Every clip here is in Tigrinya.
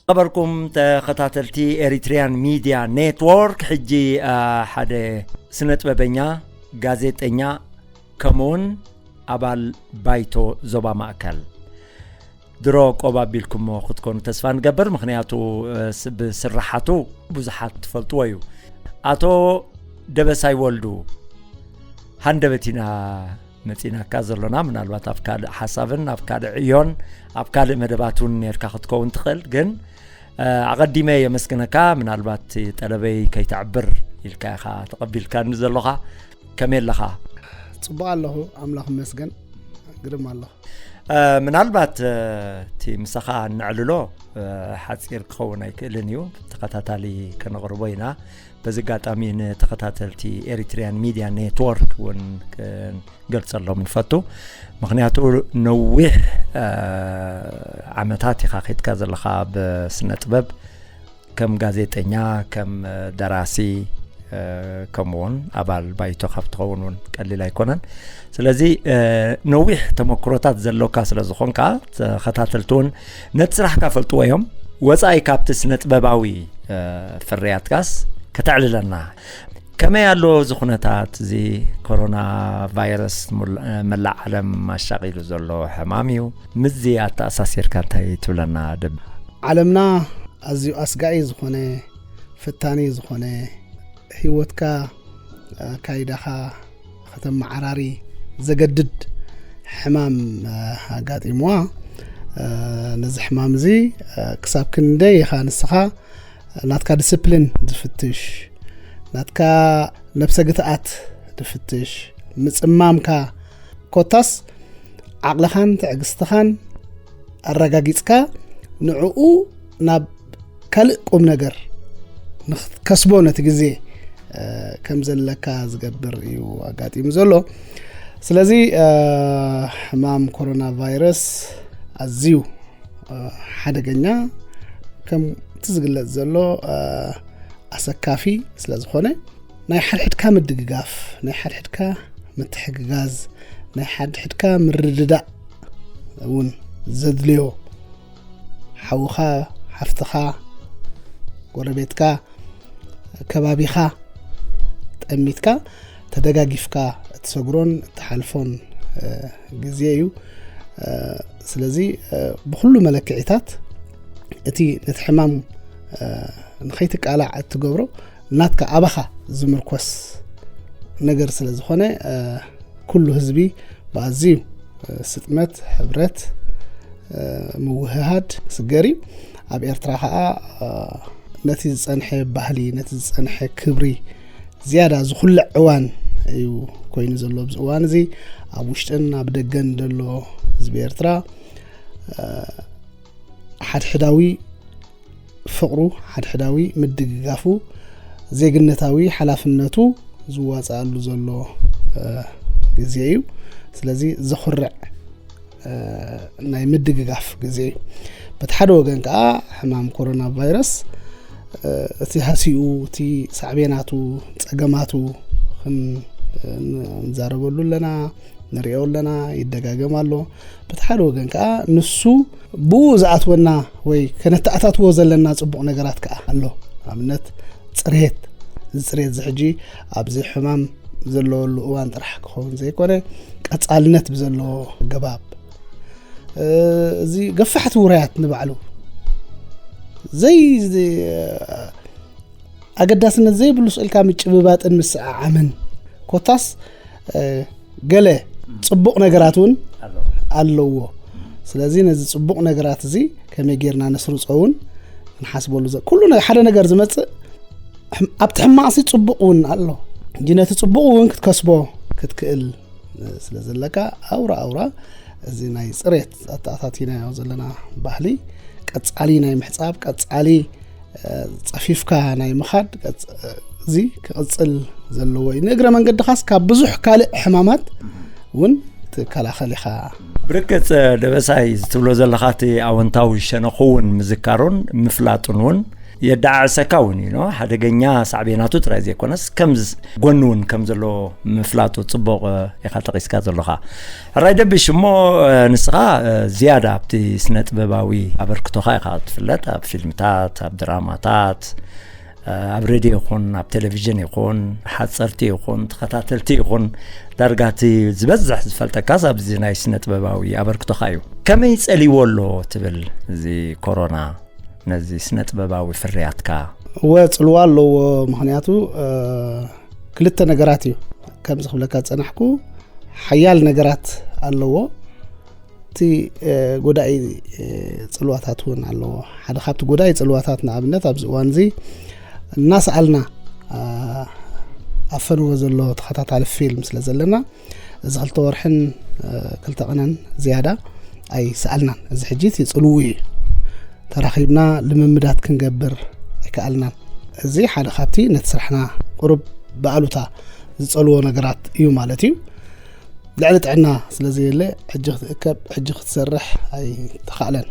ነበርኩም ተኸታተልቲ ኤሪትሪያን ሚድያ ኔትወርክ። ሕጂ ሓደ ስነጥበበኛ፣ ጋዜጠኛ፣ ከምኡውን ኣባል ባይቶ ዞባ ማእከል፣ ድሮ ቆብ ኣቢልኩሞ ክትኮኑ ተስፋ ንገብር። ምኽንያቱ ብስራሓቱ ብዙሓት ትፈልጥዎ እዩ። ኣቶ ደበሳይ ወልዱ፣ ሃንደበት ኢና መፂናካ ዘሎና። ምናልባት ኣብ ካልእ ሓሳብን ኣብ ካልእ ዕዮን ኣብ ካልእ መደባት እውን ነርካ ክትከውን ትኽእል። ግን ኣቐዲመ የመስግነካ። ምናልባት ጠለበይ ከይተዕብር ኢልካ ኢኻ ተቐቢልካኒ ዘሎኻ። ከመይ ኣለኻ? ጽቡቕ ኣለኹ፣ ኣምላኽ ይመስገን። ግርም ኣለኹ። ምናልባት እቲ ምሳኻ እነዕልሎ ሓጺር ክኸውን ኣይክእልን እዩ፣ ተኸታታሊ ከነቕርቦ ኢና። በዚ ኣጋጣሚ ንተኸታተልቲ ኤሪትሪያን ሚድያ ኔትወርክ እውን ክንገልጸሎም ንፈቱ። ምኽንያቱ ነዊሕ ዓመታት ኢኻ ኬድካ ዘለኻ ብስነ ጥበብ፣ ከም ጋዜጠኛ፣ ከም ደራሲ፣ ከምኡውን ኣባል ባይቶ ካብ ትኸውን እውን ቀሊል ኣይኮነን። ስለዚ ነዊሕ ተመክሮታት ዘለካ ስለ ዝኾንካ፣ ተኸታተልቲ እውን ነቲ ስራሕካ ፈልጥዎ እዮም። ወጻኢ ካብቲ ስነ ጥበባዊ ፍርያትካስ ከተዕልለና፣ ከመይ ኣሎ እዚ ኩነታት እዚ? ኮሮና ቫይረስ መላእ ዓለም ኣሻቒሉ ዘሎ ሕማም እዩ። ምስዚ ኣተኣሳሲርካ እንታይ ትብለና ደብ? ዓለምና ኣዝዩ ኣስጋኢ ዝኾነ፣ ፈታኒ ዝኾነ፣ ህይወትካ፣ ኣካይዳኻ ከተመዓራሪ ዘገድድ ሕማም ኣጋጢምዋ። ነዚ ሕማም እዚ ክሳብ ክንደይ ኢኻ ንስኻ ናትካ ዲስፕሊን ዝፍትሽ፣ ናትካ ነብሰ ግትኣት ዝፍትሽ፣ ምጽማምካ፣ ኮታስ ዓቕልኻን ትዕግስትኻን ኣረጋጊጽካ፣ ንዕኡ ናብ ካልእ ቁም ነገር ንኽትከስቦ ነቲ ግዜ ከም ዘለካ ዝገብር እዩ ኣጋጢሙ ዘሎ። ስለዚ ሕማም ኮሮና ቫይረስ ኣዝዩ ሓደገኛ፣ ከምቲ ዝግለጽ ዘሎ ኣሰካፊ ስለ ዝኾነ፣ ናይ ሓድሕድካ ምድግጋፍ፣ ናይ ሓድሕድካ ምትሕግጋዝ፣ ናይ ሓድሕድካ ምርድዳእ እውን ዘድልዮ፣ ሓውኻ፣ ሓፍትኻ፣ ጎረቤትካ፣ ከባቢኻ ጠሚትካ ተደጋጊፍካ እትሰግሮን እትሓልፎን ግዜ እዩ። ስለዚ ብኹሉ መለክዒታት እቲ ነቲ ሕማም ንኸይትቃላዕ እትገብሮ ናትካ ኣባኻ ዝምርኮስ ነገር ስለ ዝኾነ፣ ኩሉ ህዝቢ ብኣዝዩ ስጥመት፣ ሕብረት፣ ምውህሃድ ስገር እዩ። ኣብ ኤርትራ ኸኣ ነቲ ዝጸንሐ ባህሊ፣ ነቲ ዝጸንሐ ክብሪ ዝያዳ ዝኹልዕ እዋን እዩ ኮይኑ ዘሎ ኣብዚ እዋን እዚ። ኣብ ውሽጥን ኣብ ደገን ዘሎ ህዝቢ ኤርትራ ሓድሕዳዊ ፍቕሩ፣ ሓድሕዳዊ ምድግጋፉ፣ ዜግነታዊ ሓላፍነቱ ዝዋጽኣሉ ዘሎ ግዜ እዩ። ስለዚ ዘኹርዕ ናይ ምድግጋፍ ግዜ እዩ። በቲ ሓደ ወገን ከኣ ሕማም ኮሮና ቫይረስ እቲ ሃሲኡ፣ እቲ ሳዕቤናቱ፣ ጸገማቱ ክንዛረበሉ ኣለና፣ ንሪኦ ኣለና፣ ይደጋገም ኣሎ። በቲ ሓደ ወገን ከኣ ንሱ ብኡ ዝኣትወና ወይ ከነተኣታትዎ ዘለና ጽቡቕ ነገራት ከኣ ኣሎ። ኣብነት ጽሬት፣ እዚ ጽሬት እዚ ሕጂ ኣብዚ ሕማም ዘለወሉ እዋን ጥራሕ ክኸውን ዘይኮነ፣ ቀጻልነት ብዘለዎ ኣገባብ፣ እዚ ገፋሕቲ ውራያት ንባዕሉ ዘይ ኣገዳስነት ዘይብሉ ስእልካ ምጭብባጥን ምስዕዓምን፣ ኮታስ ገለ ጽቡቕ ነገራት እውን ኣለዎ። ስለዚ ነዚ ጽቡቕ ነገራት እዚ ከመይ ጌርና ነስርጾ እውን ክንሓስበሉ ዘ-፣ ኩሉ ነ-፣ ሓደ ነገር ዝመጽእ ሕም-፣ ኣብቲ ሕማቕሲ ጽቡቕ እውን ኣሎ። እንጂ ነቲ ጽቡቕ እውን ክትከስቦ ክትክእል ስለ ዘለካ፣ ኣውራ ኣውራ እዚ ናይ ጽሬት ኣተኣታቲናዮ ዘለና ባህሊ፣ ቀጻሊ ናይ ምሕጻብ፣ ቀጻሊ ጸፊፍካ ናይ ምኻድ፣ እዚ ክቕጽል ዘለዎ እዩ። ንእግረ መንገድኻስ ካብ ብዙሕ ካልእ ሕማማት እውን ትከላኸል ኢኻ። ብርግጽ ደበሳይ፣ ዝትብሎ ዘለኻ እቲ ኣወንታዊ ሸነኹ እውን ምዝካሩን ምፍላጡን እውን የዳዓሰካ እውን እዩ። ሓደገኛ ሳዕቤናቱ ጥራይ ዘይኮነስ ከም ጎኒ እውን ከም ዘሎ ምፍላጡ ጽቡቕ ኢኻ ጠቒስካ ዘለኻ። ሕራይ ደብሽ፣ እሞ ንስኻ ዝያዳ ኣብቲ ስነ ጥበባዊ ኣበርክቶኻ ኢኻ ትፍለጥ። ኣብ ፊልምታት፣ ኣብ ድራማታት፣ ኣብ ሬድዮ ይኹን ኣብ ቴሌቪዥን ይኹን ሓፀርቲ ይኹን ተኸታተልቲ ይኹን ዳርጋ እቲ ዝበዝሕ ዝፈልጠካስ ኣብዚ ናይ ስነ ጥበባዊ ኣበርክቶኻ እዩ። ከመይ ጸልይዎ ኣሎ ትብል እዚ ኮሮና ነዚ ስነ ጥበባዊ ፍርያትካ? እወ፣ ጽልዋ ኣለዎ። ምኽንያቱ ክልተ ነገራት እዩ። ከምዚ ክብለካ ዝጸናሕኩ፣ ሓያል ነገራት ኣለዎ። እቲ ጎዳኢ ጽልዋታት እውን ኣለዎ። ሓደ ካብቲ ጎዳኢ ጽልዋታት፣ ንኣብነት ኣብዚ እዋን እዚ እናሰኣልና ኣብ ፈነወ ዘሎ ተኸታታሊ ፊልም ስለ ዘለና፣ እዚ ክልተ ወርሕን ክልተ ቀነን ዝያዳ ኣይሰኣልናን። እዚ ሕጂ እቲ ጽልዉ እዩ። ተራኺብና ልምምዳት ክንገብር ኣይከኣልናን። እዚ ሓደ ካብቲ ነቲ ስራሕና ቁሩብ ብኣሉታ ዝጸልዎ ነገራት እዩ ማለት እዩ። ልዕሊ ጥዕና ስለ ዘየለ፣ ሕጂ ክትእከብ፣ ሕጂ ክትሰርሕ ኣይተኻእለን።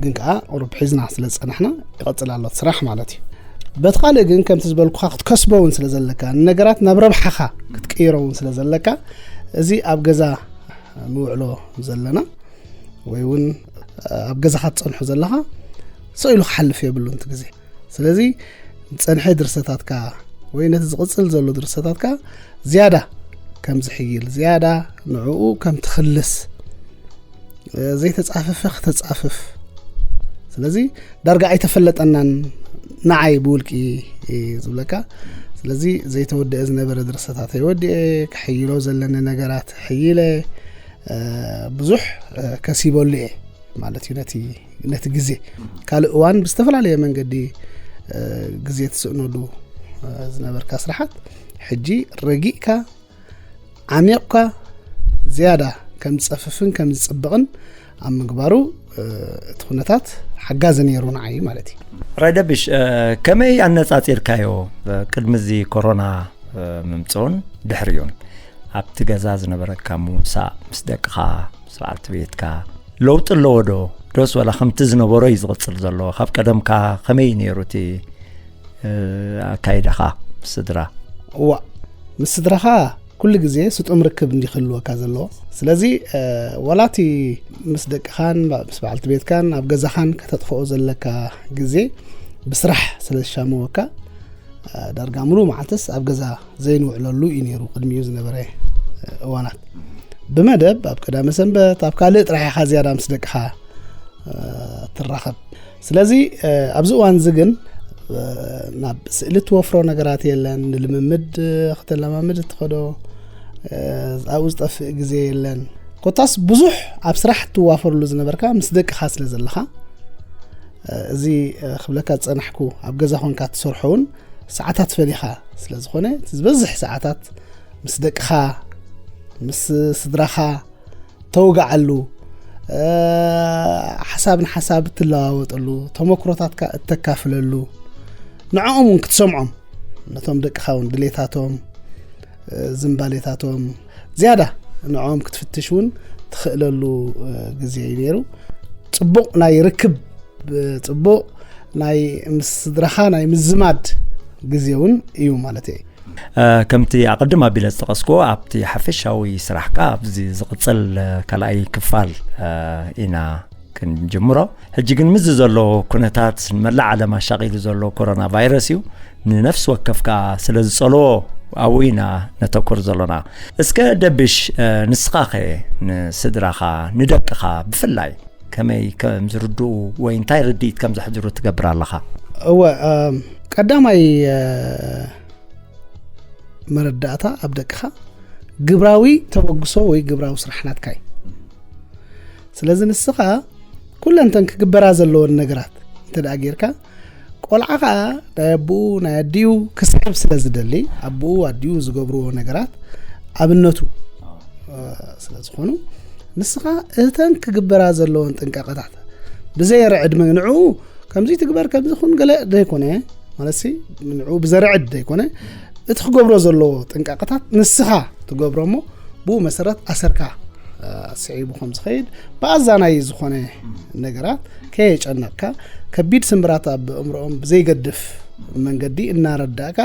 ግን ከኣ ቁሩብ ሒዝና ስለ ዝጸናሕና ይቐጽል ኣሎ እቲ ስራሕ ማለት እዩ። በቲ ካልእ ግን ከምቲ ዝበልኩኻ ክትከስቦ እውን ስለ ዘለካ፣ ንነገራት ናብ ረብሓኻ ክትቅይሮ እውን ስለ ዘለካ፣ እዚ ኣብ ገዛ ንውዕሎ ዘለና ወይ እውን ኣብ ገዛኻ ትጸንሖ ዘለኻ ስቕ ኢሉ ክሓልፍ የብሉን እቲ ግዜ። ስለዚ ዝጸንሐ ድርሰታትካ ወይ ነቲ ዝቕጽል ዘሎ ድርሰታትካ ዝያዳ ከም ዝሕይል፣ ዝያዳ ንዕኡ ከም ትኽልስ፣ ዘይተጻፈፈ ክተጻፍፍ። ስለዚ ዳርጋ ኣይተፈለጠናን ንዓይ ብውልቂ ዝብለካ። ስለዚ ዘይተወደአ ዝነበረ ድርሰታተይ ወዲኤ፣ ክሕይሎ ዘለኒ ነገራት ሕይለ፣ ብዙሕ ከሲበሉ እየ ማለት እዩ። ነቲ ነቲ ግዜ ካልእ እዋን ብዝተፈላለየ መንገዲ ግዜ ትስእነሉ ዝነበርካ ስራሓት፣ ሕጂ ረጊእካ ዓሚቕካ ዝያዳ ከም ዝጸፍፍን ከም ዝጽብቕን ኣብ ምግባሩ እቲ ኩነታት ሓጋዚ ነይሩ ንዓይ ማለት እዩ። ራይደብሽ፣ ከመይ ኣነጻጺርካዮ? ቅድሚ እዚ ኮሮና ምምጽኡን ድሕሪኡን ኣብቲ ገዛ ዝነበረካ ምውሳእ፣ ምስ ደቅኻ፣ ምስ በዓልቲ ቤትካ ለውጢ ኣለዎ ዶ? ዶስ ዋላ ከምቲ ዝነበሮ እዩ ዝቕጽል ዘሎ? ካብ ቀደምካ ከመይ እዩ ነይሩ እቲ ኣካይዳኻ ምስ ስድራ? እዋ፣ ምስ ስድራኻ ኩሉ ግዜ ስጡም ርክብ እንዲ ክህልወካ ዘለዎ። ስለዚ ዋላ እቲ ምስ ደቅኻን ምስ በዓልቲ ቤትካን ኣብ ገዛኻን ከተጥፍኦ ዘለካ ግዜ ብስራሕ ስለ ዝሻመወካ፣ ዳርጋ ሙሉእ መዓልትስ ኣብ ገዛ ዘይንውዕለሉ እዩ ነይሩ ቅድሚኡ ዝነበረ እዋናት። ብመደብ ኣብ ቀዳመ ሰንበት ኣብ ካልእ ጥራሕ ኢኻ ዝያዳ ምስ ደቅኻ ትራኸብ። ስለዚ ኣብዚ እዋን እዚ ግን ናብ ስእሊ ትወፍሮ ነገራት የለን። ንልምምድ ክትለማምድ እትኸዶ ኣብኡ ዝጠፍእ ግዜ የለን። ኮታስ ብዙሕ ኣብ ስራሕ እትዋፈርሉ ዝነበርካ ምስ ደቅኻ ስለ ዘለኻ፣ እዚ ክብለካ ዝጸናሕኩ ኣብ ገዛ ኮንካ ትሰርሖ እውን ሰዓታት ፈሊኻ ስለ ዝኾነ፣ እቲ ዝበዝሕ ሰዓታት ምስ ደቅኻ፣ ምስ ስድራኻ ተውግዓሉ፣ ሓሳብ ንሓሳብ እትለዋወጠሉ፣ ተመክሮታትካ እተካፍለሉ፣ ንዕኦም እውን ክትሰምዖም፣ ነቶም ደቅኻ እውን ድሌታቶም፣ ዝንባሌታቶም ዝያዳ ንዕኦም ክትፍትሽ እውን ትኽእለሉ ግዜ እዩ ነይሩ። ጽቡቕ ናይ ርክብ፣ ጽቡቕ ናይ ምስ ስድራኻ ናይ ምዝማድ ግዜ እውን እዩ ማለት እየ። ከምቲ ኣቐድም ኣቢለ ዝጠቐስክዎ፣ ኣብቲ ሓፈሻዊ ስራሕካ ኣብዚ ዝቕጽል ካልኣይ ክፋል ኢና ክንጅምሮ። ሕጂ ግን ምስዚ ዘሎ ኩነታት፣ ንመላእ ዓለም ኣሻቒሉ ዘሎ ኮሮና ቫይረስ እዩ። ንነፍሲ ወከፍካ ስለ ዝጸልዎ ኣብኡ ኢና ነተኩር ዘሎና። እስከ ደብሽ፣ ንስኻኸ ንስድራኻ፣ ንደቅኻ ብፍላይ ከመይ ከም ዝርድኡ ወይ እንታይ ርድኢት ከም ዘሕድሩ ትገብር ኣለኻ? እወ፣ ቀዳማይ መረዳእታ ኣብ ደቅኻ ግብራዊ ተበግሶ ወይ ግብራዊ ስራሕ ናትካ እዩ። ስለዚ ንስኻ ኩለንተን ክግበራ ዘለወን ነገራት እንተ ደኣ ጌርካ፣ ቆልዓ ኸኣ ናይ ኣቦኡ ናይ ኣዲኡ ክስዕብ ስለ ዝደሊ፣ ኣቦኡ ኣዲኡ ዝገብርዎ ነገራት ኣብነቱ ስለ ዝኾኑ፣ ንስኻ እተን ክግበራ ዘለወን ጥንቃቐታት ብዘየርዕድ መ-፣ ንዕኡ ከምዚ ትግበር፣ ከምዚ ኹን ገለ ዘይኮነ፣ ማለትሲ ንዕኡ ብዘርዕድ ዘይኮነ፣ እቲ ክገብሮ ዘለዎ ጥንቃቐታት ንስኻ ትገብሮ እሞ፣ ብኡ መሰረት ኣሰርካ ስዒቡ ከም ዝኸይድ፣ ብኣዛናይ ዝኾነ ነገራት ከየጨነቕካ፣ ከቢድ ስምብራት ኣብ ኣእምሮኦም ብዘይገድፍ መንገዲ እናረዳእካ፣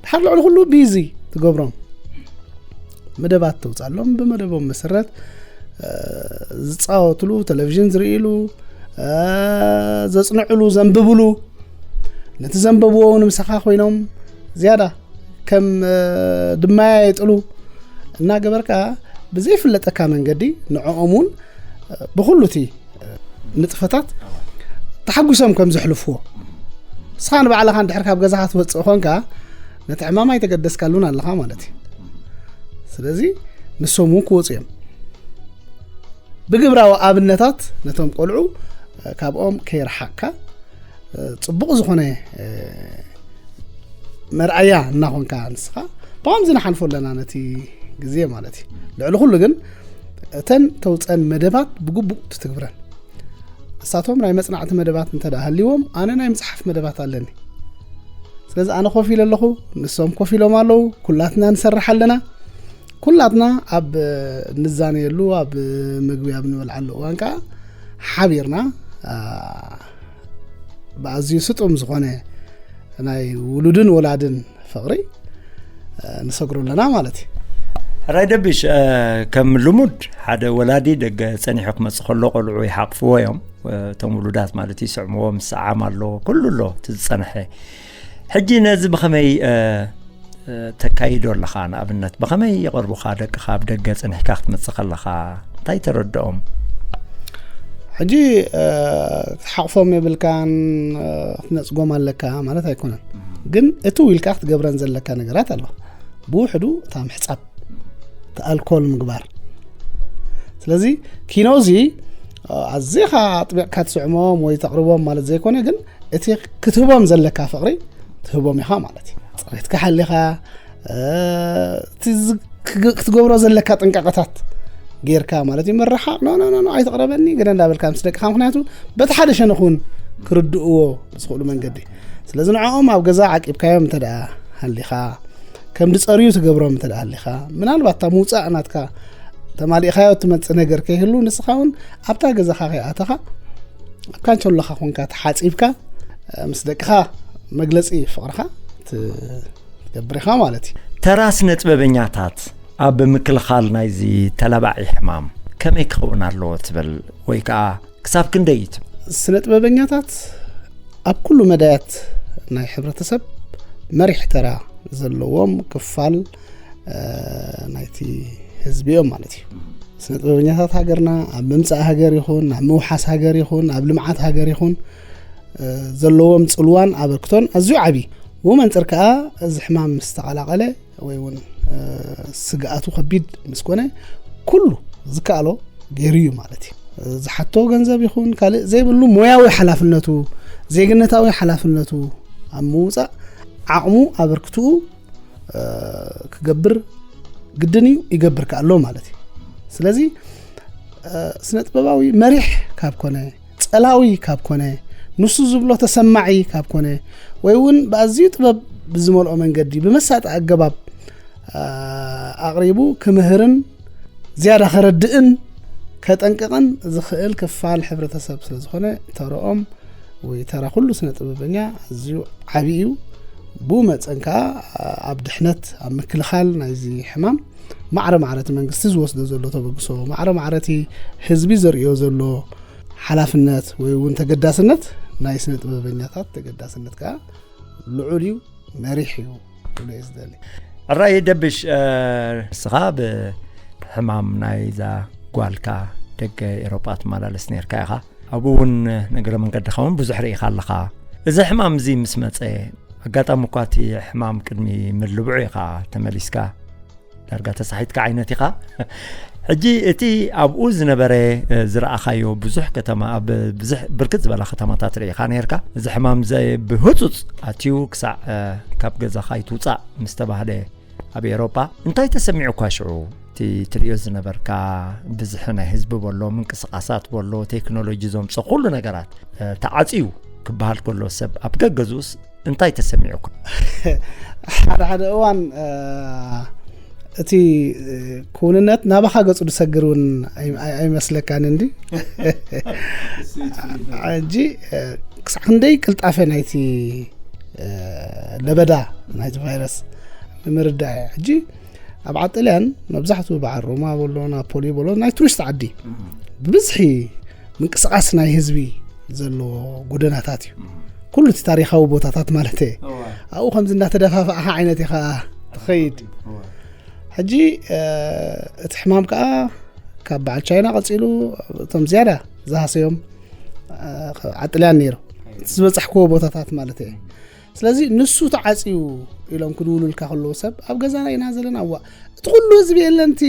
ድሓር ልዕሊ ኩሉ ቢዚ ትገብሮም፣ መደባት ተውፃሎም። ብመደቦም መሰረት ዝፃወትሉ፣ ቴሌቪዥን ዝርእሉ፣ ዘፅንዕሉ፣ ዘንብብሉ፣ ነቲ ዘንበብዎ እውን ምሳኻ ኮይኖም ዝያዳ ከም ድማያ የጥሉ እናገበርካ፣ ብዘይፍለጠካ መንገዲ ንዕኦም እውን ብኩሉ እቲ ንጥፈታት ተሓጉሶም ከም ዘሕልፍዎ፣ ንስኻ ንባዕልኻ እንድሕር ካብ ገዛኻ ትወፅእ ኮንካ፣ ነቲ ዕማም ኣይተገደስካሉን ኣለኻ ማለት እዩ። ስለዚ ንሶም እውን ክወፁ እዮም። ብግብራዊ ኣብነታት ነቶም ቆልዑ ካብኦም ከይረሓቅካ፣ ፅቡቕ ዝኾነ መርኣያ እናኾንካ፣ ንስኻ ብኸምዚ ንሓልፎ ኣለና ነቲ ግዜ ማለት እዩ። ልዕሊ ኩሉ ግን እተን ተውፀን መደባት ብግቡእ ትትግብረን። እሳቶም ናይ መጽናዕቲ መደባት እንተ ደኣ ሃልይዎም፣ ኣነ ናይ ምጽሓፍ መደባት ኣለኒ። ስለዚ ኣነ ኮፍ ኢለ ኣለኹ፣ ንሶም ኮፍ ኢሎም ኣለዉ፣ ኩላትና ንሰርሕ ኣለና። ኩላትና ኣብ ንዛነየሉ፣ ኣብ ምግቢ ኣብ ንበልዓሉ እዋን ከኣ ሓቢርና፣ ኣ፣ ብኣዝዩ ስጡም ዝኾነ ናይ ውሉድን ወላድን ፍቕሪ፣ እ፣ ንሰግሮ ኣለና ማለት እዩ። ሕራይ ደቢሽ፣ እ፣ ከም ልሙድ ሓደ ወላዲ ደገ ጸኒሑ ክመጽእ ከሎ ቆልዑ ይሓቕፍዎ እዮም። እ፣ እቶም ውሉዳት ማለት እዩ፣ ይስዕምዎ፣ ምስዓም ኣሎ፣ ኩሉ ኣሎ እቲ ዝጸንሐ። ሕጂ ነዚ ብኸመይ፣ እ፣ እ፣ ተካይዶ ኣለኻ? ንኣብነት ብኸመይ ይቐርቡኻ ደቅኻ ኣብ ደገ ጸኒሕካ ክትመጽእ ከለኻ? እንታይ ተረድኦም? ሕጂ፣ እ፣ ክትሓቕፎም የብልካን፣ እ፣ ክትነጽጎም ኣለካ ማለት ኣይኮነን። ግን እትው ኢልካ ክትገብረን ዘለካ ነገራት ኣሎ። ብውሕዱ እታ ምሕጻብ፣ እቲ ኣልኮል ምግባር። ስለዚ ኪኖ እዚ፣ እ፣ ኣዚኻ ኣጥቢቕካ ትስዕሞም ወይ ተቕርቦም ማለት ዘይኮነ፣ ግን እቲ ክትህቦም ዘለካ ፍቕሪ ትህቦም ኢኻ ማለት እዩ። ጽሬትካ ሓሊኻ፣ እ፣ እቲ ዝ-፣ ክግ-፣ ክትገብሮ ዘለካ ጥንቃቐታት ጌርካ ማለት እዩ። ምርሓቕ፣ "ኖ፣ ኖ፣ ኖ፣ ኖ፣ ኣይትቕረበኒ" ገለ እንዳበልካ ምስ ደቅኻ፣ ምኽንያቱ በቲ ሓደ ሸነኽ እውን ክርድእዎ ብዝኽእሉ መንገዲ። ስለዚ ንዕኦም ኣብ ገዛ ዓቂብካዮም እንተ ደኣ ሃሊኻ፣ ከም ድጸርዩ ትገብሮም እንተ ደኣ ሃሊኻ፣ ምናልባት እታ ምውጻእ ናትካ ተማሊእካዮ እትመጽእ ነገር ከይህሉ፣ ንስኻ እውን ኣብታ ገዛኻ ከይኣተኻ፣ ኣብ ካንቸሎኻ ኮንካ ተሓጺብካ፣ ምስ ደቅኻ መግለጺ ፍቕርኻ ት-፣ ትገብር ኢኻ ማለት እዩ። ተራ ስነ ጥበበኛታት ኣብ ምክልኻል ናይዚ ተላባዒ ሕማም ከመይ ክኸውን ኣለዎ ትብል? ወይ ከኣ ክሳብ ክንደይ እዩ ትብል? ስነ ጥበበኛታት ኣብ ኩሉ መዳያት ናይ ሕብረተሰብ መሪሕ ተራ ዘለዎም ክፋል፣ እ፣ ናይቲ ህዝቢ እዮም ማለት እዩ። ስነ ጥበበኛታት ሃገርና ኣብ ምምጻእ ሃገር ይኹን፣ ኣብ ምውሓስ ሃገር ይኹን፣ ኣብ ልምዓት ሃገር ይኹን፣ እ፣ ዘለዎም ጽልዋን ኣበርክቶን ኣዝዩ ዓቢ። ብኡ መንጽር ከኣ እዚ ሕማም ምስ ተቐላቐለ ወይ እውን፣ እ፣ ስግኣቱ ከቢድ ምስ ኮነ፣ ኩሉ ዝከኣሎ ገይሩ እዩ ማለት እዩ። ዝሓቶ ገንዘብ ይኹን ካልእ ዘይብሉ፣ ሞያዊ ሓላፍነቱ፣ ዜግነታዊ ሓላፍነቱ ኣብ ምውጻእ ዓቕሙ ኣበርክትኡ፣ እ፣ ክገብር ግድን እዩ፣ ይገብር ከኣ ኣሎ ማለት እዩ። ስለዚ፣ እ፣ ስነ ጥበባዊ መሪሕ ካብ ኮነ፣ ጸላዊ ካብ ኮነ፣ ንሱ ዝብሎ ተሰማዒ ካብ ኮነ፣ ወይ እውን ብኣዝዩ ጥበብ ብዝመልኦ መንገዲ ብመሳጢ ኣገባብ፣ ኣ፣ ኣቕሪቡ ክምህርን ዝያዳ ከረድእን ከጠንቅቕን ዝኽእል ክፋል ሕብረተሰብ ስለ ዝኾነ፣ ተረኦም ወይ ተራ ኩሉ ስነ ጥበበኛ ኣዝዩ ዓቢ እዩ። ብኡ መጠን ከኣ ኣብ ድሕነት፣ ኣብ ምክልኻል ናይዚ ሕማም ማዕረ ማዕረ እቲ መንግስቲ ዝወስዶ ዘሎ ተበግሶ፣ ማዕረ ማዕረ እቲ ህዝቢ ዘርእዮ ዘሎ ሓላፍነት ወይ እውን ተገዳስነት ናይ ስነ ጥበበኛታት ተገዳስነት ከኣ ልዑል እዩ፣ መሪሕ እዩ ክብሎ እየ ዝደሊ። ሕራይ ደብሽ፣ እ፣ ንስኻ ብሕማም ናይዛ ጓልካ ደገ ኤሮጳ ትመላለስ ነርካ ኢኻ። ኣብኡ እውን ንእግረ መንገድኻ እውን ብዙሕ ርኢኻ ኣለኻ። እዚ ሕማም እዚ ምስ መጸ፣ ኣጋጣሚ እኳ እቲ ሕማም ቅድሚ ምልብዑ ኢኻ ተመሊስካ፣ ዳርጋ ተሳሒትካ ዓይነት ኢኻ። ሕጂ እቲ ኣብኡ ዝነበረ፣ እ፣ ዝረኣኻዮ ብዙሕ ከተማ፣ ኣብ ብዙሕ ብርክት ዝበላ ከተማታት ርኢኻ ነርካ። እዚ ሕማም ዘ-፣ ብህጹጽ ኣትዩ ክሳዕ፣ እ፣ ካብ ገዛኻ ኣይትውጻእ ምስ ተባህለ ኣብ ኤሮጳ፣ እንታይ ተሰሚዑካ ሽዑ? እቲ ትርእዮ ዝነበርካ ብዝሒ ናይ ህዝቢ በሎ፣ ምንቅስቓሳት በሎ፣ ቴክኖሎጂ ዘምጾ ኩሉ ነገራት፣ እ፣ ተዓጽዩ ክበሃል ከሎ፣ ሰብ ኣብ ገገዝኡስ እንታይ ተሰሚዑካ? ሓደ ሓደ እዋን፣ እ፣ እቲ፣ እ፣ ክውንነት ናባኻ ገጹ ዝሰግር እውን ኣይ-፣ ኣይ-፣ ኣይመስለካን እንዲ? ሕጂ፣ እ፣ ክሳዕ ክንደይ ቅልጣፈ ናይቲ ለበዳ ናይቲ ቫይረስ ንምርዳእ እየ። ሕጂ ኣብ ዓጥልያን መብዛሕትኡ በዓል ሮማ በሎ ናፖሊ በሎ ናይ ቱሪስት ዓዲ ብብዝሒ ምንቅስቃስ ናይ ህዝቢ ዘለዎ ጎደናታት እዩ። ኩሉ እቲ ታሪካዊ ቦታታት ማለት እየ። ኣብኡ ከምዚ እንዳተደፋፋእካ ዓይነት ኢኻ ትኸይድ። ሕጂ እቲ ሕማም ከዓ ካብ በዓል ቻይና ቀፂሉ እቶም ዝያዳ ዝሃሰዮም ዓጥልያን ነይሩ፣ ዝበፃሕክዎ ቦታታት ማለት እየ። ስለዚ ንሱ ተዓፅዩ ኢሎም ክድውሉልካ ከለዉ ሰብ ኣብ ገዛና ኢና ዘለና። እዋ እቲ ኩሉ ህዝቢ የለን እቲ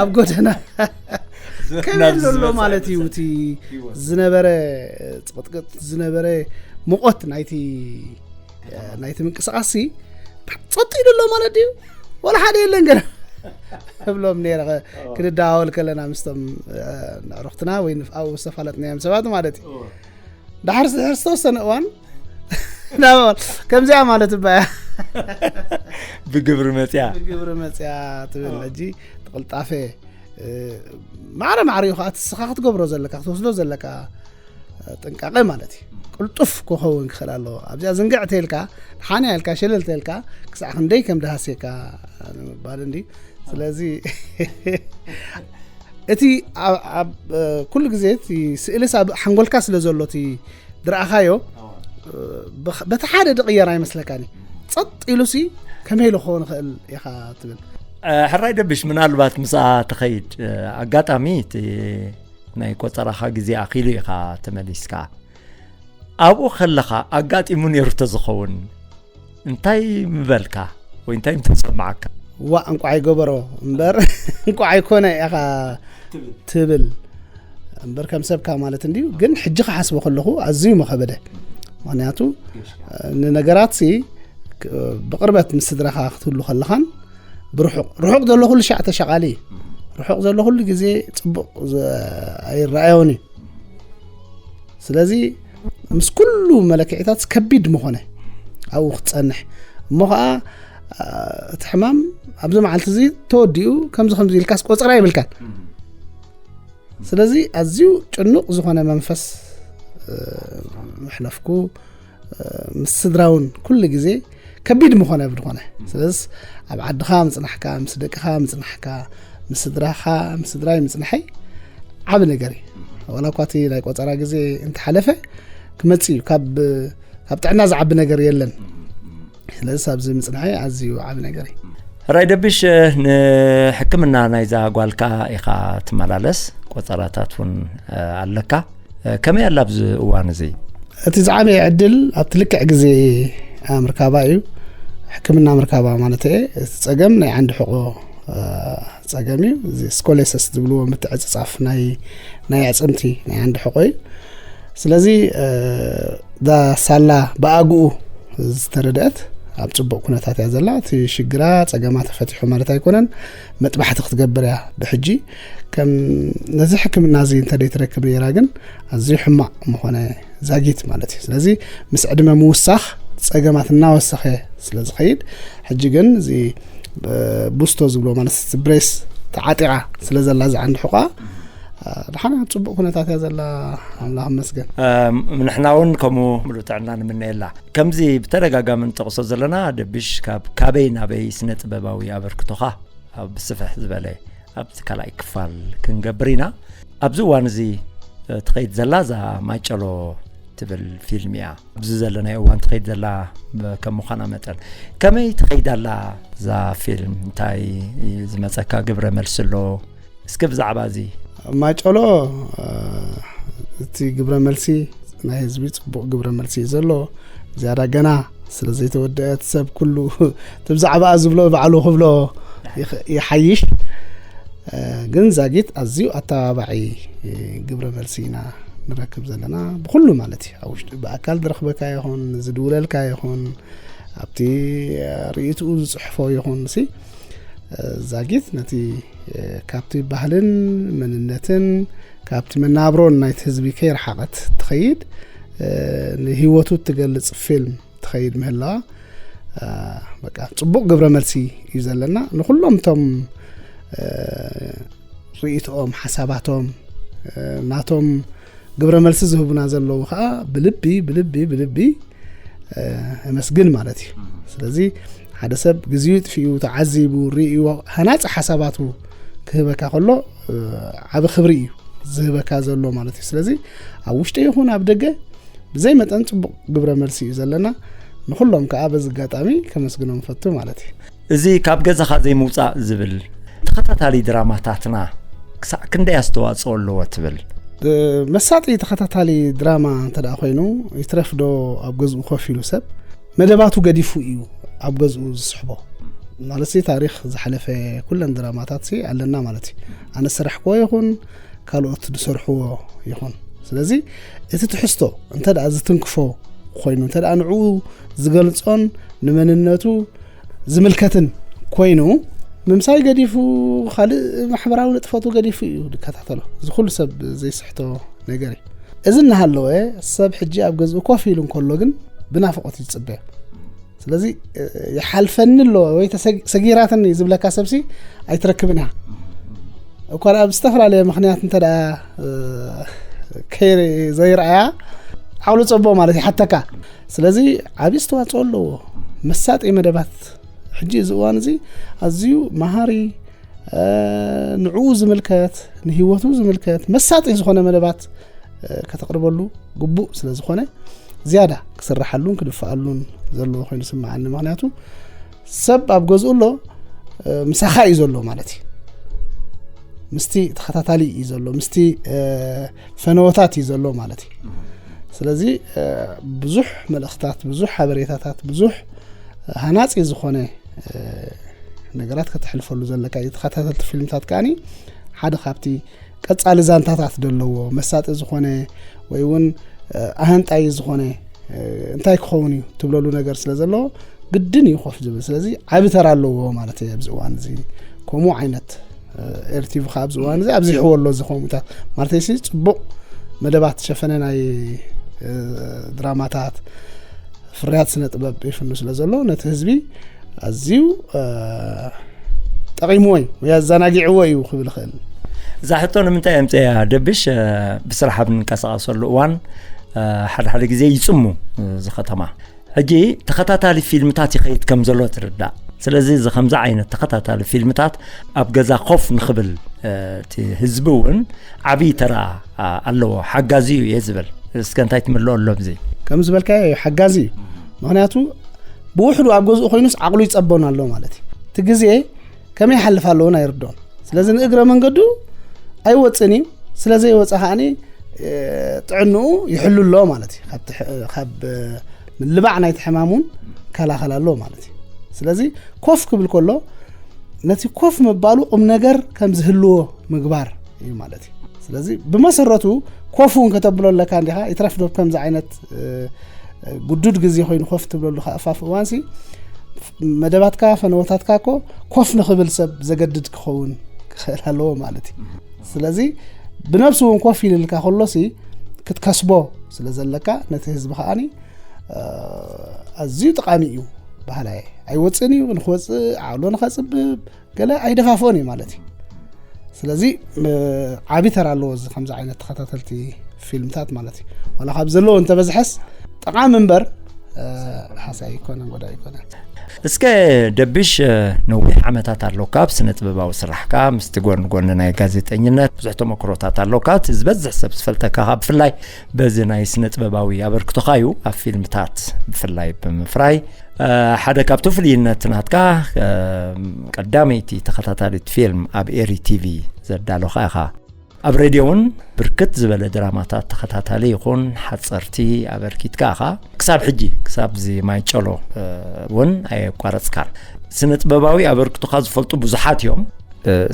ኣብ ጎደና ከመይ ኣሎ ማለት እዩ። እቲ ዝነበረ ፅቕጥቅጥ ዝነበረ ሙቐት ናይቲ ናይቲ ምንቅስቃስ ፀጥ ኢሉ ኣሎ ማለት ድዩ? ወላ ሓደ የለን ገና እብሎም ነይረ። ክንደዋወል ከለና ምስቶም ኣዕሩኽትና ወይ ኣብኡ ዝተፋለጥናዮም ሰባት ማለት እዩ። ዳሕር ዝተወሰነ እዋን ከምዚኣ ማለት እባያ ብግብሪ መፅያ ብግብሪ መፅያ ትብል። ሕጂ ትቕልጣፈ ማዕረ ማዕሪኡ ከዓ ትስኻ ክትገብሮ ዘለካ ክትወስዶ ዘለካ ጥንቃቐ ማለት እዩ። ቅልጡፍ ክኸውን ክኽእል ኣለዎ። ኣብዚኣ ዝንግዕ ተልካ ሓንያ ኢልካ ሸለል ተልካ ክሳዕ ክንደይ ከም ድሃስየካ ንምባል እንዲ። ስለዚ እቲ ኩሉ ግዜ እቲ ስእልስ ኣብ ሓንጎልካ ስለ ዘሎ እቲ ድረኣኻዮ በቲ ሓደ ድቕየር ኣይመስለካን እዩ። ፀጥ ኢሉሲ ከመይ ኢሉ ክኸውን ይኽእል ኢኻ ትብል። ሕራይ ደብሽ ምናልባት ምስኣ ትኸይድ ኣጋጣሚ እቲ ናይ ቆፀራኻ ግዜ ኣኺሉ ኢኻ ተመሊስካ። ኣብኡ ከለኻ ኣጋጢሙ ነይሩ ተዝኸውን እንታይ ምበልካ ወይ እንታይ ምተሰማዓካ? ዋ እንቋዕ ይገበሮ እምበር እንቋዕ ኣይኮነ ኢኻ ትብል እምበር ከም ሰብካ ማለት እንድዩ። ግን ሕጂ ክሓስቦ ከለኹ ኣዝዩ መኸበደ። ምክንያቱ ንነገራት ሲ ብቕርበት ምስ ስድራኻ ክትህሉ ከለኻን ብርሑቕ ርሑቕ ዘሎ ኩሉ ሻዕ ተሸቓሊ እዩ። ርሑቕ ዘሎ ኩሉ ግዜ ፅቡቕ ኣይረኣዮን እዩ። ስለዚ ምስ ኩሉ መለክዒታት ከቢድ ምኾነ ኣብኡ ክትፀንሕ እሞ ከዓ እቲ ሕማም ኣብዚ መዓልቲ እዚ ተወዲኡ ከምዚ ከምዚ ኢልካስ ቆፀራ ይብልካን። ስለዚ ኣዝዩ ጭኑቕ ዝኾነ መንፈስ ምሕለፍኩ። ምስ ስድራ እውን ኩሉ ግዜ ከቢድ ምኾነ ብድኾነ ስለዚ ኣብ ዓድኻ ምፅናሕካ ምስ ደቅኻ ምፅናሕካ ምስ ስድራኻ ምስ ስድራይ ምፅናሐይ ዓብ ነገር እዩ። ዋላ እኳ እቲ ናይ ቆፀራ ግዜ እንተሓለፈ ክመፅእ እዩ። ካብ ካብ ጥዕና ዝዓቢ ነገር የለን። ስለዚ ኣብዚ ምፅናሐይ ኣዝዩ ዓብ ነገር እዩ። ሕራይ ደብሽ ንሕክምና ናይዛ ጓልካ ኢኻ ትመላለስ፣ ቆፀራታት እውን ኣለካ። ከመይ ኣላ ኣብዚ እዋን እዚ? እቲ ዝዓበየ ዕድል ኣብቲ ልክዕ ግዜ ምርካባ እዩ። ሕክምና ምርካባ ማለት እየ። እቲ ፀገም ናይ ዓንዲ ሕቆ ፀገም እዩ። እዚ ስኮሌሰስ ዝብልዎ ምትዕፅፃፍ ናይ ናይ ኣዕፅምቲ ናይ ዓንዲ ሕቆ እዩ። ስለዚ እዛ ሳላ ብኣግኡ ዝተረድአት ኣብ ፅቡቕ ኩነታት እያ ዘላ። እቲ ሽግራ ፀገማ ተፈቲሑ ማለት ኣይኮነን። መጥባሕቲ ክትገብር እያ ብሕጂ። ከም ነዚ ሕክምና እዚ እንተደይትረክብ ነይራ ግን ኣዝዩ ሕማቕ ምኾነ ዛጊት ማለት እዩ። ስለዚ ምስ ዕድመ ምውሳኽ ፀገማት እናወሰኸ ስለ ዝኸይድ ሕጂ ግን እዚ ቡስቶ ዝብሎ ማለት እቲ ብሬስ ተዓጢቓ ስለ ዘላ እዚ ዓንዲ ሕቋ ድሓና ኣብ ፅቡቅ ኩነታት እያ ዘላ። ኣምላኽ መስገን። ንሕና እውን ከምኡ ምሉእ ጥዕና ንምነየላ። ከምዚ ብተደጋጋሚ ንጠቕሶ ዘለና ደብሽ ካብ ካበይ ናበይ ስነ ጥበባዊ ኣበርክቶኻ ኣብ ብስፍሕ ዝበለ ኣብቲ ካልኣይ ክፋል ክንገብር ኢና። ኣብዚ እዋን እዚ ትኸይድ ዘላ እዛ ማይጨሎ ትብል ፊልም እያ። ኣብዚ ዘለናዮ እዋን ትኸይድ ዘላ ከም ምዃና መጠን ከመይ ትኸይድ ኣላ እዛ ፊልም? እንታይ እዩ ዝመፀካ ግብረ መልሲ ኣሎ? እስከ ብዛዕባ እዚ። ማጨሎ እቲ ግብረ መልሲ ናይ ህዝቢ ፅቡቕ ግብረ መልሲ እዩ ዘሎ። ዝያዳ ገና ስለ ዘይተወደአት ሰብ ኩሉ እቲ ብዛዕባኣ ዝብሎ ባዕሉ ክብሎ ይሓይሽ። ግን ዛጊት ኣዝዩ ኣተባባዒ ግብረ መልሲ ኢና ንረክብ ዘለና ብኩሉ ማለት እዩ። ኣብ ውሽጢ ብኣካል ዝረኽበካ ይኹን ዝድውለልካ ይኹን ኣብቲ ርእይትኡ ዝፅሕፎ ይኹን ሲ ዛጊት ነቲ ካብቲ ባህልን መንነትን ካብቲ መናብሮን ናይቲ ህዝቢ ከይረሓቐት ትኸይድ ንህይወቱ እትገልፅ ፊልም ትኸይድ ምህላዋ በቃ ፅቡቕ ግብረ መልሲ እዩ ዘለና። ንኩሎም እቶም ርእይትኦም ሓሳባቶም ናቶም ግብረ መልሲ ዝህቡና ዘለዉ ከዓ ብልቢ ብልቢ ብልቢ የመስግን ማለት እዩ። ስለዚ ሓደ ሰብ ግዜኡ ጥፊኡ ተዓዚቡ ርእይዎ ሃናፂ ሓሳባቱ ክህበካ ከሎ ዓብ ክብሪ እዩ ዝህበካ ዘሎ ማለት እዩ። ስለዚ ኣብ ውሽጢ ይኹን ኣብ ደገ ብዘይ መጠን ፅቡቕ ግብረ መልሲ እዩ ዘለና። ንኹሎም ከዓ በዚ ኣጋጣሚ ከመስግኖም ፈቱ ማለት እዩ። እዚ ካብ ገዛኻ ዘይምውፃእ ዝብል ተኸታታሊ ድራማታትና ክሳዕ ክንደይ ኣስተዋፅኦ ኣለዎ ትብል? መሳጢ ተኸታታሊ ድራማ እንተ ኮይኑ ይትረፍ ዶ ኣብ ገዝኡ ኮፍ ኢሉ ሰብ መደባቱ ገዲፉ እዩ ኣብ ገዝኡ ዝስሕቦ። ማለት ታሪክ ዝሓለፈ ኩለን ድራማታት ኣለና ማለት እዩ። ኣነ ዝሰራሕክዎ ይኹን ካልኦት ዝሰርሕዎ ይኹን። ስለዚ እቲ ትሕዝቶ እንተ ዝትንክፎ ኮይኑ እንተ ንዕኡ ዝገልፆን ንመንነቱ ዝምልከትን ኮይኑ ምምሳይ ገዲፉ ካልእ ማሕበራዊ ንጥፈቱ ገዲፉ እዩ ዝከታተሎ። እዚ ኩሉ ሰብ ዘይስሕቶ ነገር እዩ። እዚ እናሃለወ ሰብ ሕጂ ኣብ ገዝኡ ኮፍ ኢሉ እንከሎ ግን ብናፍቆት እዩ ዝፅበዮ። ስለዚ ይሓልፈኒ ኣሎ ወይ ሰጊራትኒ ዝብለካ ሰብሲ ኣይትረክብን እያ። እኳ ኣብ ዝተፈላለየ ምክንያት እንተ ከይዘይረኣያ ዓውሎ ፀቦ ማለት ይሓተካ። ስለዚ ዓብዪ ኣስተዋፅኦ ኣለዎ። መሳጢ መደባት ሕጂ እዚ እዋን እዚ ኣዝዩ መሃሪ ንዕኡ ዝምልከት ንህይወቱ ዝምልከት መሳጢ ዝኾነ መደባት ከተቕርበሉ ግቡእ ስለ ዝኾነ ዝያዳ ክስራሓሉን ክድፈኣሉን ዘለዎ ኮይኑ ስምዓኒ። ምክንያቱ ሰብ ኣብ ገዝኡ ኣሎ ምሳኻ እዩ ዘሎ ማለት እዩ። ምስቲ ተኸታታሊ እዩ ዘሎ ምስቲ ፈነወታት እዩ ዘሎ ማለት እዩ። ስለዚ ብዙሕ መልእኽታት ብዙሕ ሓበሬታታት ብዙሕ ሃናፂ ዝኾነ ነገራት ከተሕልፈሉ ዘለካ እዩ። ተኸታተልቲ ፊልምታት ከዓኒ ሓደ ካብቲ ቀፃሊ ዛንታታት ዘለዎ መሳጢ ዝኾነ ወይ እውን ኣህንጣይ ዝኾነ እንታይ ክኸውን እዩ ትብለሉ ነገር ስለ ዘለዎ ግድን እዩ ኮፍ ዝብል። ስለዚ ዓቢ ተራ ኣለዎ ማለት እዩ ኣብዚ እዋን እዚ ከምኡ ዓይነት ኤርቲቪ ከ ኣብዚ እዋን እዚ ኣብዚሕዎ ኣሎ እዚ ከምኡታት ማለት ሲ ፅቡቕ መደባት ሸፈነ ናይ ድራማታት ፍርያት ስነ ጥበብ ይፍኑ ስለ ዘሎ ነቲ ህዝቢ ኣዝዩ ጠቒምዎ እዩ ወይ ኣዘናጊዕዎ እዩ ክብል ይኽእል። እዛ ሕቶ ንምንታይ ኣምፀያ ደብሽ ብስራሕ ኣብ ንንቀሳቐሰሉ እዋን ሓደ ሓደ ግዜ ይፅሙ እዚ ከተማ። ሕጂ ተኸታታሊ ፊልምታት ይኸይድ ከም ዘሎ ትርዳእ። ስለዚ እዚ ከምዚ ዓይነት ተኸታታሊ ፊልምታት ኣብ ገዛ ኮፍ ንኽብል እቲ ህዝቢ እውን ዓብዪ ተራ ኣለዎ። ሓጋዚ እዩ እየ ዝብል። እስከ እንታይ ትምልኦ ኣሎ ብዚ? ከም ዝበልካዮ እዩ ሓጋዚ እዩ። ምክንያቱ ብውሕዱ ኣብ ገዝኡ ኮይኑስ ዓቕሉ ይፀበን ኣሎ ማለት እዩ። እቲ ግዜ ከመይ ይሓልፍ ኣለዎን ኣይርድኦን። ስለዚ ንእግረ መንገዱ ኣይወፅን እዩ። ስለዘይወፀ ከዓኒ ጥዕንኡ ይሕሉ ኣሎ ማለት እዩ። ካብ ምልባዕ ናይቲ ሕማም እውን ይከላኸል ኣሎ ማለት እዩ። ስለዚ ኮፍ ክብል ከሎ ነቲ ኮፍ ምባሉ ቁም ነገር ከም ዝህልዎ ምግባር እዩ ማለት እዩ። ስለዚ ብመሰረቱ ኮፍ እውን ከተብሎ ኣለካ እንዲኻ ይትረፍ ዶ ከምዚ ዓይነት ግዱድ ግዜ ኮይኑ ኮፍ ትብለሉ ከኣፋፍ እዋንሲ መደባትካ ፈነወታትካ እኮ ኮፍ ንኽብል ሰብ ዘገድድ ክኸውን ክኽእል ኣለዎ ማለት እዩ። ስለዚ ብነብሱ እውን ኮፍ ኢልልካ ከሎሲ ክትከስቦ ስለ ዘለካ ነቲ ህዝቢ ከዓኒ ኣዝዩ ጠቓሚ እዩ። ባህላይ ኣይወፅን እዩ ንክወፅእ ዓቕሎ ንኸፅብብ ገለ ኣይደፋፍኦን እዩ ማለት እዩ። ስለዚ ዓቢ ተራ ኣለዎ እዚ ከምዚ ዓይነት ተኸታተልቲ ፊልምታት ማለት እዩ። ዋላ ካብ ዘለዎ እንተበዝሐስ ጠቓሚ እምበር ሓሳይ ይኮነ ጎዳ ይኮነ። እስከ ደብሽ ነዊሕ ዓመታት ኣሎካ ኣብ ስነ ጥበባዊ ስራሕካ ምስቲ ጎን ጎኒ ናይ ጋዜጠኝነት ብዙሕ ተመክሮታት ኣሎካ። እቲ ዝበዝሕ ሰብ ዝፈልጠካ ካብ ብፍላይ በዚ ናይ ስነ ጥበባዊ ኣበርክቶኻ እዩ ኣብ ፊልምታት ብፍላይ ብምፍራይ ሓደ ካብቲ ፍልይነት ናትካ ቀዳመይቲ ተኸታታሊት ፊልም ኣብ ኤሪ ቲቪ ዘዳለኻ ኢኻ። ኣብ ሬድዮ እውን ብርክት ዝበለ ድራማታት ተኸታታሊ ይኹን ሓፀርቲ ኣበርኪትካ ኢኻ። ክሳብ ሕጂ ክሳብ እዚ ማይ ጨሎ እውን ኣየቋረፅካን። ስነ ጥበባዊ ኣበርክቶኻ ዝፈልጡ ብዙሓት እዮም።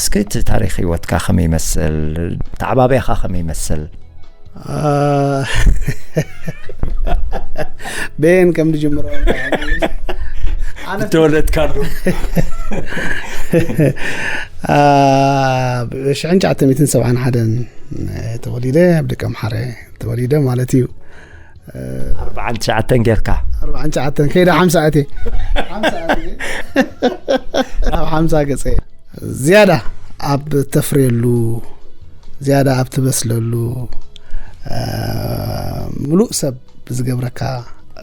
እስኪ እቲ ታሪክ ህይወትካ ከመይ ይመስል? ተዓባብያኻ ከመይ ይመስል? በየን ከም ዝጅምሮ ተወለድካሉ ሽሕን ትሽዓተ ሚእትን ሰብዓን ሓደን ተወሊደ ኣብ ደቂ ኣምሓረ ተወሊደ ማለት እዩ። ኣርባዓን ትሽዓተን ጌርካ ኣርባዓን ትሽዓተን ከይዳ ሓምሳ እቴ ሓምሳ እቴ ናብ ሓምሳ ገፀ ዝያዳ ኣብ ተፍርየሉ ዝያዳ ኣብ ትበስለሉ ምሉእ ሰብ ብዝገብረካ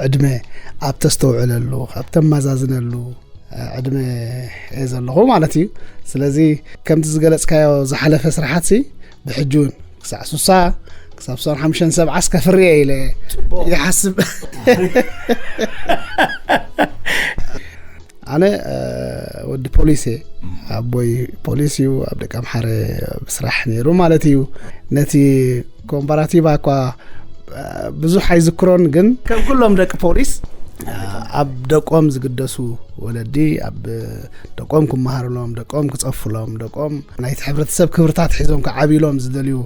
ዕድመ ኣብ ተስተውዕለሉ፣ ኣብ ተመዛዝነሉ ዕድመ እየ ዘለኹ ማለት እዩ። ስለዚ ከምቲ ዝገለጽካዮ ዝሓለፈ ስራሓትሲ ብሕጂ እውን ክሳዕ ሱሳ ክሳብ ሱሳን ሓሙሽተን ሰብዓስ ከፍርየ ኢለ ይሓስብ። ኣነ ወዲ ፖሊስ እየ። ኣቦይ ፖሊስ እዩ። ኣብ ደቂ ኣምሓረ ብስራሕ ነይሩ ማለት እዩ። ነቲ ኮምፓራቲቫ እኳ ብዙሕ ኣይዝክሮን፣ ግን ከም ኩሎም ደቂ ፖሊስ ኣብ ደቆም ዝግደሱ ወለዲ፣ ኣብ ደቆም ክመሃርሎም፣ ደቆም ክጸፉሎም፣ ደቆም ናይቲ ሕብረተሰብ ክብርታት ሒዞም ክዓብዩሎም ዝደልዩ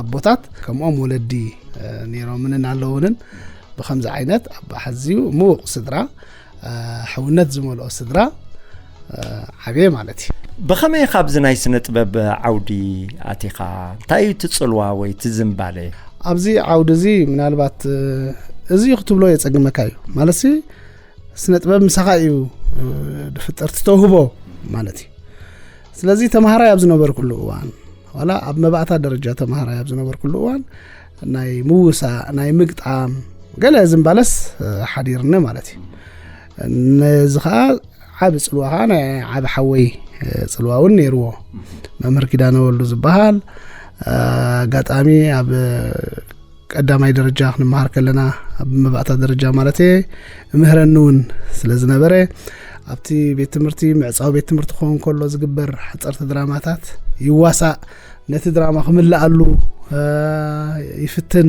ኣቦታት ከምኦም ወለዲ ነይሮምንን ኣለውንን። ብኸምዚ ዓይነት ኣብ ኣዝዩ ምዉቕ ስድራ ሕውነት ዝመልኦ ስድራ ዓብየ ማለት እዩ። ብኸመይ ካብዚ ናይ ስነ ጥበብ ዓውዲ ኣቲኻ? እንታይ እዩ እቲ ጽልዋ ወይ እቲ ዝንባለ? ኣብዚ ዓውዲ እዚ ምናልባት እዚ እዩ ክትብሎ የጸግመካ እዩ። ማለትሲ ስነ ጥበብ ምሳኻ እዩ ድፍጠር፣ ትተውህቦ ማለት እዩ። ስለዚ ተምሃራይ ኣብ ዝነበርኩሉ እዋን፣ ዋላ ኣብ መባእታ ደረጃ ተምሃራይ ኣብ ዝነበርኩሉ እዋን ናይ ምውሳእ፣ ናይ ምግጣም ገለ ዝንባለስ ሓዲርኒ ማለት እዩ። ነዚ ኸዓ ዓቢ ጽልዋ ኸዓ ናይ ዓቢ ሓወይ ጽልዋ እውን ነይርዎ። መምህር ኪዳነ ወልዱ ዝበሃል ኣጋጣሚ ኣብ ቀዳማይ ደረጃ ክንመሃር ከለና፣ ኣብ መባእታ ደረጃ ማለት እየ፣ ምህረኒ እውን ስለ ዝነበረ፣ ኣብቲ ቤት ትምህርቲ ምዕጻው ቤት ትምህርቲ ክኸውን ከሎ ዝግበር ሓጸርቲ ድራማታት ይዋሳእ፣ ነቲ ድራማ ክምልኣሉ ይፍትን።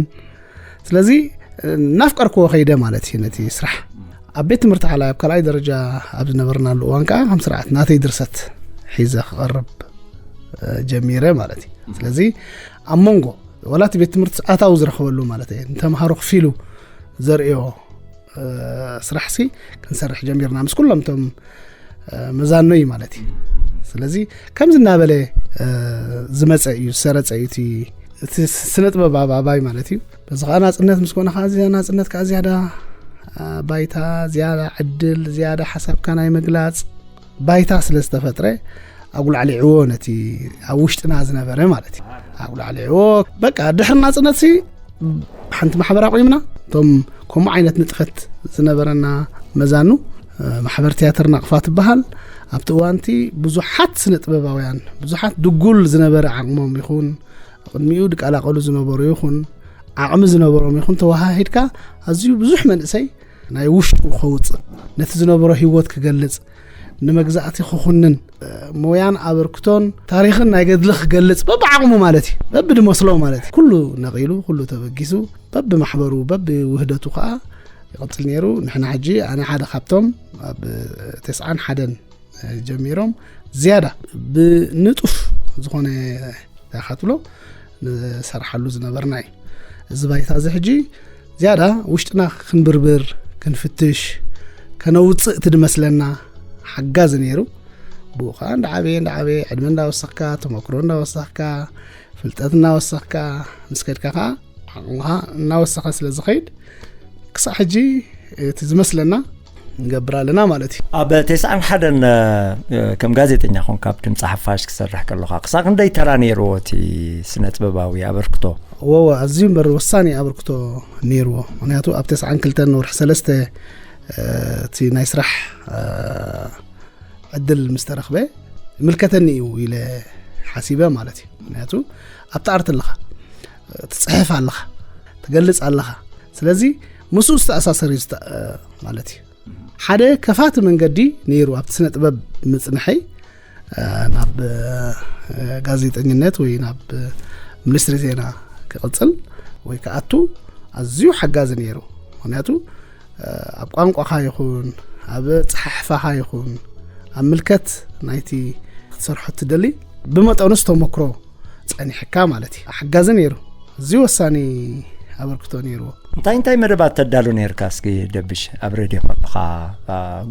ስለዚ እናፍቀርክዎ ከይደ ማለት እዩ ነቲ ስራሕ። ኣብ ቤት ትምህርቲ ሓላይ ኣብ ካልኣይ ደረጃ ኣብ ዝነበርናሉ እዋን ከዓ ከም ስርዓት ናተይ ድርሰት ሒዘ ክቐርብ ጀሚረ ማለት እዩ። ስለዚ ኣብ መንጎ ዋላ እቲ ቤት ትምህርቲ ኣታዊ ዝረኽበሉ ማለት እየ፣ ንተምሃሮ ክፊሉ ዘርእዮ ስራሕሲ ክንሰርሕ ጀሚርና ምስ ኩሎም እቶም መዛኖይ ማለት እዩ። ስለዚ ከምዚ እናበለ ዝመፀ እዩ፣ ዝሰረፀ እዩ እቲ ስነ ጥበብ ኣብ ኣባይ ማለት እዩ። በዚ ከዓ ናፅነት ምስ ኮነ ከዓ እዚ ናፅነት ከዓ ዝያዳ ባይታ፣ ዝያዳ ዕድል፣ ዝያዳ ሓሳብካ ናይ ምግላፅ ባይታ ስለ ዝተፈጥረ ኣጉላዕሊዕዎ ነቲ ኣብ ውሽጥና ዝነበረ ማለት እዩ። ኣጉላዕሊዕዎ በቃ ድሕሪ ናፅነት ሲ ሓንቲ ማሕበር ኣቑምና። እቶም ከምኡ ዓይነት ንጥፈት ዝነበረና መዛኑ ማሕበር ትያትር ናቕፋ ትበሃል። ኣብቲ እዋንቲ ብዙሓት ስነ ጥበባውያን፣ ብዙሓት ድጉል ዝነበረ ዓቕሞም ይኹን ቅድሚኡ ድቀላቀሉ ዝነበሩ ይኹን ዓቕሚ ዝነበሮም ይኹን ተወሃሂድካ ኣዝዩ ብዙሕ መንእሰይ ናይ ውሽጡ ከውፅእ፣ ነቲ ዝነበሮ ህይወት ክገልፅ፣ ንመግዛእቲ ክኹንን ሞያን ኣበርክቶን ታሪኽን ናይ ገድሊ ክገልጽ በብዓቕሙ ማለት እዩ፣ በብድመስሎ ማለት እዩ። ኩሉ ነቒሉ፣ ኩሉ ተበጊሱ፣ በብማሕበሩ፣ በብውህደቱ ከኣ ይቕጽል ነይሩ። ንሕና ሕጂ ኣነ ሓደ ካብቶም ኣብ ተስዓን ሓደን ጀሚሮም ዝያዳ ብንጡፍ ዝኾነ እንታይ ኢኻ ትብሎ ንሰርሓሉ ዝነበርና እዩ። እዚ ባይታ እዚ ሕጂ ዝያዳ ውሽጥና ክንብርብር፣ ክንፍትሽ፣ ከነውፅእ እቲ ድመስለና ሓጋዚ ነይሩ። ብኡ ከዓ እንዳዓበየ እንዳዓበየ ዕድመ እንዳወሰኽካ፣ ተመክሮ እንዳወሰኽካ፣ ፍልጠት እናወሰኽካ ምስ ከድካ ከዓ ዓቕምኻ እናወሰኸ ስለ ዝኸይድ ክሳዕ ሕጂ እቲ ዝመስለና ንገብር ኣለና ማለት እዩ። ኣብ ተስዓን ሓደን ከም ጋዜጠኛ ኮንካ ኣብ ድምፂ ሓፋሽ ክሰርሕ ከለኻ ክሳብ ክንደይ ተራ ነይርዎ እቲ ስነ ጥበባዊ ኣበርክቶ? እወ፣ ኣዝዩ እምበር ወሳኒ ኣበርክቶ ነይርዎ። ምክንያቱ ኣብ ተስዓን ክልተን ወርሒ ሰለስተ እቲ ናይ ስራሕ ዕድል ምስ ተረኽበ ይምልከተኒ እዩ ኢለ ሓሲበ ማለት እዩ። ምክንያቱ ኣብቲ ኣርት ኣለኻ፣ ትፅሕፍ ኣለኻ፣ ትገልፅ ኣለኻ። ስለዚ ምስኡ ዝተኣሳሰር እዩ ዝተ- ማለት እዩ። ሓደ ከፋቲ መንገዲ ነይሩ ኣብቲ ስነ ጥበብ ምፅንሐይ ናብ ጋዜጠኝነት ወይ ናብ ሚኒስትሪ ዜና ክቕፅል ወይ ክኣቱ ኣዝዩ ሓጋዚ ነይሩ። ምክንያቱ ኣብ ቋንቋኻ ይኹን ኣብ ኣፀሓሕፋኻ ይኹን ኣብ ምልከት ናይቲ ክትሰርሖ ትደሊ ብመጠኑስ ተመክሮ ፀኒሕካ ማለት እዩ። ሓጋዚ ነይሩ። እዚ ወሳኒ ኣበርክቶ ነይርዎ። እንታይ እንታይ መደባት ተዳሉ ነይርካ? እስኪ ደብሽ ኣብ ሬድዮ ከለኻ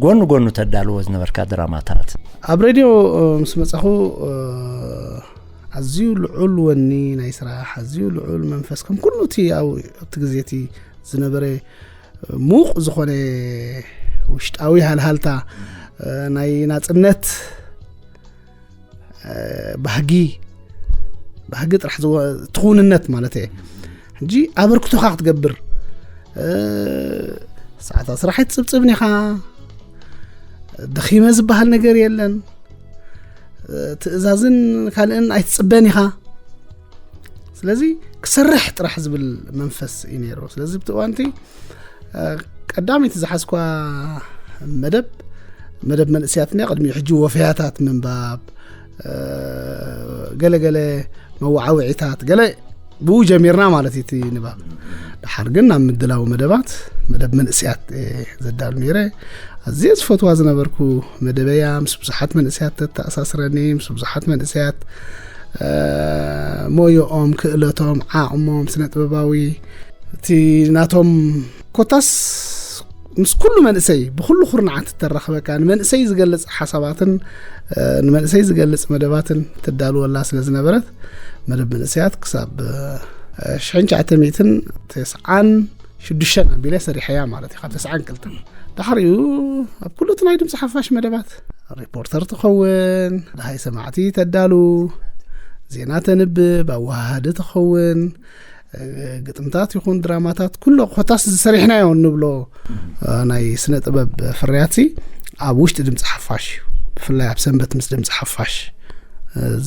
ጎኑ ጎኑ ተዳልዎ ዝነበርካ ድራማታት? ኣብ ሬድዮ ምስ መጻኹ ኣዝዩ ልዑል ወኒ ናይ ስራሕ፣ ኣዝዩ ልዑል መንፈስ ከም ኩሉ እቲ ኣብቲ ግዜ እቲ ዝነበረ ሙቕ ዝኾነ ውሽጣዊ ሃልሃልታ ናይ ናጽነት ባህጊ ባህጊ ጥራሕ ትኽውንነት ማለት እየ። ሕጂ ኣበርክቶኻ ክትገብር፣ ሰዓታት ስራሕ ኣይትጽብጽብን ኢኻ። ደኺመ ዝበሃል ነገር የለን። ትእዛዝን ካልእን ኣይትጽበን ኢኻ። ስለዚ ክሰርሕ ጥራሕ ዝብል መንፈስ እዩ ነይሩ። ስለዚ ብቲ እዋንቲ ቀዳመይቲ ዝሓዝኳ መደብ መደብ መንእስያትና ቅድሚ ሕጂ ወፈያታት ምንባብ፣ ገለገለ መዋዓውዒታት ገለ ብኡ ጀሚርና ማለት እዩ እቲ ንባብ። ድሓር ግን ናብ ምድላው መደባት መደብ መንእስያት ዘዳሉ ነይረ። ኣዝየ ዝፈትዋ ዝነበርኩ መደበያ ምስ ብዙሓት መንእስያት ተተኣሳስረኒ፣ ምስ ብዙሓት መንእስያት ሞዮኦም፣ ክእለቶም፣ ዓቕሞም ስነ ጥበባዊ እቲ ናቶም ኮታስ ምስ ኩሉ መንእሰይ ብኩሉ ኩርናዓት እተራኽበካ ንመንእሰይ ዝገልጽ ሓሳባትን ንመንእሰይ ዝገልጽ መደባትን ትዳልወላ ስለ ዝነበረት መደብ መንእሰያት ክሳብ ሽሕን ትሽዓተ ሚእትን ተስዓን ሽዱሽተን ኣቢለ ሰሪሐያ ማለት እዩ። ካብ ተስዓን ክልተን ድሕሪኡ ኣብ ኩሉ እቲ ናይ ድምፂ ሓፋሽ መደባት ሪፖርተር ትኸውን፣ ደሃይ ሰማዕቲ ተዳሉ፣ ዜና ተንብብ፣ ኣወሃሃዲ ትኸውን፣ ግጥምታት ይኹን ድራማታት ኩሎ ኮታስ ዝሰሪሕናዮ እንብሎ ናይ ስነ ጥበብ ፍርያት ኣብ ውሽጢ ድምፂ ሓፋሽ እዩ። ብፍላይ ኣብ ሰንበት ምስ ድምፂ ሓፋሽ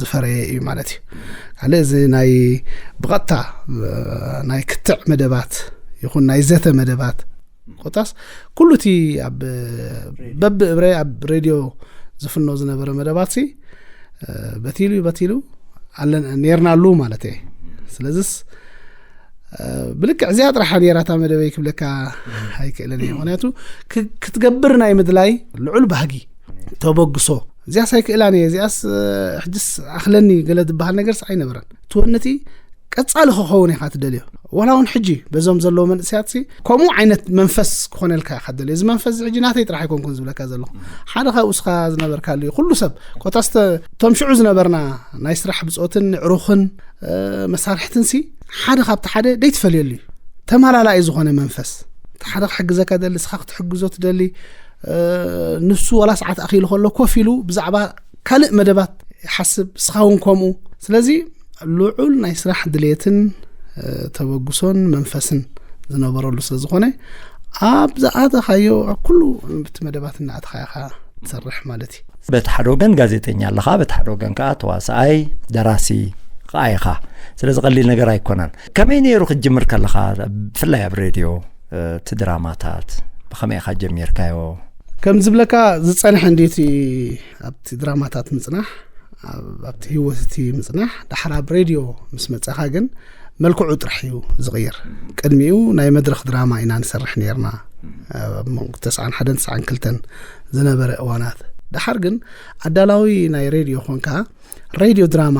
ዝፈረየ እዩ ማለት እዩ። ካልእ እዚ ናይ ብቐጥታ ናይ ክትዕ መደባት ይኹን ናይ ዘተ መደባት ኮታስ ኩሉ እቲ ኣብ በብእብረ ኣብ ሬድዮ ዝፍኖ ዝነበረ መደባት ሲ በቲሉ በቲሉ ኣለን ነርናሉ ማለት እየ። ስለዚስ ብልክዕ እዚኣ ጥራሓ ነራታ መደበይ ክብለካ ኣይክእልን እየ። ምክንያቱ ክትገብር ናይ ምድላይ ልዑል ባህጊ ተበግሶ እዚኣስ ኣይክእላን እየ፣ እዚኣስ ሕጅስ ኣኽለኒ ገለ ዝበሃል ነገርስ ኣይነበረን። ትወነቲ ቀጻሊ ክኸውን ኢኻ ትደልዮ። ዋላ እውን ሕጂ በዞም ዘለዉ መንእስያት ሲ ከምኡ ዓይነት መንፈስ ክኾነልካ ኢኻ ትደልዮ። እዚ መንፈስ እዚ ሕጂ ናተይ ጥራሕ ኣይኮንኩን ዝብለካ ዘለኹ። ሓደ ካብኡ እስኻ ዝነበርካሉ እዩ። ኩሉ ሰብ ኮታስ ቶም ሽዑ ዝነበርና ናይ ስራሕ ብጾትን ዕሩኽን መሳርሕትን ሲ ሓደ ካብቲ ሓደ ደይትፈልየሉ እዩ። ተማላላኢ ዝኾነ መንፈስ እቲ ሓደ ክሕግዘካ ደሊ፣ እስኻ ክትሕግዞ ትደሊ። ንሱ ዋላ ሰዓት ኣኺሉ ከሎ ኮፍ ኢሉ ብዛዕባ ካልእ መደባት ይሓስብ፣ እስኻ እውን ከምኡ። ስለዚ ልዑል ናይ ስራሕ ድሌትን ተበግሶን መንፈስን ዝነበረሉ ስለ ዝኾነ ኣብ ዝኣተኻዮ ኣብ ኩሉ እቲ መደባት እናኣተኻ ኢኻ ትሰርሕ ማለት እዩ። በቲ ሓደ ወገን ጋዜጠኛ ኣለኻ፣ በቲ ሓደ ወገን ከዓ ተዋሳኣይ ደራሲ ከዓ ኢኻ። ስለዚ ቀሊል ነገር ኣይኮነን። ከመይ ነይሩ ክትጅምር ከለኻ ብፍላይ ኣብ ሬድዮ እቲ ድራማታት ብኸመይ ኢኻ ጀሚርካዮ? ከም ዝብለካ ዝጸንሐ እንዲቲ ኣብቲ ድራማታት ምጽናሕ ኣብቲ ህይወት እቲ ምጽናሕ ዳሕር ኣብ ሬድዮ ምስ መጸኻ ግን መልክዑ ጥራሕ እዩ ዝቕየር። ቅድሚኡ ናይ መድረኽ ድራማ ኢና ንሰርሕ ነርና ኣብ መንጎ ተስዓን ሓደን ተስዓን ክልተን ዝነበረ እዋናት። ዳሕር ግን ኣዳላዊ ናይ ሬድዮ ኮንካ ሬድዮ ድራማ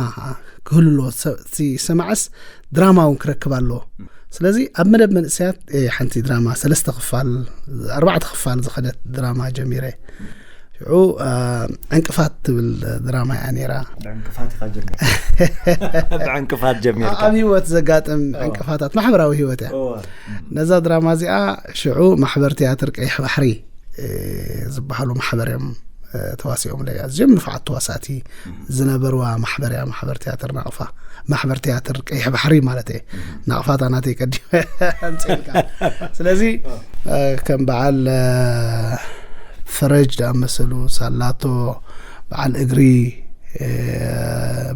ክህሉ ኣለዎ። እቲ ሰማዕስ ድራማ እውን ክረክብ ኣለዎ። ስለዚ ኣብ መደብ መንእሰያት ሓንቲ ድራማ ሰለስተ ክፋል ኣርባዕተ ክፋል ዝኸደት ድራማ ጀሚረ። ሽዑ ዕንቅፋት ትብል ድራማ እያ ነራ። ብዕንቅፋት ጀሚርካ። ኣብ ህይወት ዘጋጥም ዕንቅፋታት ማሕበራዊ ህይወት እያ። ነዛ ድራማ እዚኣ ሽዑ ማሕበር ትያትር ቀይሕ ባሕሪ ዝበሃሉ ማሕበር እዮም ተዋሲኦም ለይ ኣዝዮም ንፋዓት ተዋሳእቲ ዝነበርዋ ማሕበር እያ። ማሕበር ትያትር ናቕፋ፣ ማሕበር ትያትር ቀይሕ ባሕሪ ማለት እየ። ናቕፋ እታ ናተይ ቀዲመ ኣምፅእልካ። ስለዚ ከም በዓል ፈረጅ ዝኣመሰሉ፣ ሳላቶ፣ በዓል እግሪ፣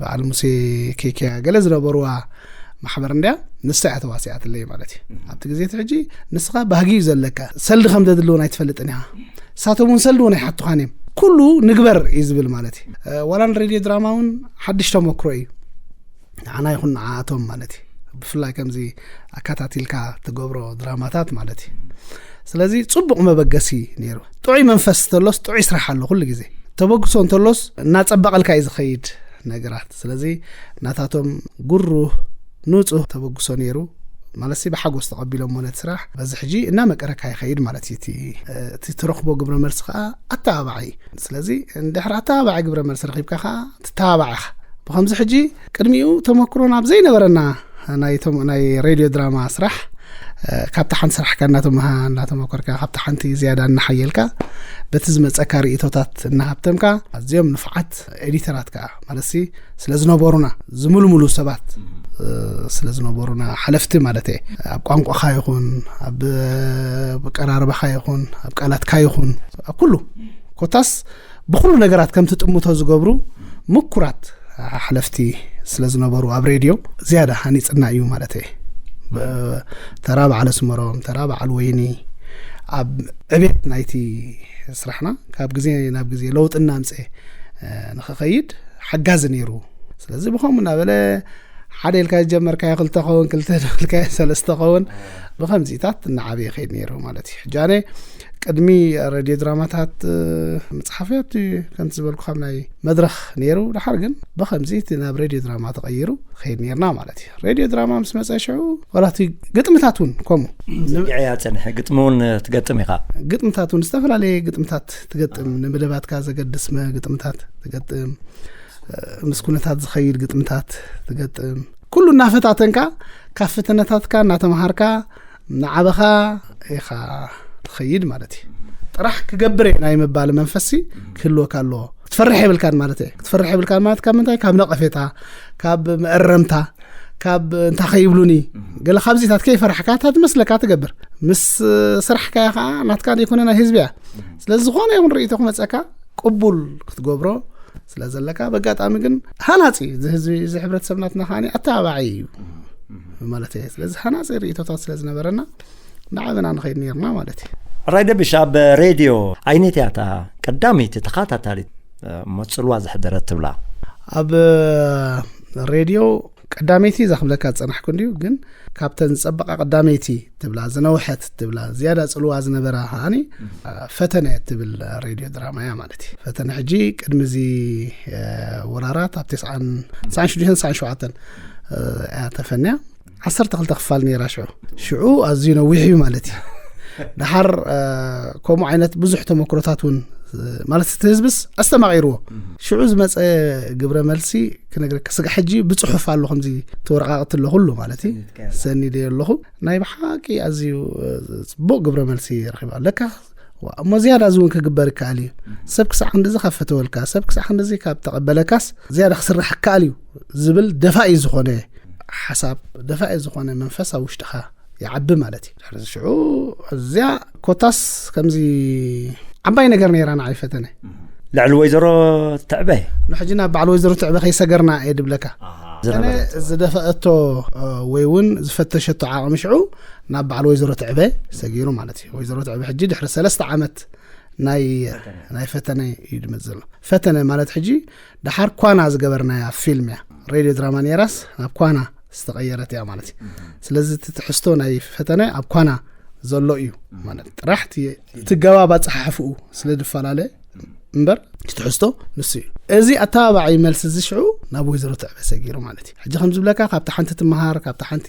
በዓል ሙሴ፣ ኬክያ ገለ ዝነበርዋ ማሕበር እንድያ። ንሳ እያ ተዋሲኣትለይ ማለት እዩ። ኣብቲ ግዜ እቲ ሕጂ ንስኻ ባህጊ እዩ ዘለካ፣ ሰልዲ ከም ዘድልውን ኣይትፈልጥን ኢኻ። ንሳቶም እውን ሰልዲ እውን ኣይሓቱኻን እዮም። ኩሉ ንግበር እዩ ዝብል ማለት እዩ። ዋላ ንሬድዮ ድራማ እውን ሓድሽ ተመክሮ እዩ ንዓና ይኹን ንዓኣቶም ማለት እዩ። ብፍላይ ከምዚ ኣካታቲልካ ትገብሮ ድራማታት ማለት እዩ። ስለዚ ጽቡቕ መበገሲ ነይሩ። ጥዑይ መንፈስ እንተሎስ ጥዑይ ስራሕ ኣሎ ኩሉ ግዜ። ተበግሶ እንተሎስ እናጸበቐልካ እዩ ዝኸይድ ነገራት። ስለዚ ናታቶም ጉሩህ ንጹህ ተበግሶ ነይሩ። ማለት ሲ ብሓጎስ ተቐቢሎሞ ነቲ ስራሕ። በዚ ሕጂ እናመቀረካ ይኸይድ ማለት እዩ። እቲ እቲ ትረኽቦ ግብረ መልሲ ከዓ ኣተባባዒ እዩ። ስለዚ እንድሕር ኣተባባዒ ግብረ መልሲ ረኺብካ ከዓ ትተባባዕ ኢኻ። ብኸምዚ ሕጂ ቅድሚኡ ተመክሮ ናብ ዘይነበረና ናይ ቶም- ናይ ሬድዮ ድራማ ስራሕ ካብቲ ሓንቲ ስራሕካ እናተመሃ እናተመኮርካ፣ ካብቲ ሓንቲ ዝያዳ እናሓየልካ፣ በቲ ዝመፀካ ርእቶታት እናሃብተምካ፣ ኣዝዮም ንፉዓት ኤዲተራት ከዓ ማለት ሲ ስለ ዝነበሩና፣ ዝምልምሉ ሰባት ስለ ዝነበሩና፣ ሓለፍቲ ማለት እየ፣ ኣብ ቋንቋኻ ይኹን፣ ኣብ ቀራርባኻ ይኹን፣ ኣብ ቃላትካ ይኹን፣ ኣብ ኩሉ ኮታስ ብኩሉ ነገራት ከም ትጥምቶ ዝገብሩ ምኩራት ሓለፍቲ ስለ ዝነበሩ፣ ኣብ ሬድዮ ዝያዳ ሃኒፅና እዩ ማለት እየ። ተራ በዓል ኣስመሮም፣ ተራ በዓል ወይኒ፣ ኣብ ዕቤት ናይቲ ስራሕና ካብ ግዜ ናብ ግዜ ለውጢ እናምፀ ንክኸይድ ሓጋዚ ነይሩ። ስለዚ ብኸምኡ እናበለ ሓደ ኢልካ ዝጀመርካዮ ክልተ ኸውን፣ ክልተ ኢልካዮ ሰለስተ ኸውን፣ ብኸምዚታት እናዓበየ ይኸይድ ነይሩ ማለት እዩ። ሕጂ ኣነ ቅድሚ ሬድዮ ድራማታት ምፅሓፈይ ኣብቲ ከምቲ ዝበልኩ ካብ ናይ መድረኽ ነይሩ። ድሓር ግን ብኸምዚ እቲ ናብ ሬድዮ ድራማ ተቐይሩ ኸይድ ነይርና ማለት እዩ። ሬድዮ ድራማ ምስ መፀ ሽዑ ዋላ እቲ ግጥምታት እውን ከምኡ ዝግዕያ ፀንሐ ግጥሚ እውን ትገጥም ኢኻ። ግጥምታት እውን ዝተፈላለየ ግጥምታት ትገጥም፣ ንምደባትካ ዘገድስ ግጥምታት ትገጥም፣ ምስ ኩነታት ዝኸይድ ግጥምታት ትገጥም። ኩሉ እናፈታተንካ ካብ ፈተነታትካ እናተምሃርካ እናዓበኻ ኢኻ ትኸይድ ማለት እዩ። ጥራሕ ክገብር እየ ናይ ምባል መንፈሲ ክህልወካ ኣለዎ። ክትፈርሕ የብልካን ማለት እየ። ክትፈርሕ የብልካን ማለት ካብ ምንታይ? ካብ ነቐፌታ፣ ካብ መእረምታ፣ ካብ እንታይ ከይብሉኒ፣ ገለ ካብዚታት ከይፈራሕካ እታ ትመስለካ ትገብር። ምስ ስራሕካያ ከዓ ናትካ ዘይኮነ ናይ ህዝቢ እያ። ስለዚ ዝኾነ ይኹን ርእይቶ ክመፀካ ቅቡል ክትገብሮ ስለ ዘለካ፣ በጋጣሚ ግን ሃናፂ እዚ ህዝቢ እዚ ሕብረተሰብ ናትና ከዓኒ ኣተባባዒ እዩ ማለት እየ። ስለዚ ሃናፂ ርእይቶታት ስለ ዝነበረና እናዓበና ንኸይድ ነርና ማለት እዩ። ሕራይ ደብሽ፣ ኣብ ሬድዮ ኣይነት እያ እታ ቀዳመይቲ ተኸታታሊት መፅልዋ ዘሕደረት ትብላ? ኣብ ሬድዮ ቀዳመይቲ እዛ ክብለካ ዝፀናሕኩ እንድዩ፣ ግን ካብተን ዝፀበቓ ቀዳመይቲ ትብላ፣ ዝነውሐት ትብላ፣ ዝያዳ ፅልዋ ዝነበራ ከዓኒ ፈተነ ትብል ሬድዮ ድራማ እያ ማለት እዩ። ፈተነ ሕጂ ቅድሚ እዚ ወራራት ኣብ ተስዓን ሽዱሽተን ተስዓን ሸውዓተን እያ ተፈንያ። ዓሰርተ ክልተ ክፋል ነይራ ሽዑ። ሽዑ ኣዝዩ ነዊሕ እዩ ማለት እዩ። ድሓር ከምኡ ዓይነት ብዙሕ ተመክሮታት እውን ማለት እቲ ህዝብስ ኣስተማቒርዎ። ሽዑ ዝመፀ ግብረ መልሲ ክነግረካ ስጋ ሕጂ ብፅሑፍ ኣሎ፣ ከምዚ ተወረቃቅቲ ኣሎ ኩሉ ማለት እዩ። ሰኒደ ኣለኹ። ናይ ብሓቂ ኣዝዩ ፅቡቅ ግብረ መልሲ ረኺባ። ለካ እሞ ዝያዳ እዚ እውን ክግበር ይከኣል እዩ። ሰብ ክሳዕ ክንድዚ ካብ ፈተወልካ፣ ሰብ ክሳዕ ክንድዚ ካብ ተቐበለካስ ዝያዳ ክስራሕ ይከኣል እዩ ዝብል ደፋኢ ዝኾነ ሓሳብ፣ ደፋኢ ዝኾነ መንፈስ ኣብ ውሽጥኻ ይዓቢ ማለት እዩ። ድሕሪ ሽዑ እዚኣ ኮታስ ከምዚ ዓባይ ነገር ነይራ ንዓይ ፈተነ። ልዕሊ ወይዘሮ ትዕበ? ንሕጂ ናብ በዓል ወይዘሮ ትዕበ ከይሰገርና እየ ድብለካ። ኣነ ዝደፈአቶ ወይ እውን ዝፈተሸቶ ዓቕሚ ሽዑ ናብ በዓል ወይዘሮ ትዕበ ሰጊሩ ማለት እዩ። ወይዘሮ ትዕበ ሕጂ ድሕሪ ሰለስተ ዓመት ናይ ናይ ፈተነ እዩ ድመፅ ዘሎ። ፈተነ ማለት ሕጂ ደሓር ኳና ዝገበርናያ ፊልም እያ። ሬድዮ ድራማ ነይራስ ናብ ኳና ዝተቐየረት እያ ማለት እዩ። ስለዚ እቲ ትሕዝቶ ናይ ፈተነ ኣብ ኳና ዘሎ እዩ ማለት ጥራሕ እቲ እቲ ገባብ ኣፀሓሕፍኡ ስለ ዝፈላለ እምበር እቲ ትሕዝቶ ንሱ እዩ። እዚ ኣተባባዒ መልሲ እዚ ሽዑ ናብ ወይዘሮ ትዕበ ሰጊሩ ማለት እዩ። ሕጂ ከም ዝብለካ ካብቲ ሓንቲ ትመሃር፣ ካብቲ ሓንቲ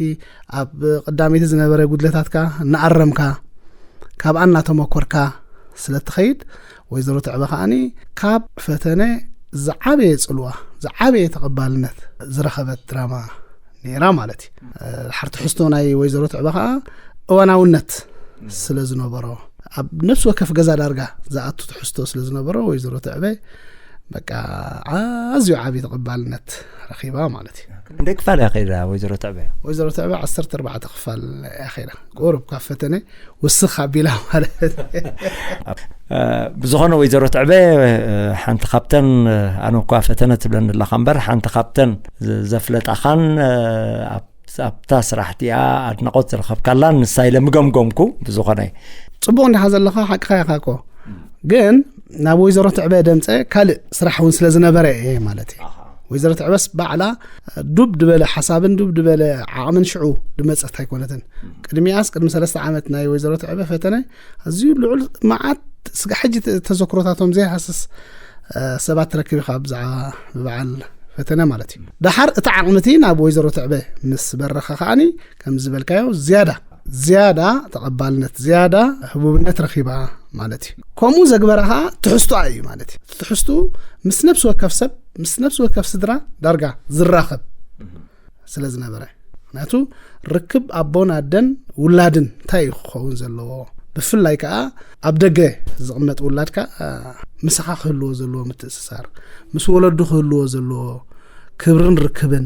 ኣብ ቀዳመይቲ ዝነበረ ጉድለታትካ እናኣረምካ ካብኣ እናተመኮርካ ስለ እትኸይድ ወይዘሮ ትዕበ ከዓኒ ካብ ፈተነ ዝዓበየ ፅልዋ ዝዓበየ ተቐባልነት ዝረኸበት ድራማ ነይራ ማለት እዩ። ድሓር ትሕዝቶ ናይ ወይዘሮ ትዕበ ከዓ እዋናውነት ስለ ዝነበሮ ኣብ ነፍሲ ወከፍ ገዛ ዳርጋ ዝኣቱ ትሕዝቶ ስለ ዝነበሮ ወይዘሮ ትዕበ በቃ ኣዝዩ ዓብዪ ተቐባልነት ረኺባ ማለት እዩ። ክንደይ ክፋል እያ ከይዳ ወይዘሮ ትዕበ? ወይዘሮ ትዕበ ዓሰርተ ኣርባዕተ ክፋል እያ ከይዳ። ቁሩብ ካብ ፈተነ ውስኽ ኣቢላ ማለት። ብዝኾነ ወይዘሮ ትዕበ ሓንቲ ካብተን ኣነ እኳ ፈተነ ትብለኒ ኣለኻ እምበር ሓንቲ ካብተን ዘፍለጣኻን ኣብታ ስራሕ እቲኣ ኣድናቖት ዝረኸብካላን ንሳ ኢለ ምገምገምኩ። ብዝኾነ ፅቡቕ እንዲኻ ዘለኻ ሓቅኻ ኢኻ እኮ ግን ናብ ወይዘሮ ትዕበ ደምፀ ካልእ ስራሕ እውን ስለ ዝነበረ እየ ማለት እዩ። ወይዘሮ ትዕበስ ባዕላ ዱብ ድበለ ሓሳብን ዱብ ድበለ ዓቕምን ሽዑ ድመፀት ኣይኮነትን። ቅድሚኣስ ቅድሚ ሰለስተ ዓመት ናይ ወይዘሮ ትዕበ ፈተነ ኣዝዩ ልዑል መዓት ስጋ ሕጂ ተዘክሮታቶም ዘይሃስስ ሰባት ትረክብ ኢኻ ብዛዕባ ብበዓል ፈተነ ማለት እዩ። ደሓር እቲ ዓቕምቲ ናብ ወይዘሮ ትዕበ ምስ በረኸ ከዓኒ ከም ዝበልካዮ ዝያዳ ዝያዳ ተቐባልነት ዝያዳ ህቡብነት ረኺባ ማለት እዩ። ከምኡ ዘግበራ ከዓ ትሕዝቶኣ እዩ ማለት እዩ። ትሕዝቱ ምስ ነፍሲ ወከፍ ሰብ ምስ ነፍሲ ወከፍ ስድራ ዳርጋ ዝራኸብ ስለ ዝነበረ ምክንያቱ ርክብ ኣቦን ኣደን ውላድን እንታይ እዩ ክኸውን ዘለዎ? ብፍላይ ከዓ ኣብ ደገ ዝቕመጥ ውላድካ ምሳኻ ክህልዎ ዘለዎ ምትእስሳር፣ ምስ ወለዱ ክህልዎ ዘለዎ ክብርን ርክብን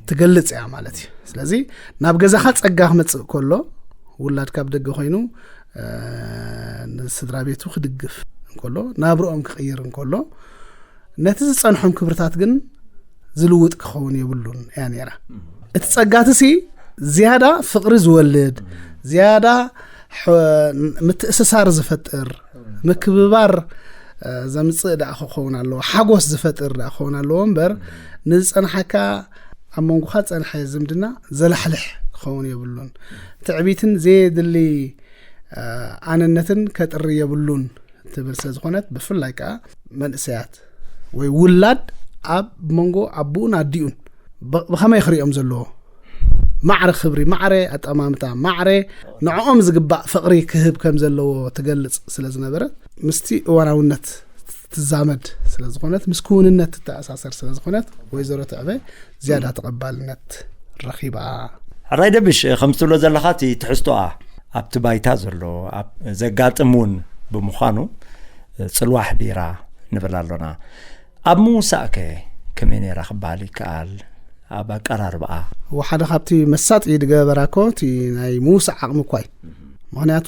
ትገልጽ እያ ማለት እዩ። ስለዚ ናብ ገዛኻ ጸጋ ክመጽእ ከሎ ውላድ ካብ ደገ ኮይኑ ንስድራ ቤቱ ክድግፍ እንከሎ፣ ናብርኦም ክቕይር እንከሎ፣ ነቲ ዝጸንሖም ክብርታት ግን ዝልውጥ ክኸውን የብሉን እያ ነይራ። እቲ ጸጋትሲ ዝያዳ ፍቕሪ ዝወልድ፣ ዝያዳ ምትእስሳር ዝፈጥር፣ ምክብባር ዘምጽእ ደኣ ክኸውን ኣለዎ፣ ሓጎስ ዝፈጥር ደኣ ክኸውን ኣለዎ እምበር፣ ንዝጸንሓካ፣ ኣብ መንጎኻ ዝጸንሐ ዝምድና ዘላሕልሕ ክኸውን የብሉን። ትዕቢትን ዘየድሊ ኣነነትን ከጥሪ የብሉን ትብል ስለ ዝኾነት፣ ብፍላይ ከዓ መንእሰያት ወይ ውላድ ኣብ መንጎ ኣቦኡን ኣዲኡን ብኸመይ ክሪኦም ዘለዎ፣ ማዕረ ክብሪ፣ ማዕረ ኣጠማምታ፣ ማዕረ ንዕኦም ዝግባእ ፍቕሪ ክህብ ከም ዘለዎ ትገልጽ ስለ ዝነበረት፣ ምስቲ እዋናውነት ትዛመድ ስለ ዝኾነት፣ ምስ ክውንነት ትተኣሳሰር ስለ ዝኾነት፣ ወይዘሮ ትዕበ ዝያዳ ተቐባልነት ረኺባ። ሕራይ ደብሽ፣ ከም ትብሎ ዘለኻ፣ እቲ ትሕዝቶኣ ኣብቲ ባይታ ዘሎ፣ ኣብ ዘጋጥም እውን ብምዃኑ፣ ጽልዋ ኣሕዲራ ንብል ኣሎና። ኣብ ምውሳእ ከ ከመይ ነይራ ክበሃል ይከኣል? ኣብ ኣቀራርባኣ? ወሓደ ካብቲ መሳጢ ዝገበራ እኮ እቲ ናይ ምውሳእ ዓቕሚ እኳ እዩ። ምኽንያቱ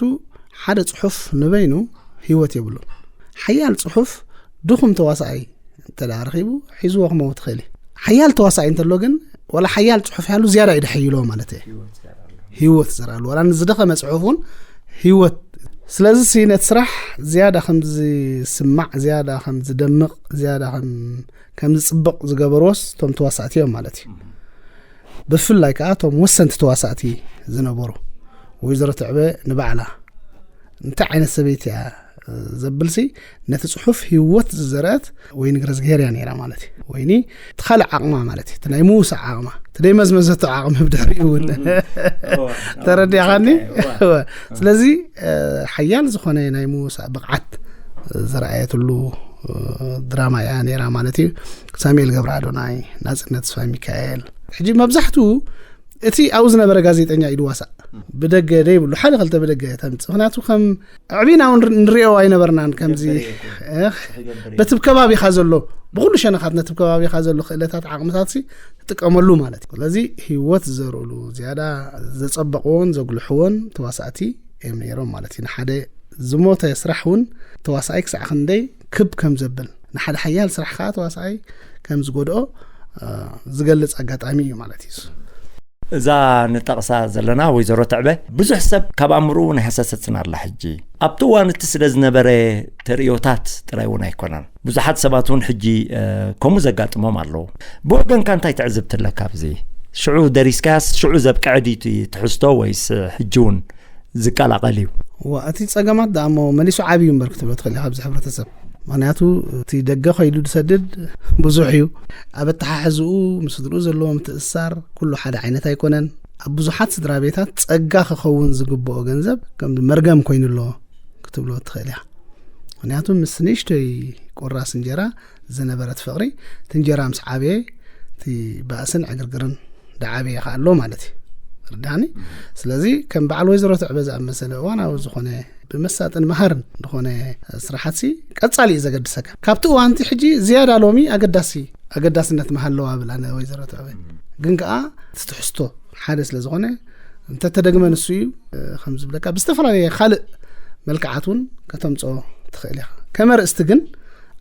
ሓደ ጽሑፍ ንበይኑ ህይወት የብሉን። ሓያል ጽሑፍ ድኹም ተዋሳኣይ እንተ ደኣ ረኺቡ ሒዝዎ ክመውት ይኽእል እዩ። ሓያል ተዋሳኣይ እንተሎ ግን ዋላ ሓያል ጽሑፍ ይሃሉ ዝያዳ እዩ ደሓይሎ ማለት እዩ። ህይወት ዘርኣሉ ዋላ ንዝደኸመ ጽሑፍ እውን ህይወት። ስለዚ ሲ ነቲ ስራሕ ዝያዳ ከም ዝስማዕ፣ ዝያዳ ከም ዝደምቕ፣ ዝያዳ ከም ከም ዝጽብቕ ዝገበርዎስ እቶም ተዋሳእቲ እዮም ማለት እዩ። ብፍላይ ከዓ እቶም ወሰንቲ ተዋሳእቲ ዝነበሩ ወይዘሮ ትዕበ ንባዕላ እንታይ ዓይነት ሰበይቲ እያ ዘብልሲ ነቲ ጽሑፍ ህይወት ዝዘርአት ወይኒ ግረዝግሄር እያ ነይራ ማለት እዩ። ወይኒ እቲ ካልእ ዓቕማ ማለት እዩ፣ እቲ ናይ ምውሳእ ዓቕማ፣ እቲ ደይ መዝመዘቶ ዓቕሚ ብድሕሪኡ እውን ተረዲኻኒ። እወ። ስለዚ ሓያል ዝኾነ ናይ ምውሳእ ብቕዓት ዝረኣየትሉ ድራማ እያ ነይራ ማለት እዩ። ሳሙኤል ገብረ ኣዶናይ፣ ናጽነት ተስፋ ሚካኤል። ሕጂ መብዛሕትኡ እቲ ኣብኡ ዝነበረ ጋዜጠኛ እዩ ድዋሳእ። ብደገ ደይብሉ፣ ሓደ ክልተ ብደገ ተምጽእ። ምኽንያቱ ከም ኣዕቢና እውን ንሪኦ ኣይነበርናን። ከምዚ በቲ ከባቢኻ ዘሎ፣ ብኹሉ ሸነኻት ነቲ ከባቢኻ ዘሎ ክእለታት፣ ዓቕምታት ሲ ትጥቀመሉ ማለት እዩ። ስለዚ ህይወት ዝዘርእሉ፣ ዝያዳ ዘጸበቕዎን ዘጉልሕዎን ተዋሳእቲ እዮም ነይሮም ማለት እዩ። ንሓደ ዝሞተ ስራሕ እውን ተዋሳኣይ ክሳዕ ክንደይ ክብ ከም ዘብል፣ ንሓደ ሓያል ስራሕ ከዓ ተዋሳኣይ ከም ዝጎድኦ ዝገልጽ ኣጋጣሚ እዩ ማለት እዩ። እዛ ንጠቕሳ ዘለና ወይዘሮ ትዕበ ብዙሕ ሰብ ካብ ኣእምርኡ ናይ ሃሰሰትን ኣላ። ሕጂ ኣብቲ እዋን እቲ ስለ ዝነበረ ተርእዮታት ጥራይ እውን ኣይኮነን። ብዙሓት ሰባት እውን ሕጂ ከምኡ ዘጋጥሞም ኣለዉ። ብወገንካ እንታይ ትዕዝብቲ ኣለካ ኣብዚ? ሽዑ ደሪስካያስ ሽዑ ዘብቅዐ ድዩ እቲ ትሕዝቶ ወይስ ሕጂ እውን ዝቀላቐል እዩ? እዋ፣ እቲ ጸገማት ደኣ እሞ መሊሱ ዓብዩ እምበር ክትብሎ ትኽእል ኢኻ ኣብዚ ሕብረተሰብ። ምኽንያቱ እቲ ደገ ከይዱ ዝሰድድ ብዙሕ እዩ። ኣብ ኣተሓሕዝኡ ምስ ስድርኡ ዘለዎ ምትእስሳር ኩሉ ሓደ ዓይነት ኣይኮነን። ኣብ ብዙሓት ስድራ ቤታት ጸጋ ክኸውን ዝግብኦ ገንዘብ ከም መርገም ኮይኑ ኣሎ ክትብሎ ትኽእል ኢኻ። ምኽንያቱ ምስ ንእሽቶይ ቁራስ እንጀራ ዝነበረት ፍቕሪ፣ እቲ እንጀራ ምስ ዓበየ እቲ ባእስን ዕግርግርን ደዓበየ ከኣ ኣሎ ማለት እዩ። ርዳኒ። ስለዚ ከም በዓል ወይዘሮ ትዕበ ዝኣመሰለ እዋናዊ ዝኾነ ብመሳጥን መሃርን ዝኾነ ስራሓትሲ ቀጻሊ እዩ ዘገድሰካ። ካብቲ እዋንቲ ሕጂ ዝያዳ ሎሚ ኣገዳሲ ኣገዳስነት መሃለዋ ብል ኣነ ወይዘሮ ትዕበ። ግን ከኣ እቲ ትሕዝቶ ሓደ ስለ ዝኾነ እንተተደግመ ንሱ እዩ ከም ዝብለካ ብዝተፈላለየ ካልእ መልክዓት እውን ከተምጾ ትኽእል ኢኻ። ከም ኣርእስቲ ግን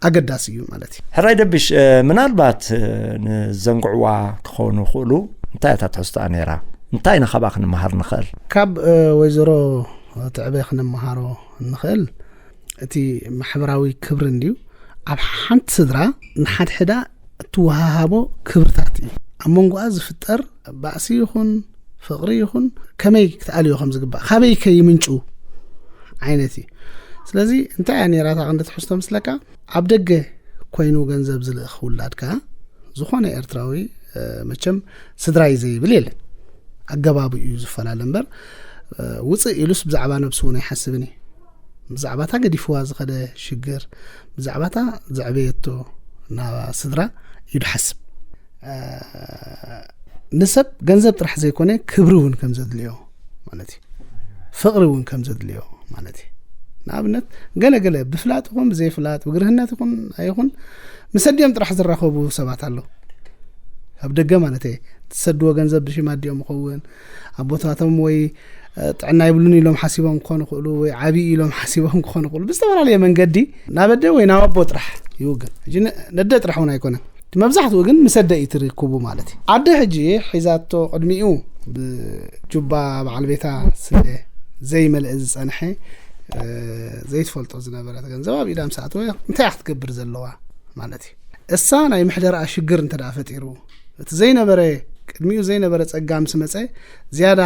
ኣገዳሲ እዩ ማለት እዩ። ሕራይ ደብሽ፣ ምናልባት ንዘንግዕዋ ክኾኑ ይኽእሉ። እንታይ እታ ትሕዝቶኣ ነይራ? እንታይ ኢና ካብኣ ክንመሃር ንኽእል? ካብ ወይዘሮ ትዕበ ክንመሃሮ ንኽእል እቲ ማሕበራዊ ክብሪ እንድዩ። ኣብ ሓንቲ ስድራ ንሓድሕዳ እትወሃሃቦ ክብርታት እዩ። ኣብ መንጎኣ ዝፍጠር ባእሲ ይኹን ፍቕሪ ይኹን ከመይ ክትኣልዮ ከም ዝግባእ፣ ካበይ ከይምንጩ ዓይነት እዩ። ስለዚ እንታይ እያ ነይራ እታ ቀንዲ ትሕዝቶ ምስለካ? ኣብ ደገ ኮይኑ ገንዘብ ዝልእኽ ውላድካ ዝኾነ ኤርትራዊ መቸም ስድራይ ዘይብል የለን። ኣገባቡ እዩ ዝፈላለ እምበር ውፅእ ኢሉስ ብዛዕባ ነብሱ እውን ኣይሓስብን እዩ። ብዛዕባታ ገዲፍዋ ዝኸደ ሽግር፣ ብዛዕባታ ዘዕበየቶ ናባ ስድራ እዩ ድሓስብ። ንሰብ ገንዘብ ጥራሕ ዘይኮነ ክብሪ እውን ከም ዘድልዮ ማለት እዩ። ፍቕሪ እውን ከም ዘድልዮ ማለት እዩ። ንኣብነት ገለ ገለ ብፍላጥ ይኹን ብዘይፍላጥ ብግርህነት ይኹን ኣይኹን ምስ ኣዲኦም ጥራሕ ዝራኸቡ ሰባት ኣለዉ። ኣብ ደገ ማለት እየ። ትሰድዎ ገንዘብ ብሽም ኣዲኦም ይኸውን፣ ኣቦታቶም ወይ ጥዕና ይብሉን ኢሎም ሓሲቦም ክኾኑ ይኽእሉ ወይ ዓብዪ ኢሎም ሓሲቦም ክኾኑ ይኽእሉ። ብዝተፈላለየ መንገዲ ናብ ኣደ ወይ ናብ ኣቦ ጥራሕ ይውግን። ሕጂ ነደ ጥራሕ እውን ኣይኮነን። መብዛሕትኡ ግን ምስ ኣደ እዩ ትርክቡ ማለት እዩ። ኣደ ሕጂ ሒዛቶ ቅድሚኡ ብጁባ በዓል ቤታ ስለ ዘይመልአ ዝጸንሐ ዘይትፈልጦ ዝነበረት ገንዘብ ኣብ ኢዳ ምስ ኣተወ እንታይ እያ ክትገብር ዘለዋ ማለት እዩ። እሳ ናይ ምሕደራኣ ሽግር እንተ ደኣ ፈጢሩ እቲ ዘይነበረ ቅድሚኡ ዘይነበረ ጸጋ ምስ መጸ ዝያዳ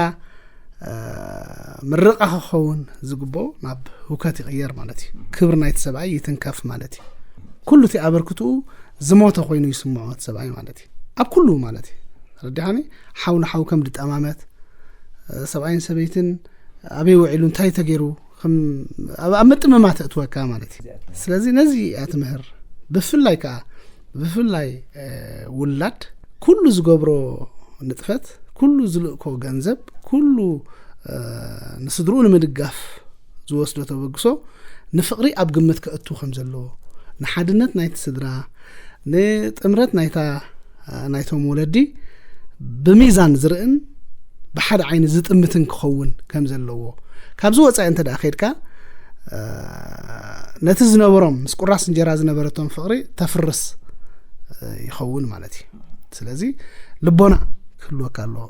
ምርቓ ክኸውን ዝግብኦ ናብ ህውከት ይቕየር ማለት እዩ። ክብሪ ናይቲ ሰብኣይ ይትንከፍ ማለት እዩ። ኩሉ እቲ ኣበርክትኡ ዝሞተ ኮይኑ ይስምዖ እቲ ሰብኣይ ማለት እዩ። ኣብ ኩሉ ማለት እዩ። ረዲኻኒ ሓው ንሓው ከም ድጠማመት ሰብኣይን ሰበይትን ኣበይ ውዒሉ እንታይ ተገይሩ ኣብ ምጥምማት እትወካ ማለት እዩ። ስለዚ ነዚ እያ ትምህር። ብፍላይ ከዓ ብፍላይ ውላድ ኩሉ ዝገብሮ ንጥፈት፣ ኩሉ ዝልእኮ ገንዘብ፣ ኩሉ ንስድርኡ ንምድጋፍ ዝወስዶ ተበግሶ ንፍቕሪ ኣብ ግምት ከእቱ ከም ዘለዎ፣ ንሓድነት ናይቲ ስድራ፣ ንጥምረት ናይታ ናይቶም ወለዲ ብሚዛን ዝርእን ብሓደ ዓይኒ ዝጥምትን ክኸውን ከም ዘለዎ፣ ካብዚ ወፃኢ እንተ ደኣ ከይድካ ነቲ ዝነበሮም ምስ ቁራስ እንጀራ ዝነበረቶም ፍቕሪ ተፍርስ ይኸውን ማለት እዩ። ስለዚ ልቦና ክህልወካ ኣለዎ።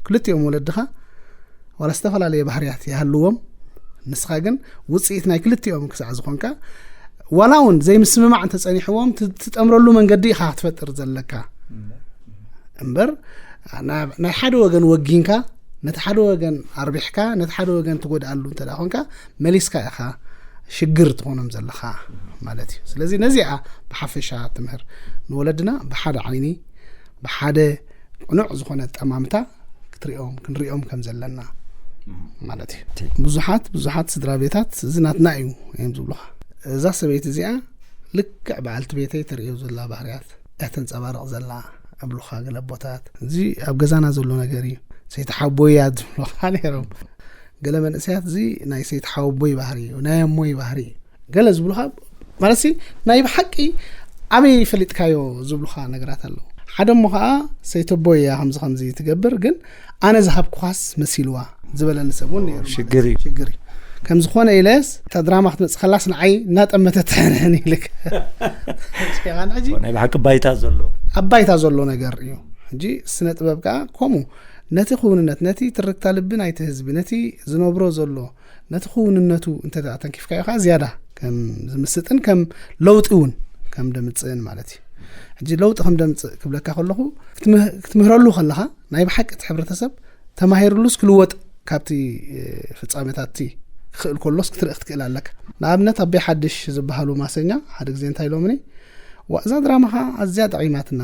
ክልቲኦም ወለድኻ ዋላ ዝተፈላለየ ባህርያት ይሃልዎም፣ ንስኻ ግን ውፅኢት ናይ ክልቲኦም ክሳዕ ዝኾንካ ዋላ እውን ዘይምስምማዕ እንተፀኒሕዎም ትጠምረሉ መንገዲ ኢኻ ክትፈጥር ዘለካ እምበር ናይ ሓደ ወገን ወጊንካ ነቲ ሓደ ወገን ኣርቢሕካ ነቲ ሓደ ወገን ትጎድኣሉ እንተ ኮንካ መሊስካ ኢኻ ሽግር ትኾኖም ዘለኻ ማለት እዩ። ስለዚ ነዚኣ ብሓፈሻ ትምህር ንወለድና ብሓደ ዓይኒ ብሓደ ቅኑዕ ዝኾነ ጠማምታ ክትሪኦም ክንሪኦም ከም ዘለና ማለት እዩ። ብዙሓት ብዙሓት ስድራ ቤታት እዚ ናትና እዩ እዮም ዝብሉኻ። እዛ ሰበይቲ እዚኣ ልክዕ በዓልቲ ቤተይ ተርእዮ ዘላ ባህርያት እያ ተንጸባርቕ ዘላ ኣብሉኻ ገለ ኣቦታት። እዚ ኣብ ገዛና ዘሎ ነገር እዩ። ሰይቲ ሓቦይ እያ ዝብሉኻ ነይሮም። ገለ መንእሰያት እዚ ናይ ሰይቲ ሓወቦይ ባህሪ እዩ፣ ናይ ኣሞይ ባህሪ እዩ። ገለ ዝብሉኻ ማለት ሲ ናይ ብሓቂ ኣበይ ፈሊጥካዮ ዝብሉኻ ነገራት ኣለዉ። ሓደ እሞ ኸዓ ሰይተቦይ እያ ከምዚ ከምዚ ትገብር ግን ኣነ ዝሃብኩኻስ መሲልዋ ዝበለኒ ሰብ እውን ነይሩ ማለት ሽግር እዩ። ሽግር እዩ። ከም ዝኾነ ኢለስ እታ ድራማ ክትመጽእ ከላስ ንዓይ እናጠመተት ትሕንሕን ኢልክ። ሸይኻን ሕጂ ናይ ብሓቂ ባይታ ዘሎ ኣብ ባይታ ዘሎ ነገር እዩ። ሕጂ ስነ ጥበብ ከዓ ከምኡ ነቲ ክውንነት ነቲ ትርክታ ልቢ ናይቲ ህዝቢ ነቲ ዝነብሮ ዘሎ ነቲ ክውንነቱ እንተ ተንኪፍካዮ ከዓ ዝያዳ ከም ዝምስጥን ከም ለውጢ እውን ከም ደምፅእን ማለት እዩ። ሕጂ ለውጢ ከም ደምፅእ ክብለካ ከለኹ ክትምህረሉ ከለኻ ናይ ብሓቂ እቲ ሕብረተሰብ ተማሂርሉስ ክልወጥ ካብቲ ፍጻሜታት እቲ ክኽእል ከሎስ ክትርኢ ክትክእል ኣለካ። ንኣብነት ኣቦይ ሓድሽ ዝበሃሉ ማሰኛ ሓደ ግዜ እንታይ ኢሎምኒ፣ "ዋ እዛ ድራማኻ ኣዝያ ጠቒማትና፣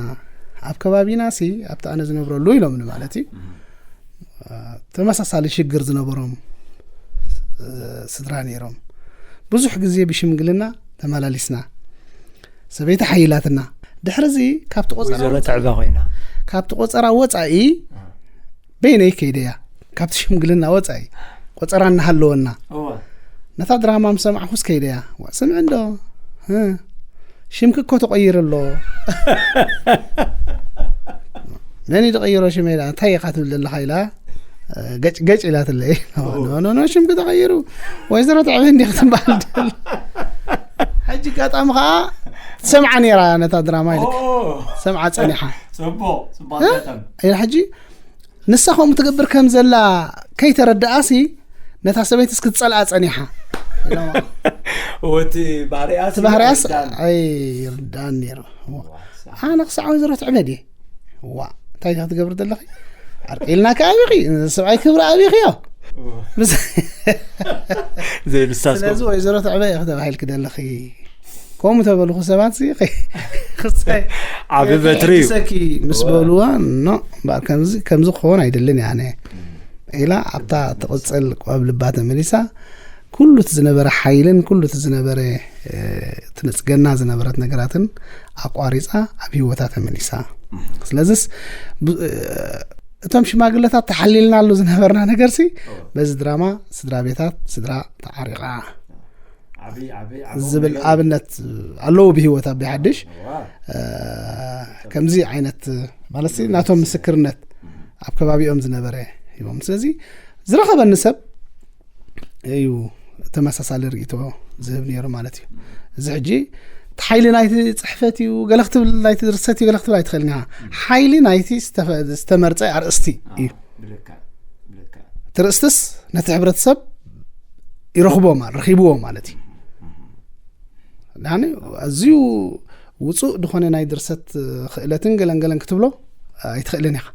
ኣብ ከባቢና ሲ ኣብቲ ኣነ ዝነብረሉ" ኢሎምኒ ማለት እዩ። ተመሳሳሊ ሽግር ዝነበሮም ስድራ ነይሮም። ብዙሕ ግዜ ብሽምግልና ተመላሊስና፣ ሰበይቲ ሓይላትና። ድሕሪ እዚ ካብቲ ቆጸራ ወይዘሮ ትዕበ ኮይና። ካብቲ ቆጸራ ወጻኢ በይነይ ከይደያ ካብቲ ሽምግልና ወጻኢ ቆጸራ እናሃለወና እወ። ነታ ድራማ ምስ ሰማዕኩስ ከይደያ፣ "ዋ፣ ስምዒ እንዶ፣ እ፣ ሽምኪ እኮ ተቐይሩ ኣሎ." "መን እዩ ዝቐይሮ ሽመይ?" ኢላ፣ "እንታይ ኢኻ ትብል ዘለኻ?" ኢላ፣ እ፣ ገጭ ገጭ ኢላትለይ። "ኖ፣ ኖ፣ ኖ፣ ኖ፣ ሽምኪ ተቐይሩ። ወይዘሮ ትዕበ እንዲያ ክትበሃል ደላ." ሕጂ ኣጋጣሚ ኸዓ ትሰምዓ ነይራ ነታ ድራማ ኢልክ። ኦ። ሰምዓ ጸኒሓ። ጽቡቕ፣ ጽቡቕ እ? ኣጋጣሚ። ኢላ ሕጂ ንሳ ከምኡ ትገብር ከም ዘላ ከይተረድኣሲ ነታ ሰበይትስ ክትጸልኣ ጸኒሓ። እቲ ባህሪኣስ እቲ ባህሪኣስ ኣይርዳን። ኣይርዳን ነይሩ። ዋሳ። ኣነ ክሳዕ ወይዘሮ ትዕበ ድየ? ዋ፣ እንታይ ኢኻ ትገብር ዘለኺ? ዓርቂ ኢልና ከ ኣቢኺ፣ ሰብኣይ ክብሪ ኣቢኺዮ። ዋ። ምስ ዘይንሳስ ስለዚ ከምኡ። ወይዘሮ ትዕበ ኢኺ ተባሂልኪ ዘለኺ። ከምኡ ተበልኹ ሰባት ሲ፣ ክሳይ ዓቢ በትሪ እዩ። ክሰኪ ምስ ዋ። በልዋ፣ ኖ፣ እምበኣር ከምዚ፣ ከምዚ ክኸውን ኣይደልን እየ ኣነ። ኢላ ኣብታ ትቕጽል ኣብ ልባ ተመሊሳ፣ ኩሉ እቲ ዝነበረ ሓይልን ኩሉ እቲ ዝነበረ ትነጽገና ዝነበረት ነገራትን ኣቋሪጻ ኣብ ህይወታ ተመሊሳ። ስለዚስ እቶም ሽማግለታት ተሓሊልናሉ ዝነበርና ነገርሲ በዚ ድራማ ስድራ ቤታት ስድራ ተዓሪቓ ዝብል ኣብነት ኣለዉ ብህይወት ኣቢ ሓድሽ። ከምዚ ዓይነት ማለት ናቶም ምስክርነት ኣብ ከባቢኦም ዝነበረ ሂቦም። ስለዚ ዝረኸበኒ ሰብ እዩ ተመሳሳሊ ርእይቶ ዝህብ ነይሩ ማለት እዩ። እዚ ሕጂ እቲ ሓይሊ ናይቲ ጽሕፈት እዩ፣ ገለ ክትብል፣ ናይቲ ድርሰት እዩ፣ ገለ ክትብል ኣይትኽእልን ኢኻ። ሓይሊ ናይቲ ዝተፈ-፣ ዝተመርጸ ኣርእስቲ እዩ። እቲ ርእስትስ ነቲ ሕብረተሰብ ይረኽቦ ማ-፣ ረኺብዎ ማለት እዩ። ያኒ ኣዝዩ ውጹእ ዝኾነ ናይ ድርሰት ክእለትን ገለን ገለን ክትብሎ ኣይትኽእልን ኢኻ።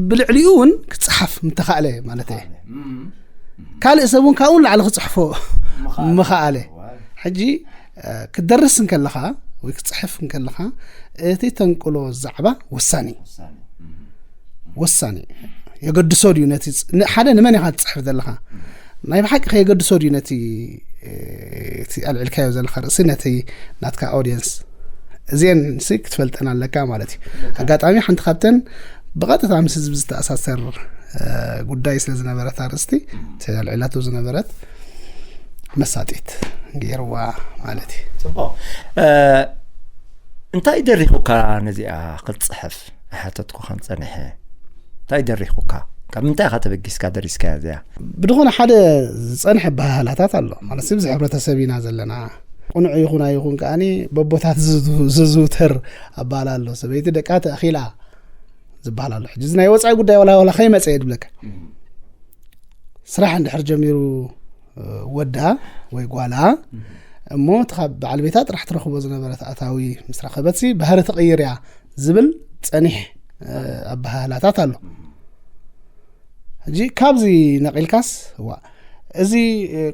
ብልዕሊኡ እውን ክጽሓፍ ምተኻእለ ማለት እየ። ካልእ ሰብ እውን ካብኡ ንላዕሊ ክጽሕፎ ምኸኣለ። ሕጂ ክትደርስ እንከለኻ ወይ ክትጽሕፍ እንከለኻ እቲ ተንቅሎ ዛዕባ ወሳኒ ወሳኒ የገድሶ ድዩ? ነቲ ሓደ ንመን ኢኻ ትጽሕፍ ዘለኻ? ናይ ብሓቂ ከየገድሶ ድዩ ነቲ እቲ ኣልዕልካዮ ዘለኻ ርእሲ ነቲ ናትካ ኦድየንስ? እዚአን ሲ ክትፈልጠን ኣለካ ማለት እዩ። ኣጋጣሚ ሓንቲ ካብተን ብቐጥታ ምስ ህዝቢ ዝተኣሳሰር ጉዳይ ስለ ዝነበረት ኣርእስቲ ተልዕላቱ ዝነበረት መሳጢት ገይርዋ ማለት እዩ። ጽቡቕ። እንታይ ደሪኹካ ነዚኣ ክትጽሕፍ ሓተትኩኻን ጸኒሐ? እንታይ ደሪኹካ? ካብ ምንታይ ኢኻ ተበጊስካ ደሪስካያ እዚኣ? ብድኾነ ሓደ ዝጸንሐ ባህላታት ኣሎ ማለት እዚ ሕብረተሰብ ኢና ዘለና። ቁኑዕ ይኹን ኣይኹን ከኣኒ በቦታት ዝዝውተር ኣባል ኣሎ። ሰበይቲ ደቃ ተእኺላ ዝበሃል ኣሎ። ሕጂ እዚ ናይ ወፃኢ ጉዳይ ዋላ ዋላ ከይመፀ እየ ድብለካ። ስራሕ እንድሕር ጀሚሩ ወዳ ወይ ጓላ እሞ እቲ ካብ በዓል ቤታ ጥራሕ ትረኽቦ ዝነበረት ኣታዊ ምስ ረኸበትሲ ባህሪ ትቕይር እያ ዝብል ጸኒሕ ኣበሃህላታት ኣሎ። ሕጂ ካብዚ ነቒልካስ ዋ እዚ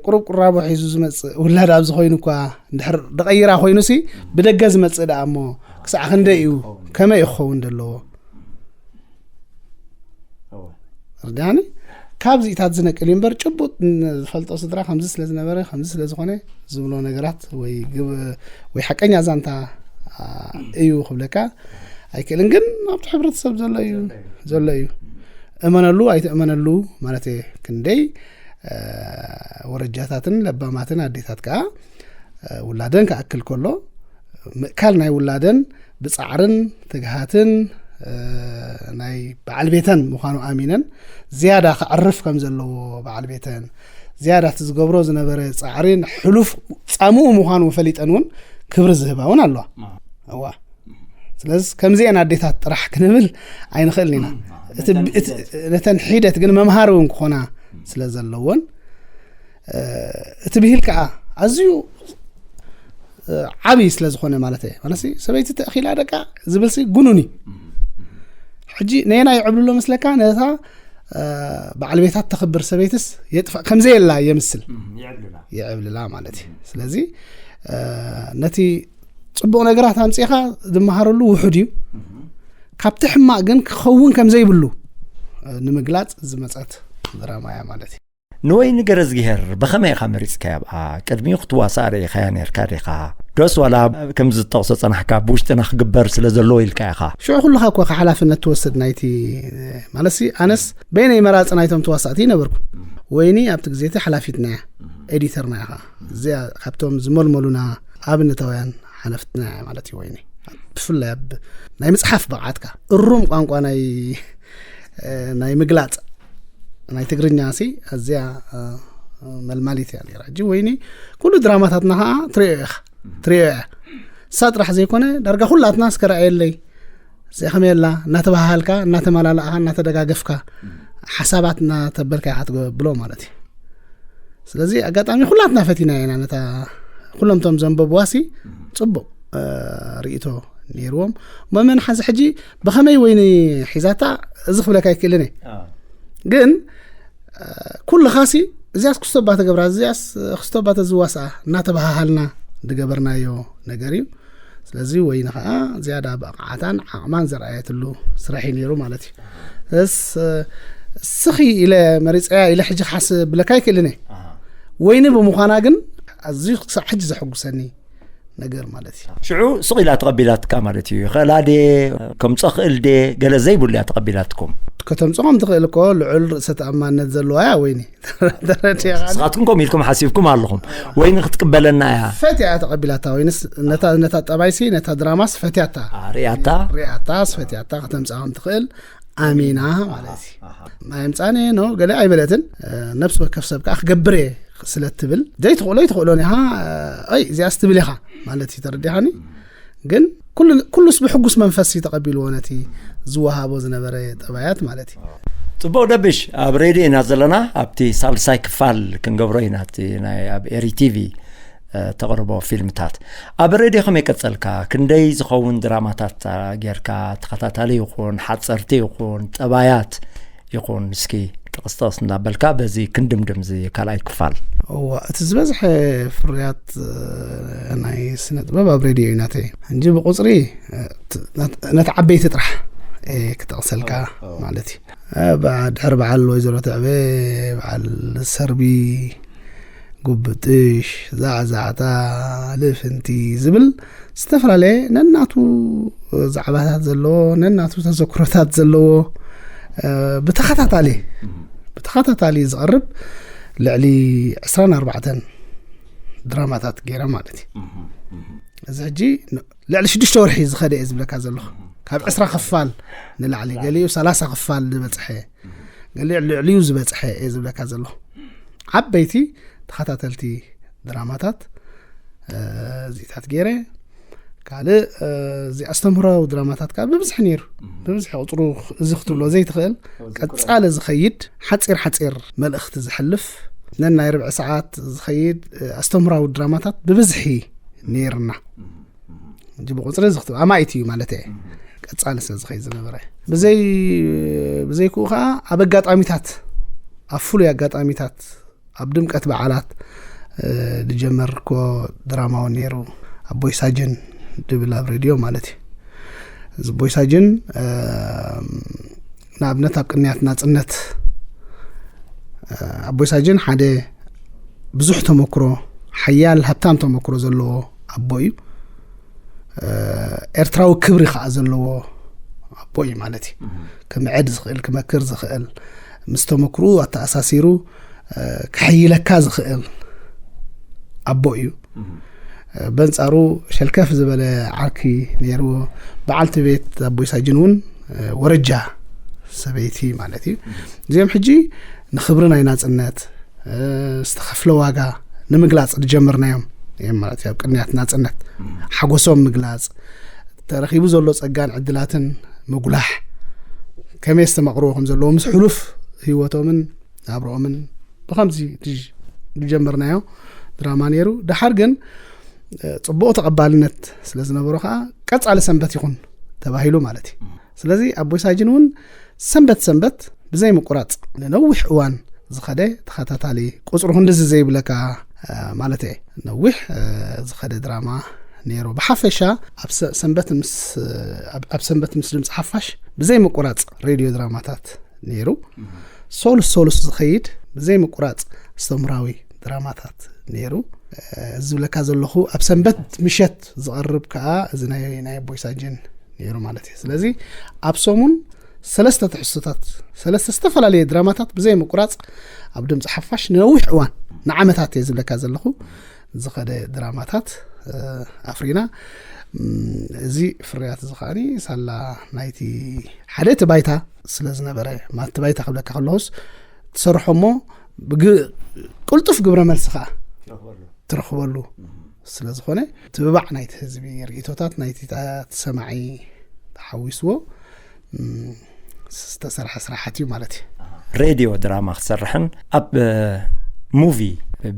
ቁሩብ ቁራቦ ሒዙ ዝመጽእ ውላድ ኣብዚ ኮይኑ እኳ እንድሕር ደቐይራ ኮይኑሲ ብደገ ዝመጽእ ደኣ እሞ ክሳዕ ክንደይ እዩ ከመይ እዩ ክኸውን ዘለዎ? ርዳኒ ካብዚኢታት ዝነቅል እዩ እምበር ጭቡጥ ዝፈልጦ ስድራ ከምዚ ስለ ዝነበረ ከምዚ ስለ ዝኾነ ዝብሎ ነገራት ወይ ግብ ወይ ሓቀኛ ዛንታ እዩ ክብለካ ኣይክእልን። ግን ኣብቲ ሕብረተሰብ ዘሎ እዩ ዘሎ እዩ እመነሉ ኣይትእመነሉ ማለት እየ። ክንደይ ወረጃታትን ለባማትን ኣዴታት ከዓ ውላደን ክኣክል ከሎ ምእካል ናይ ውላደን ብጻዕርን ትግሃትን ናይ በዓል ቤተን ምዃኑ ኣሚነን ዝያዳ ክዕርፍ ከም ዘለዎ በዓል ቤተን ዝያዳ እቲ ዝገብሮ ዝነበረ ጻዕሪን ሕሉፍ ጻምኡ ምዃኑ ፈሊጠን እውን ክብሪ ዝህባ እውን ኣለዋ። እዋ ስለዚ ከምዚአን ኣዴታት ጥራሕ ክንብል ኣይንኽእልን ኢና። ነተን ሒደት ግን መምሃሪ እውን ክኾና ስለ ዘለዎን እቲ ብሂል ከዓ ኣዝዩ ዓብዪ ስለ ዝኾነ ማለት እየ። ማለት ሰበይቲ ተእኺላ ደቃ ዝብልሲ ጉኑን እዩ። ሕጂ ነየና ይዕብልሎ መስለካ? ነታ በዓል ቤታት ተኽብር ሰበይትስ የጥፋእ ከምዘየላ የምስል የዕብልላ ማለት እዩ። ስለዚ ነቲ ፅቡቕ ነገራት ኣምፂኻ ዝመሃረሉ ውሑድ እዩ። ካብቲ ሕማቕ ግን ክኸውን ከምዘይብሉ ንምግላፅ ዝመፀት ድራማ እያ ማለት እዩ። ንወይኒ ገረዝግሄር ብኸመይ ኢኻ መሪጽካያ ኣብኣ? ቅድሚኡ ክትዋሳእ ርኢኻያ ኔርካ ዲኻ? ዶስ ዋላ ከምዚ ዝጠቕሶ ጸናሕካ ብውሽጥና ክግበር ስለ ዘለዎ ኢልካ ኢኻ? ሽዑ ኩልኻ እኳ ሓላፍነት ትወስድ ናይቲ ማለትሲ ኣነስ በይነይ መራጺ ናይቶም ተዋሳእቲ ይነበርኩ። ወይኒ ኣብቲ ግዜ እቲ ሓላፊትና እያ፣ ኤዲተርና ኢኻ። እዚኣ ካብቶም ዝመልመሉና ኣብነታውያን ሓለፍትና እያ ማለት እዩ ወይኒ። ብፍላይ ኣብ ናይ ምጽሓፍ ብቕዓትካ እሩም ቋንቋ ናይ ናይ ምግላጽ ናይ ትግርኛ ሲ ኣዝያ መልማሊት እያ ነራ። ሕጂ ወይኒ ኩሉ ድራማታትና ከዓ ትሪኦ ኢኻ ትሪኦ እያ። እሳ ጥራሕ ዘይኮነ ዳርጋ ኩላትና እስከ ረኣየለይ እዚኣ ከመይ ኣላ እናተባሃሃልካ እናተመላለእኻ እናተደጋገፍካ ሓሳባት እናተበልካ ኢኻ ትብሎ ማለት እዩ። ስለዚ ኣጋጣሚ ኩላትና ፈቲና ኢና ነታ ኩሎም ቶም ዘንበብዋ ሲ ፅቡቕ ርእይቶ ነይርዎም። መመን ሓዚ ሕጂ ብኸመይ ወይኒ ሒዛታ እዚ ክብለካ ኣይክእልን እየ። ግን ኩልኻ ሲ እዚኣስ ክስቶባ ተገብራ እዚኣስ ክስቶባ ተዝዋስኣ እናተባሃሃልና ዝገበርናዮ ነገር እዩ። ስለዚ ወይኒ ከዓ ዝያዳ ብቕዓታን ዓቕማን ዘርኣየትሉ ስራሕ እዩ ነይሩ ማለት እዩ። እስ እስኺ ኢለ መሪፀያ ኢለ ሕጂ ክሓስብ ብለካ ኣይክእልን እየ። ወይኒ ብምዃና ግን ኣዝዩ ክሳዕ ሕጂ ዘሐጉሰኒ ነገር ማለት እዩ። ሽዑ ስቕ ኢላ ተቐቢላትካ ማለት እዩ። ይኽእላ ዴ፣ ከምጾ ክእል ዴ፣ ገለ ዘይብሉ እያ ተቐቢላትኩም። ከተምጾ ከም ትኽእል እኮ ልዑል ርእሰ ተኣማንነት ዘለዋ እያ ወይኒ። ተረዲኻ? ንስኻትኩም ከምኡ ኢልኩም ሓሲብኩም ኣለኹም። ወይኒ ክትቅበለና እያ። ፈትያ እያ ተቐቢላታ። ወይንስ ነታ፣ ነታ ጠባይሲ፣ ነታ ድራማስ ፈትያታ። አ፣ ሪኣታ? ሪኣታስ ፈትያታ ከተምጻ ከም ትኽእል ኣሚና ማለት እዩ። ኣምጻኔ ነው ገለ ኣይበለትን። እ፣ ነፍሲ ወከፍ ሰብ ከኣ ክገብር እየ ስለ እትብል፣ ዘይትኽእሎ ኣይትኽእሎን ኢኻ፣ እ፣ ኣይ፣ እዚኣስ ትብል ኢኻ ማለት እዩ። ተረዲኻኒ? ግን ኩሉ፣ ኩሉስ ብሕጉስ መንፈስ እዩ ተቐቢልዎ ነቲ ዝወሃቦ ዝነበረ ጠባያት ማለት እዩ። ጽቡቕ ደብሽ፣ ኣብ ሬድዮ ኢና ዘለና፣ ኣብቲ ሳልሳይ ክፋል ክንገብሮ ኢና፣ እቲ ናይ ኣብ ኤሪ ቲቪ፣ እ፣ ተቕርቦ ፊልምታት። ኣብ ሬድዮ ከመይ ቀጸልካ? ክንደይ ዝኸውን ድራማታት ጌርካ? ተኸታታሊ ይኹን፣ ሓጸርቲ ይኹን፣ ጠባያት ይኹን፣ እስኪ ጥቕስ ጥቕስ እንዳበልካ በዚ ክንድምድም እዚ ካልኣይ ክፋል። እዋ፣ እቲ ዝበዝሐ ፍርያት፣ እ፣ ናይ ስነ ጥበብ ኣብ ሬድዮ እዩ ናተይ። እንጂ ብቁጽሪ፣ እ፣ ት-፣ ነት-፣ ነቲ ዓበይቲ ጥራሕ፣ እ፣ ክጠቕሰልካ ማለት እዩ። እ፣ በዓ-፣ ድሕሪ በዓል ወይዘሮ ትዕበ፣ በዓል ሰርቢ፣ ጉብጥሽ፣ ዛዕዛዕታ፣ ልፍንቲ ዝብል ዝተፈላለየ ነናቱ ዛዕባታት ዘለዎ፣ ነናቱ ተዘክሮታት ዘለዎ፣ እ፣ ብተኸታታሊ፣ ብተኸታታሊ ዝቐርብ ልዕሊ ዕስራን ኣርባዕተን ድራማታት ገይረ ማለት እዩ። እዚ ሕጂ ን-፣ ልዕሊ ሽዱሽተ ወርሒ ዝኸደ እየ ዝብለካ ዘለኹ። ካብ ዕስራ ክፋል ንላዕሊ፣ ገሊኡ ሰላሳ ክፋል ዝበጽሐ፣ ገሊኡ ልዕሊኡ ዝበጽሐ እየ ዝብለካ ዘለኹ። ዓበይቲ ተኸታተልቲ ድራማታት፣ እ፣ እዚታት ገይረ። ካልእ፣ እ፣ እዚ ኣስተምህሮዊ ድራማታት ከዓ ብብዝሒ ነይሩ። ብብዝሒ ቁጽሩ እዚ ክትብሎ ዘይትኽእል፣ ቀጻሊ ዝኸይድ፣ ሓጺር ሓጺር መልእኽቲ ዘሕልፍ፣ ነናይ ርብዒ ሰዓት ዝኸይድ፣ እ፣ ኣስተምህሮዊ ድራማታት ብብዝሒ ነይርና። እንጂ ብቁጽሪ እዚ ክትብል ኣማኢት እዩ ማለት እየ። ቀጻሊ ስለ ዝኸይድ ዝነበረ። ብዘይ፣ ብዘይክኡ ከዓ ኣብ ኣጋጣሚታት፣ ኣብ ፍሉይ ኣጋጣሚታት፣ ኣብ ድምቀት በዓላት፣ እ፣ ዝጀመርኮ ድራማ እውን ነይሩ። ኣቦይ ሳጅን ድብል ኣብ ሬድዮ ማለት እዩ። እዚ ኣቦይ ሳጅን፣ እ፣ ንኣብነት ኣብ ቅንያት ናጽነት፣ እ፣ ኣቦይ ሳጅን ሓደ ብዙሕ ተመክሮ፣ ሓያል ሃብታም ተመክሮ ዘለዎ ኣቦ እዩ። እ፣ ኤርትራዊ ክብሪ ከዓ ዘለዎ ኣቦ እዩ ማለት እዩ። ክምዕድ ዝኽእል፣ ክመክር ዝኽእል፣ ምስ ተመክርኡ ኣተኣሳሲሩ፣ እ፣ ከሐይለካ ዝኽእል ኣቦ እዩ። እ፣ በንጻሩ ሸልከፍ ዝበለ ዓርኪ ነይርዎ። በዓልቲ ቤት ኣቦይ ሳጅን እውን፣ እ፣ ወረጃ ሰበይቲ ማለት እዩ። እዚኦም ሕጂ ንኽብሪ ናይ ናጽነት፣ እ፣ ዝተኸፍለ ዋጋ ንምግላጽ ዝጀመርናዮም እዮም ማለት እዩ። ኣብ ቅንያት ናጽነት ሓጎሶም ምግላጽ፣ ተረኺቡ ዘሎ ጸጋን ዕድላትን ምጉላሕ፣ ከመይ ዝተመቕርዎ ከም ዘለዎ፣ ምስ ሕሉፍ ህይወቶምን ናብርኦምን ብኸምዚ ድጅ-፣ ዝጀመርናዮ ድራማ ነይሩ። ደሓር ግን፣ እ፣ ጽቡቕ ተቐባልነት ስለ ዝነበሮ ከኣ ቀጻሊ ሰንበት ይኹን ተባሂሉ ማለት እዩ። ስለዚ ኣቦይ ሳጅን እውን ሰንበት ሰንበት ብዘይ ምቁራጽ ንነዊሕ እዋን ዝኸደ ተኸታታሊ፣ ቁጽሩ ክንድዚ ዘይብለካ፣ እ፣ ማለት እየ፣ ነዊሕ፣ እ፣ ዝኸደ ድራማ ነይሩ። ብሓፈሻ ኣብ ሰ-፣ ሰንበት ምስ፣ ኣብ፣ ኣብ ሰንበት ምስ ድምፂ ሓፋሽ ብዘይ ምቁራጽ ሬድዮ ድራማታት ነይሩ። ሶሉስ ሶሉስ ዝኸይድ ብዘይ ምቁራጽ ኣስተምራዊ ድራማታት ነይሩ። እ፣ ዝብለካ ዘለኹ ኣብ ሰንበት ምሸት ዝቐርብ ከኣ እዚ ናይ፣ ናይ ኣቦይ ሳጅን ነይሩ ማለት እዩ። ስለዚ ኣብ ሰሙን ሰለስተ ትሕዝቶታት፣ ሰለስተ ዝተፈላለየ ድራማታት ብዘይ ምቁራጽ ኣብ ድምፂ ሓፋሽ ንነዊሕ እዋን፣ ንዓመታት እየ ዝብለካ ዘለኹ፣ ዝኸደ ድራማታት፣ እ፣ ኣፍሪና። እም፣ እዚ ፍርያት እዚ ከኣኒ ሳላ ናይቲ ሓደ እቲ ባይታ ስለ ዝነበረ፣ ማለት እቲ ባይታ ክብለካ ከለኹስ ትሰርሖ እሞ ብግ-፣ ቅልጡፍ ግብረ መልሲ ከኣ ትረኽበሉ ስለ ዝኾነ፣ ትብባዕ ናይቲ ህዝቢ፣ ርእይቶታት ናይቲ ታ-፣ እቲ ሰማዒ ተሓዊስዎ፣ እም፣ ዝተሰርሐ ስራሓት እዩ ማለት እዩ። ሬድዮ ድራማ ክትሰርሕን ኣብ፣ እ፣ ሙቪ፣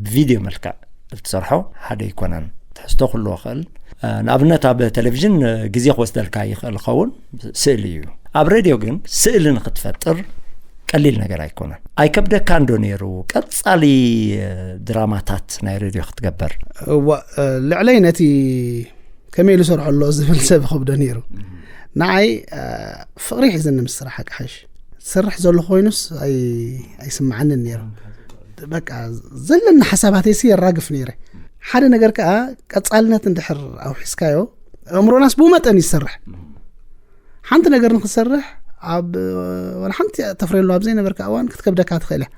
ብቪድዮ መልክዕ እትሰርሖ ሓደ ኣይኮነን። ትሕዝቶ ክህልዎ ይኽእል። እ፣ ንኣብነት ኣብ ቴሌቪዥን፣ እ፣ ግዜ ክወስደልካ ይኽእል ይኸውን፣ ስእሊ እዩ። ኣብ ሬድዮ ግን ስእሊ ንኽትፈጥር ቀሊል ነገር ኣይኮነን። ኣይከብደካን ዶ ነይሩ ቀጻሊ፣ እ፣ ድራማታት ናይ ሬድዮ ክትገበር? እዋ፣ እ፣ ልዕለይ ነቲ ከመይ ኢሉ ሰርሖ ኣሎ ዝብል ሰብ ይኸብዶ ነይሩ። ንዓይ፣ እ፣ ፍቕሪ ሒዝኒ ምስ ስራሕ ሓቂ ሓይሽ። ዝሰርሕ ዘሎ ኮይኑስ ኣይ-፣ ኣይስምዓንን ነይሩ። በቃ ዘለና ሓሳባተይሲ የራግፍ ነይረ። ሓደ ነገር ከዓ ቀጻልነት እንድሕር ኣውሒስካዮ፣ ኣእምሮናስ ብኡ መጠን ይሰርሕ። ሓንቲ ነገር ንክትሰርሕ፣ ኣብ ወላ ሓንቲ ተፍርየሉ ኣብ ዘይነበርካ እዋን ክትከብደካ ትኽእል እያ።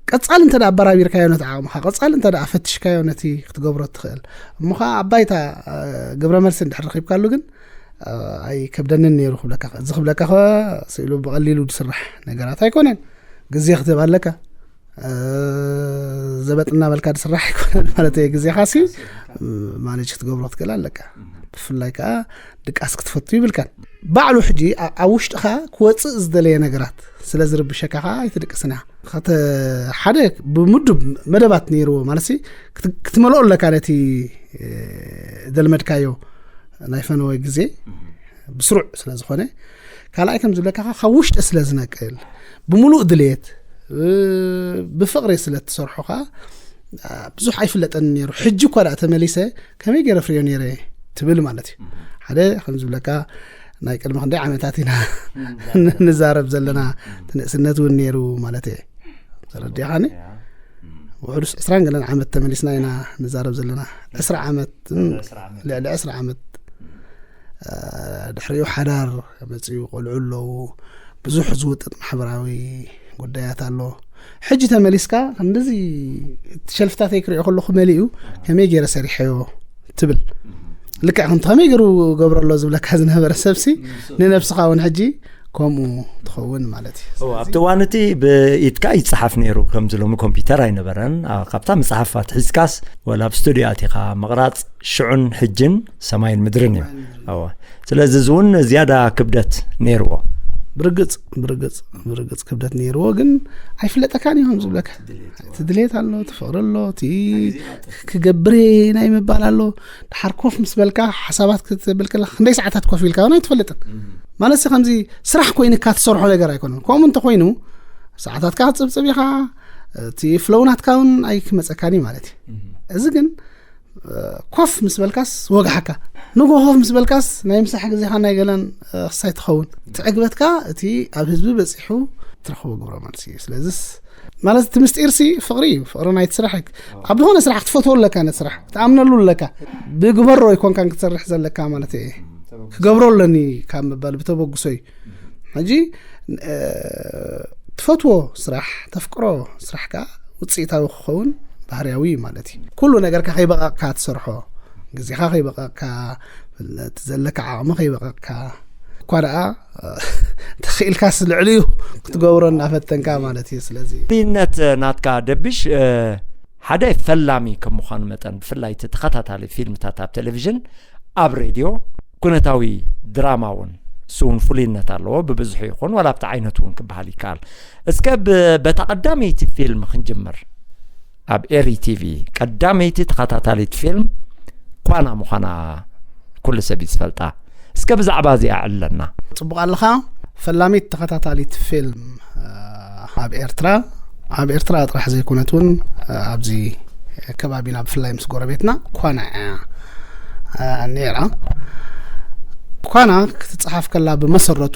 ቀጻሊ እንተ ደኣ ኣበራቢርካዮ ነቲ ዓቕምኻ፣ ቀጻሊ እንተ ደኣ ፈትሽካዮ ነቲ ክትገብሮ ትኽእል። እሞ ኸዓ ኣብ ባይታ ግብረ መልሲ እንድሕር ረኺብካሉ ግን ኣይከብደንን ነይሩ ክብለካ። እዚ ክብለካ ከ ስኢሉ ብቐሊሉ ዝስራሕ ነገራት ኣይኮነን። ግዜ ክትህብ ኣለካ። ዘበጥ እናበልካ ዝስራሕ ኣይኮነን ማለት እየ። ግዜኻሲ ማኔጅ ክትገብሮ ክትክእል ኣለካ። ብፍላይ ከዓ ድቃስ ክትፈቱ ይብልካን። ባዕሉ ሕጂ ኣብ ውሽጥኻ ክወፅእ ዝደለየ ነገራት ስለ ዝርብሸካ ከዓ ኣይትድቅስን እያ። ሓደ ብምዱብ መደባት ነይርዎ ማለት ክትመልኦ ኣለካ ነቲ ዘልመድካዮ ናይ ፈነወ ግዜ ብስሩዕ ስለ ዝኾነ፣ ካልኣይ ከም ዝብለካ ካብ ውሽጢ ስለ ዝነቅል፣ ብምሉእ ድሌት ብፍቕሪ ስለ ትሰርሖ ከዓ ብዙሕ ኣይፍለጠን ነይሩ። ሕጂ እኳ ደኣ ተመሊሰ ከመይ ገይረ ፍርዮ ነይረ ትብል ማለት እዩ። ሓደ ከም ዝብለካ ናይ ቅድሚ ክንደይ ዓመታት ኢና ንዛረብ ዘለና። ትንእስነት እውን ነይሩ ማለት እየ። ተረዲኻኒ? ውሕዱስ ዕስራን ገለን ዓመት ተመሊስና ኢና ንዛረብ ዘለና። ዕስራ ዓመት ልዕሊ ዕስራ ዓመት ድሕሪኡ ሓዳር መፅኡ፣ ቆልዑ ኣለዉ። ብዙሕ ዝውጥጥ ማሕበራዊ ጉዳያት ኣሎ። ሕጂ ተመሊስካ ክንድዚ ሸልፍታተይ ክሪኦ ከለኹ መሊኡ ከመይ ገይረ ሰሪሐዮ ትብል። ልክዕ ከምቲ ከመይ ገይሩ ገብሮ ኣሎ ዝብለካ ዝነበረ ሰብሲ ንነብስኻ እውን ሕጂ ከምኡ ትኸውን ማለት እዩ። ኣብቲ እዋን እቲ ብኢድካ ይፀሓፍ ነይሩ። ከምዚ ሎሚ ኮምፒውተር ኣይነበረን። ካብታ መፅሓፍ ኣትሒዝካስ ወላ ኣብ ስቱዲዮ ኣቲኻ ምቕራፅ ሽዑን ሕጅን ሰማይን ምድርን እዩ። ስለዚ እዚ እውን ዝያዳ ክብደት ነይርዎ። ብርግፅ ብርግፅ ብርግፅ ክብደት ነይርዎ፣ ግን ኣይፍለጠካን እዩ ከም ዝብለካ። እቲ ድሌት ኣሎ፣ እቲ ፍቕሪ ኣሎ፣ እቲ ክገብር ናይ ምባል ኣሎ። ድሓር ኮፍ ምስ በልካ ሓሳባት ክትብል ከለካ ክንደይ ሰዓታት ኮፍ ኢልካ እውን ኣይትፈልጥን። ማለት ከምዚ ስራሕ ኮይንካ ትሰርሖ ነገር ኣይኮነን። ከምኡ እንተኮይኑ ሰዓታትካ ክትፅብፅብ ኢኻ፣ እቲ ፍለው ናትካ እውን ኣይክመፀካን እዩ ማለት እዩ። እዚ ግን ኮፍ ምስ በልካስ ወግሓካ፣ ንጎ ኮፍ ምስ በልካስ ናይ ምሳሕ ግዜኻ ናይ ገለን ክሳይ ትኸውን። እቲ ዕግበትካ እቲ ኣብ ህዝቢ በፂሑ ትረኽቦ ግብረ መልሲ እዩ። ስለዚስ ማለት እቲ ምስጢር ሲ ፍቕሪ እዩ። ፍቕሪ ናይ ትስራሕ ኣብ ዝኾነ ስራሕ ክትፈትዎ ኣለካ፣ ነቲ ስራሕ ክትኣምነሉ ኣለካ። ብግበሮ ኣይኮንካን ክትሰርሕ ዘለካ ማለት እየ። ክገብሮ ኣለኒ ካብ ምባል ብተበግሶ እዩ። ሕጂ ትፈትዎ ስራሕ፣ ተፍቅሮ ስራሕ ከዓ ውፅኢታዊ ክኸውን ባህርያዊ እዩ ማለት እዩ። ኩሉ ነገርካ ከይበቐቕካ ትሰርሖ፣ ግዜኻ ከይበቐቕካ፣ እቲ ዘለካ ዓቕሚ ከይበቐቕካ እኳ ደኣ ተኽኢልካስ ልዕሊኡ ክትገብሮ እናፈተንካ ማለት እዩ። ስለዚ ፍሉይነት ናትካ ደብሽ ሓደ ፈላሚ ከም ምዃኑ መጠን ብፍላይ እቲ ተኸታታሊ ፊልምታት ኣብ ቴሌቪዥን ኣብ ሬድዮ ኩነታዊ ድራማ እውን እሱ እውን ፍሉይነት ኣለዎ። ብብዝሑ ይኹን ዋላ ኣብቲ ዓይነቱ እውን ክበሃል ይከኣል። እስከ በታ ቀዳመይቲ ፊልም ክንጅምር። ኣብ ኤሪ ቲቪ ቀዳመይቲ ተኸታታሊት ፊልም ኳና ምዃና ኩሉ ሰብ እዩ ዝፈልጣ። እስከ ብዛዕባ እዚኣ ዕለና። ጽቡቕ ኣለኻ። ፈላሚት ተኸታታሊት ፊልም ኣብ ኤርትራ፣ ኣብ ኤርትራ ጥራሕ ዘይኮነት እውን ኣብዚ ከባቢና ብፍላይ ምስ ጎረቤትና ኳና እያ ነይራ። ኳና ክትጸሓፍ ከላ ብመሰረቱ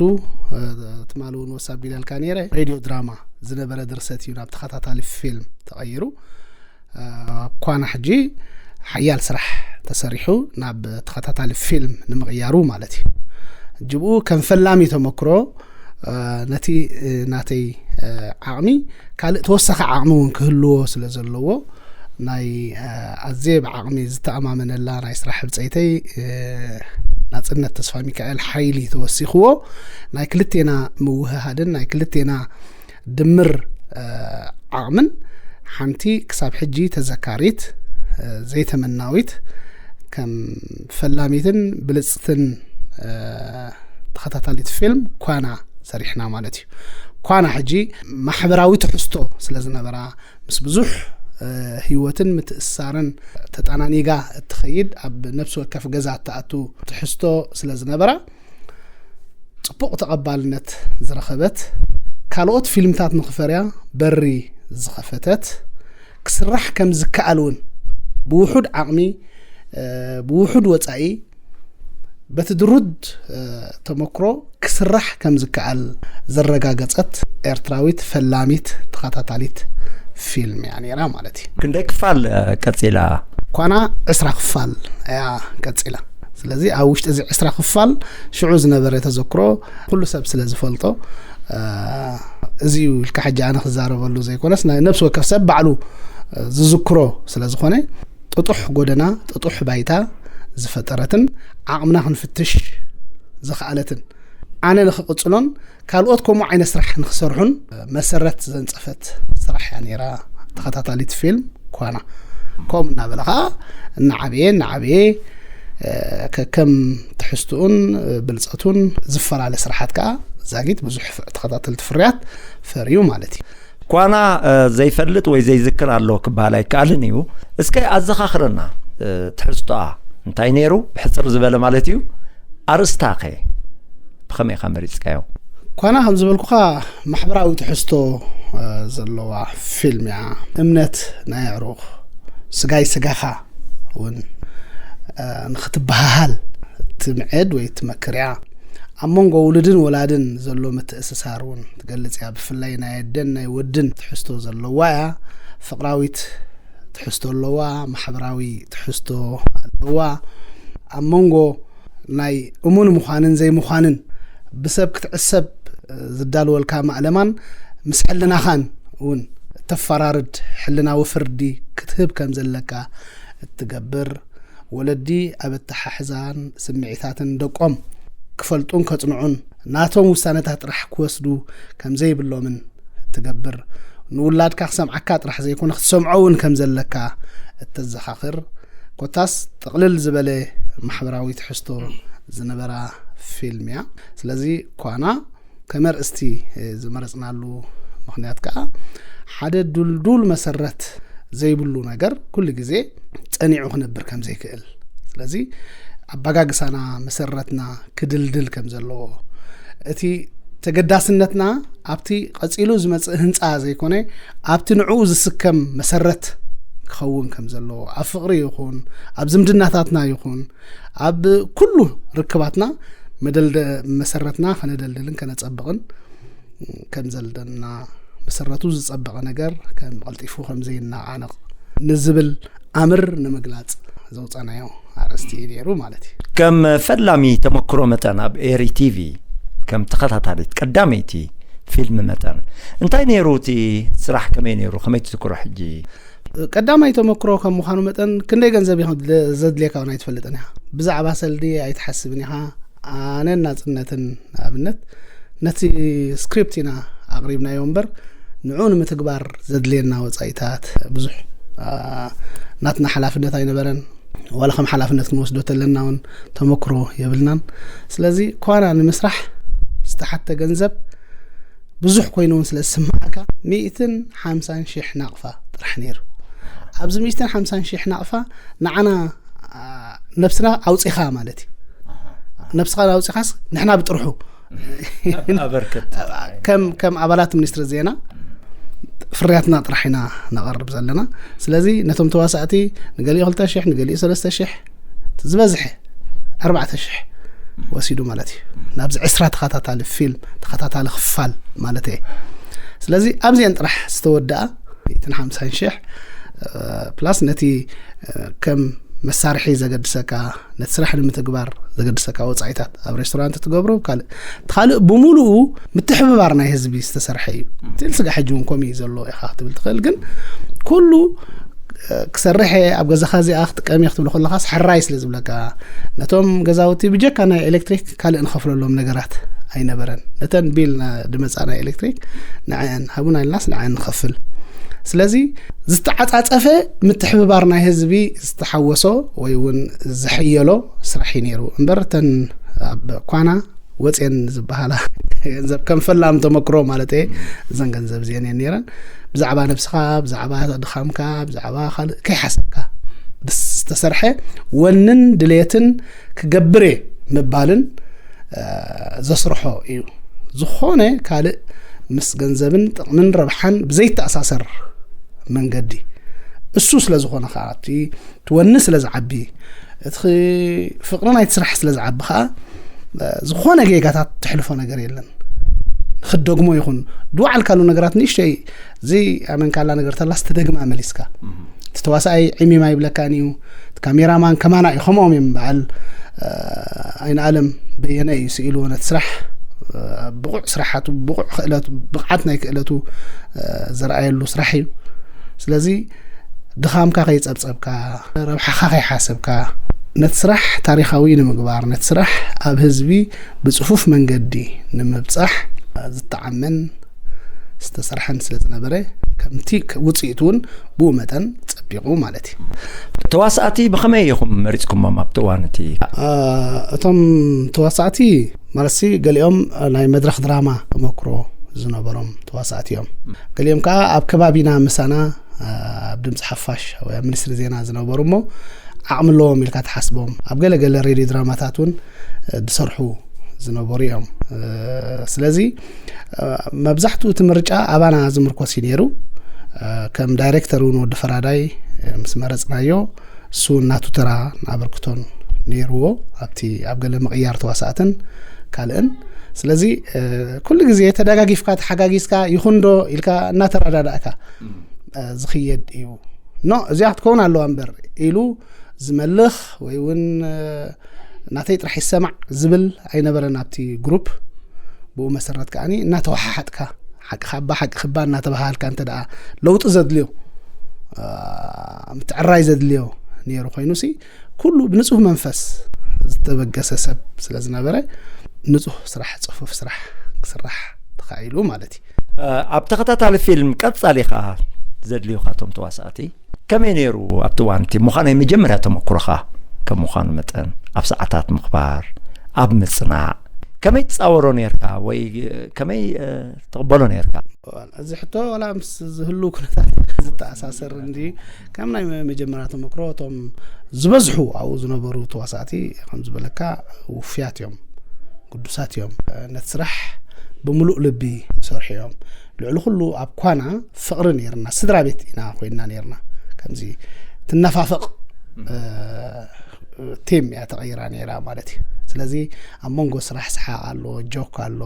ትማሊ እውን ወሳብ ኢለልካ ነይረ፣ ሬድዮ ድራማ ዝነበረ ድርሰት እዩ ናብ ተኸታታሊ ፊልም ተቐይሩ። ኳና ሕጂ ሓያል ስራሕ ተሰሪሑ ናብ ተኸታታሊ ፊልም ንምቕያሩ ማለት እዩ። ጅብኡ ከም ፈላሚ ተመክሮ ነቲ ናተይ ዓቕሚ ካልእ ተወሳኺ ዓቕሚ እውን ክህልዎ ስለ ዘለዎ ናይ ኣዝየ ብዓቕሚ ዝተኣማመነላ ናይ ስራሕ ብፀይተይ ናፅነት ተስፋ ሚካኤል ሓይሊ ተወሲኽዎ ናይ ክልቴና ምውህሃድን ናይ ክልቴና ድምር ዓቕምን ሓንቲ ክሳብ ሕጂ ተዘካሪት ዘይተመናዊት ከም ፈላሚትን ብልፅትን ተኸታታሊት ፊልም ኳና ሰሪሕና ማለት እዩ። ኳና ሕጂ ማሕበራዊ ትሕዝቶ ስለ ዝነበራ ምስ ብዙሕ ህይወትን ምትእስሳርን ተጣናኒጋ እትኸይድ ኣብ ነፍሲ ወከፍ ገዛ እትኣቱ ትሕዝቶ ስለ ዝነበራ ፅቡቕ ተቐባልነት ዝረኸበት፣ ካልኦት ፊልምታት ንኽፈርያ በሪ ዝኸፈተት፣ ክስራሕ ከም ዝከኣል እውን ብውሑድ ዓቕሚ ብውሑድ ወፃኢ በቲ ድሩት ተመክሮ ክስራሕ ከም ዝከኣል ዘረጋገፀት ኤርትራዊት ፈላሚት ተኸታታሊት ፊልም እያ ነይራ ማለት እዩ። ክንደይ ክፋል ቀፂላ? ኳና ዕስራ ክፋል እያ ቀፂላ። ስለዚ ኣብ ውሽጢ እዚ ዕስራ ክፋል ሽዑ ዝነበረ ተዘክሮ ኩሉ ሰብ ስለ ዝፈልጦ፣ እዚ ኢልካ ሕጂ ኣነ ክዛረበሉ ዘይኮነስ፣ ናይ ነብሲ ወከፍ ሰብ ባዕሉ ዝዝክሮ ስለ ዝኾነ፣ ጥጡሕ ጎደና፣ ጥጡሕ ባይታ ዝፈጠረትን ዓቕምና ክንፍትሽ ዝኸኣለትን፣ ኣነ ንኽቕፅሎን ካልኦት ከምኡ ዓይነት ስራሕ ንኽሰርሑን መሰረት ዘንፀፈት ስራሕ እያ ነይራ ተኸታታሊት ፊልም ኳና። ከምኡ እናበለ ከዓ እናዓበየ እናዓበየ፣ ከከም ትሕዝትኡን ብልፀቱን ዝፈላለ ስራሓት ከዓ ዛጊት ብዙሕ ተኸታተልቲ ፍርያት ፈርዩ ማለት እዩ። ኳና ዘይፈልጥ ወይ ዘይዝክር ኣሎ ክበሃል ኣይከኣልን እዩ። እስከ ኣዘኻኽረና፣ ትሕዝቶኣ እንታይ ነይሩ? ብሕፅር ዝበለ ማለት እዩ። ኣርእስታኸ ብኸመይ ኢኻ መሪፅካዮ? ኳና ከም ዝበልኩኻ ማሕበራዊ ትሕዝቶ ዘለዋ ፊልም እያ። እምነት ናይ ኣዕሩኽ፣ ስጋይ ስጋኻ እውን ንኽትበሃሃል ትምዕድ ወይ ትመክር እያ። ኣብ መንጎ ውሉድን ወላድን ዘሎ ምትእስሳር እውን ትገልጽ እያ። ብፍላይ ናይ ኣደን ናይ ወድን ትሕዝቶ ዘለዋ እያ። ፍቕራዊት ትሕዝቶ ኣለዋ፣ ማሕበራዊ ትሕዝቶ ኣለዋ። ኣብ መንጎ ናይ እሙን ምዃንን ዘይምዃንን ብሰብ ክትዕሰብ ዝዳልወልካ ማእለማን ምስ ሕልናኻን እውን እተፈራርድ ሕልናዊ ፍርዲ ክትህብ ከም ዘለካ እትገብር፣ ወለዲ ኣብ ኣተሓሕዛን ስምዒታትን ደቆም ክፈልጡን ከጽንዑን ናቶም ውሳነታት ጥራሕ ክወስዱ ከም ዘይብሎምን እትገብር፣ ንውላድካ ክሰምዓካ ጥራሕ ዘይኮነ ክትሰምዖ እውን ከም ዘለካ እተዘኻኽር፣ ኮታስ ጥቕልል ዝበለ ማሕበራዊ ትሕዝቶ ዝነበራ ፊልም እያ። ስለዚ ኳና ከም ኣርእስቲ ዝመረጽናሉ ምኽንያት ከኣ ሓደ ዱልዱል መሰረት ዘይብሉ ነገር ኩሉ ግዜ ጸኒዑ ክነብር ከም ዘይክእል፣ ስለዚ ኣባጋግሳና መሰረትና ክድልድል ከም ዘለዎ፣ እቲ ተገዳስነትና ኣብቲ ቀጺሉ ዝመጽእ ህንጻ ዘይኮነ ኣብቲ ንዕኡ ዝስከም መሰረት ክኸውን ከም ዘለዎ፣ ኣብ ፍቕሪ ይኹን ኣብ ዝምድናታትና ይኹን ኣብ ኩሉ ርክባትና መደልደ መሰረትና ከነደልድልን ከነጸብቕን ከም ዘለና፣ መሰረቱ ዝጸበቐ ነገር ከም ቀልጢፉ ከም ዘይነቓነቕ ንዝብል ኣምር ንምግላጽ ዘውጻናዮ ኣርእስቲ እዩ ነይሩ ማለት እዩ። ከም ፈላሚ ተመክሮ መጠን ኣብ ኤሪ ቲቪ ከም ተኸታታሊት ቀዳመይቲ ፊልም መጠን እንታይ ነይሩ እቲ ስራሕ? ከመይ ነይሩ? ከመይ ትዝክሮ ሕጂ? ቀዳማይ ተመክሮ ከም ምዃኑ መጠን ክንደይ ገንዘብ እዩ ዘድልየካ እውን ኣይትፈልጥን ኢኻ። ብዛዕባ ሰልዲ ኣይትሓስብን ኢኻ። ኣነን ናጽነትን ንኣብነት ነቲ ስክሪፕት ኢና ኣቕሪብናዮ እምበር ንዑ ንምትግባር ዘድልየና ወጻኢታት ብዙሕ ናትና ሓላፍነት ኣይነበረን። ዋላ ከም ሓላፍነት ክንወስዶ ተለና እውን ተመክሮ የብልናን። ስለዚ ኳና ንምስራሕ ዝተሓተ ገንዘብ ብዙሕ ኮይኑ እውን ስለ ዝስምዓካ ሚእትን ሓምሳን ሽሕ ናቕፋ ጥራሕ ነይሩ። ኣብዚ ሚእትን ሓምሳን ሽሕ ናቕፋ ንዓና ነብስና ኣውፂኻ ማለት እዩ። ነብስኻ ኣውፂኻስ ንሕና ብጥርሑ ኣበርክት ከም ከም ኣባላት ሚኒስትሪ ዜና ፍርያትና ጥራሕ ኢና ነቐርብ ዘለና። ስለዚ ነቶም ተዋሳእቲ ንገሊኡ ክልተ ሽሕ ንገሊኡ ሰለስተ ሽሕ ዝበዝሐ ኣርባዕተ ሽሕ ወሲዱ ማለት እዩ። ናብዚ ዕስራ ተኸታታሊ ፊልም ተኸታታሊ ክፋል ማለት እየ። ስለዚ ኣብዚአን ጥራሕ ዝተወደኣ ሚእትን ሓምሳን ሽሕ ፕላስ ነቲ ከም መሳርሒ ዘገድሰካ ነቲ ስራሕ ንምትግባር ዘገድሰካ ወፃኢታት ኣብ ሬስቶራንት ትገብሮ ካልእ እቲ ካልእ ብምሉኡ ምትሕብባር ናይ ህዝቢ ዝተሰርሐ እዩ። ትል ስጋ ሕጂ እውን ከምኡ እዩ ዘሎ ኢኻ ክትብል ትኽእል ግን ኩሉ ክሰርሕ እየ ኣብ ገዛኻ እዚኣ ክጥቀም እየ ክትብል ከለኻስ ሕራይ ስለ ዝብለካ ነቶም ገዛውቲ ብጀካ ናይ ኤሌክትሪክ ካልእ ንኸፍለሎም ነገራት ኣይነበረን። ነተን ቢል ድመፃ ናይ ኤሌክትሪክ ንዐን ሃቡና ኢልናስ ንዐን ንኸፍል። ስለዚ ዝተዓፃፀፈ ምትሕብባር ናይ ህዝቢ ዝተሓወሶ ወይ እውን ዝሕየሎ ስራሕ እዩ ነይሩ እምበር እተን ኣብ ኳና ወፅየን ዝበሃላ ገንዘብ ከም ፈላም ተመክሮ ማለት እየ እዘን ገንዘብ እዚአን እየን ነይረን። ብዛዕባ ነብስኻ ብዛዕባ ድኻምካ ብዛዕባ ካልእ ከይሓሰብካ ብዝተሰርሐ ወንን ድሌትን ክገብር እየ ምባልን ዘስርሖ እዩ። ዝኾነ ካልእ ምስ ገንዘብን ጥቕምን ረብሓን ብዘይተኣሳሰር መንገዲ እሱ ስለ ዝኾነ ከዓ እቲ ትወኒ ስለ ዝዓቢ እቲ ፍቕሪ ናይቲ ስራሕ ስለ ዝዓቢ ከዓ ዝኾነ ጌጋታት ትሕልፎ ነገር የለን። ክደግሞ ይኹን ድዋዓልካሉ ነገራት ንእሽተይ እዚ ኣመንካላ ነገር ተላስ ትደግማ መሊስካ እቲ ተዋሳኣይ ዕሚማ ይብለካን እዩ። እቲ ካሜራማን ከማና እዩ ከምኦም እዮም በዓል ኣይን ኣለም በየነ እዩ ስኢልዎ ነቲ ስራሕ ብቑዕ ስራሓቱ ብቑዕ ክእለቱ ብቕዓት ናይ ክእለቱ ዘርኣየሉ ስራሕ እዩ። ስለዚ ድኻምካ ከይጸብጸብካ ረብሓኻ ከይሓሰብካ ነቲ ስራሕ ታሪኻዊ ንምግባር ነቲ ስራሕ ኣብ ህዝቢ ብጽፉፍ መንገዲ ንምብጻሕ ዝተዓመን ዝተሰርሐን ስለ ዝነበረ ከምቲ ውፅኢት እውን ብኡ መጠን ጸቢቑ ማለት እዩ። ተዋሳእቲ ብኸመይ ኢኹም መሪፅኩሞም ኣብቲ እዋን እቲ? እቶም ተዋሳእቲ ማለትሲ ገሊኦም ናይ መድረኽ ድራማ ተመክሮ ዝነበሮም ተዋሳእቲ እዮም። ገሊኦም ከዓ ኣብ ከባቢና ምሳና ኣብ ድምፂ ሓፋሽ ወይ ኣብ ሚኒስትሪ ዜና ዝነበሩ እሞ ዓቕሚ ኣለዎም ኢልካ ትሓስቦም ኣብ ገለገለ ሬድዮ ድራማታት እውን ዝሰርሑ ዝነበሩ እዮም። ስለዚ መብዛሕትኡ እቲ ምርጫ ኣባና ዝምርኮስ እዩ ነይሩ። ከም ዳይሬክተር እውን ወዲ ፈራዳይ ምስ መረፅናዮ እሱ እናቱ ተራ ኣበርክቶን ነይርዎ ኣብቲ ኣብ ገለ ምቕያር ተዋሳእትን ካልእን። ስለዚ ኩሉ ግዜ ተደጋጊፍካ ተሓጋጊዝካ ይኹን ዶ ኢልካ እናተረዳዳእካ ዝኽየድ እዩ። ኖ እዚኣ ክትከውን ኣለዋ እምበር ኢሉ ዝመልኽ ወይ እውን ናተይ ጥራሕ ይሰማዕ ዝብል ኣይነበረን ኣብቲ ግሩፕ። ብኡ መሰረት ከዓኒ እናተወሓሓጥካ ሓቂ ካባ ሓቂ ክባ እናተባሃልካ እንተ ደኣ ለውጢ ዘድልዮ ምትዕራይ ዘድልዮ ነይሩ ኮይኑሲ ኩሉ ብንጹህ መንፈስ ዝተበገሰ ሰብ ስለ ዝነበረ ንጹህ ስራሕ ጽፉፍ ስራሕ ክስራሕ ተኻኢሉ ማለት እዩ። ኣብ ተኸታታሊ ፊልም ቀጻሊ ኸዓ ዘድልዩ ካቶም ተዋሳእቲ ከመይ ነይሩ ኣብቲ እዋን እቲ ምዃን ናይ መጀመርያ ተመክሮኻ ከም ምዃኑ መጠን ኣብ ሰዓታት ምኽባር ኣብ ምጽናዕ ከመይ ትጻወሮ ነርካ ወይ ከመይ ትቕበሎ ነርካ? እዚ ሕቶ ዋላ ምስ ዝህሉ ኩነታት ዝተኣሳሰር እንዲ ከም ናይ መጀመርያ ተመክሮ እቶም ዝበዝሑ ኣብኡ ዝነበሩ ተዋሳእቲ ከም ዝበለካ ውፍያት እዮም፣ ግዱሳት እዮም። ነቲ ስራሕ ብምሉእ ልቢ ዝሰርሑ እዮም። ልዕሊ ኩሉ ኣብ ኳና ፍቕሪ ነይርና፣ ስድራ ቤት ኢና ኮይንና ነይርና። ከምዚ ትነፋፈቕ ቲም እያ ተቐይራ ነይራ ማለት እዩ። ስለዚ ኣብ መንጎ ስራሕ ሰሓቕ ኣሎ፣ ጆክ ኣሎ፣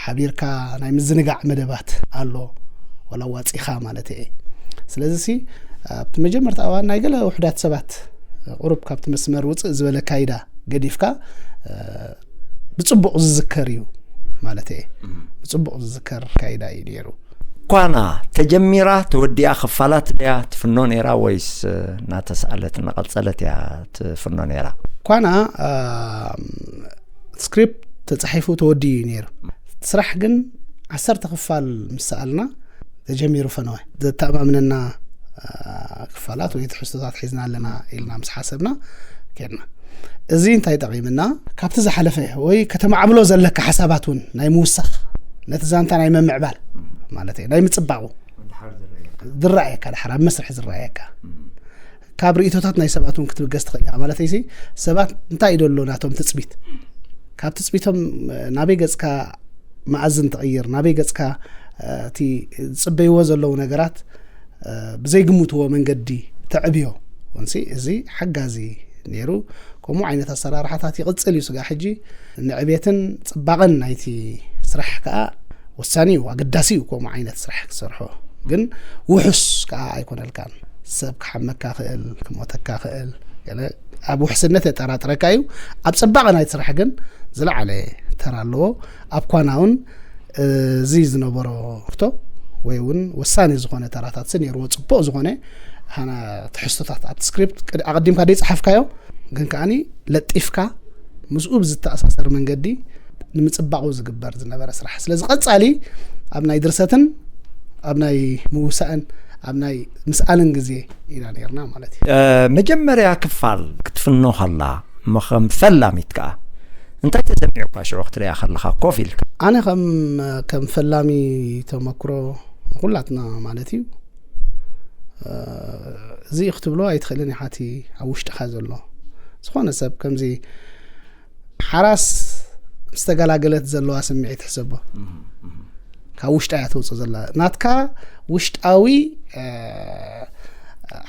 ሓቢርካ ናይ ምዝንጋዕ መደባት ኣሎ፣ ዋላ ዋፂኻ ማለት እየ። ስለዚ ሲ ኣብቲ መጀመርታ እዋን ናይ ገለ ውሕዳት ሰባት ቁሩብ ካብቲ መስመር ውፅእ ዝበለ ካይዳ ገዲፍካ ብፅቡቕ ዝዝከር እዩ ማለት እየ። ብፅቡቕ ዝዝከር ካይዳ እዩ ነይሩ። ኳና ተጀሚራ ተወዲኣ ክፋላት ድያ ትፍኖ ነይራ ወይስ እናተስኣለት እናቐጸለት እያ ትፍኖ ነይራ? ኳና ስክሪፕት ተጻሒፉ ተወዲኡ እዩ ነይሩ። ስራሕ ግን ዓሰርተ ክፋል ምስ ሰኣልና ተጀሚሩ ፈነወ። ዘተኣማምነና ክፋላት ወይ ትሕዝቶታት ሒዝና ኣለና ኢልና ምስ ሓሰብና ኬድና። እዚ እንታይ ጠቒምና? ካብቲ ዝሓለፈ ወይ ከተማዕብሎ ዘለካ ሓሳባት እውን ናይ ምውሳኽ ነቲ ዛንታ ናይ መምዕባል ማለት እዩ ናይ ምጽባቑ ዝረኣየካ ድሓር ኣብ መስርሒ ዝረኣየካ ካብ ርእቶታት ናይ ሰባት እውን ክትብገስ ትኽእል ኢኻ ማለት እዩ። ሰባት እንታይ እዩ ደሎ ናቶም ትጽቢት ካብ ትጽቢቶም ናበይ ገጽካ መኣዝን ትቕይር ናበይ ገጽካ እቲ ዝጽበይዎ ዘለዉ ነገራት ብዘይግምትዎ መንገዲ ተዕብዮ። ወንሲ እዚ ሓጋዚ ነይሩ። ከምኡ ዓይነት ኣሰራርሓታት ይቕጽል እዩ ስጋ ሕጂ ንዕቤትን ጽባቐን ናይቲ ስራሕ ከዓ ወሳኒ እዩ ኣገዳሲ እዩ። ከምኡ ዓይነት ስራሕ ክሰርሖ ግን ውሑስ ከዓ ኣይኮነልካን። ሰብ ክሓመካ ክእል ክሞተካ ክእል ገለ ኣብ ውሕስነት የጠራጥረካ እዩ። ኣብ ጽባቐ ናይቲ ስራሕ ግን ዝለዓለ ተራ ኣለዎ። ኣብ ኳና እውን እዚ ዝነበሮ ክቶ ወይ እውን ወሳኒ ዝኾነ ተራታት ሲ ነይርዎ። ጽቡቕ ዝኾነ ሃና ትሕዝቶታት ኣብቲ ስክሪፕት ቅድ- ኣቐዲምካ ደይጸሓፍካዮ ግን ከዓኒ ለጢፍካ ምስኡ ብዝተኣሳሰር መንገዲ ንምጽባቑ ዝግበር ዝነበረ ስራሕ። ስለዚ ቀጻሊ ኣብ ናይ ድርሰትን ኣብ ናይ ምውሳእን ኣብ ናይ ምስኣልን ግዜ ኢና ነርና ማለት እዩ። መጀመርያ ክፋል ክትፍኖ ከላ እሞ ከም ፈላሚት ከኣ እንታይ ተሰሚዑካ ሽዑ ክትሪኣ ከለኻ ኮፍ ኢልካ? ኣነ ከም ከም ፈላሚ ተመክሮ ንኩላትና ማለት እዩ እዚ እዩ ክትብሎ ኣይትኽእልን ኢኻ እቲ ኣብ ውሽጥኻ ዘሎ ዝኾነ ሰብ ከምዚ ሓራስ ምስ ተገላገለት ዘለዋ ስምዒት ሕሰቦ ካብ ውሽጣ እያ ተውፅእ ዘላ ናትካ ውሽጣዊ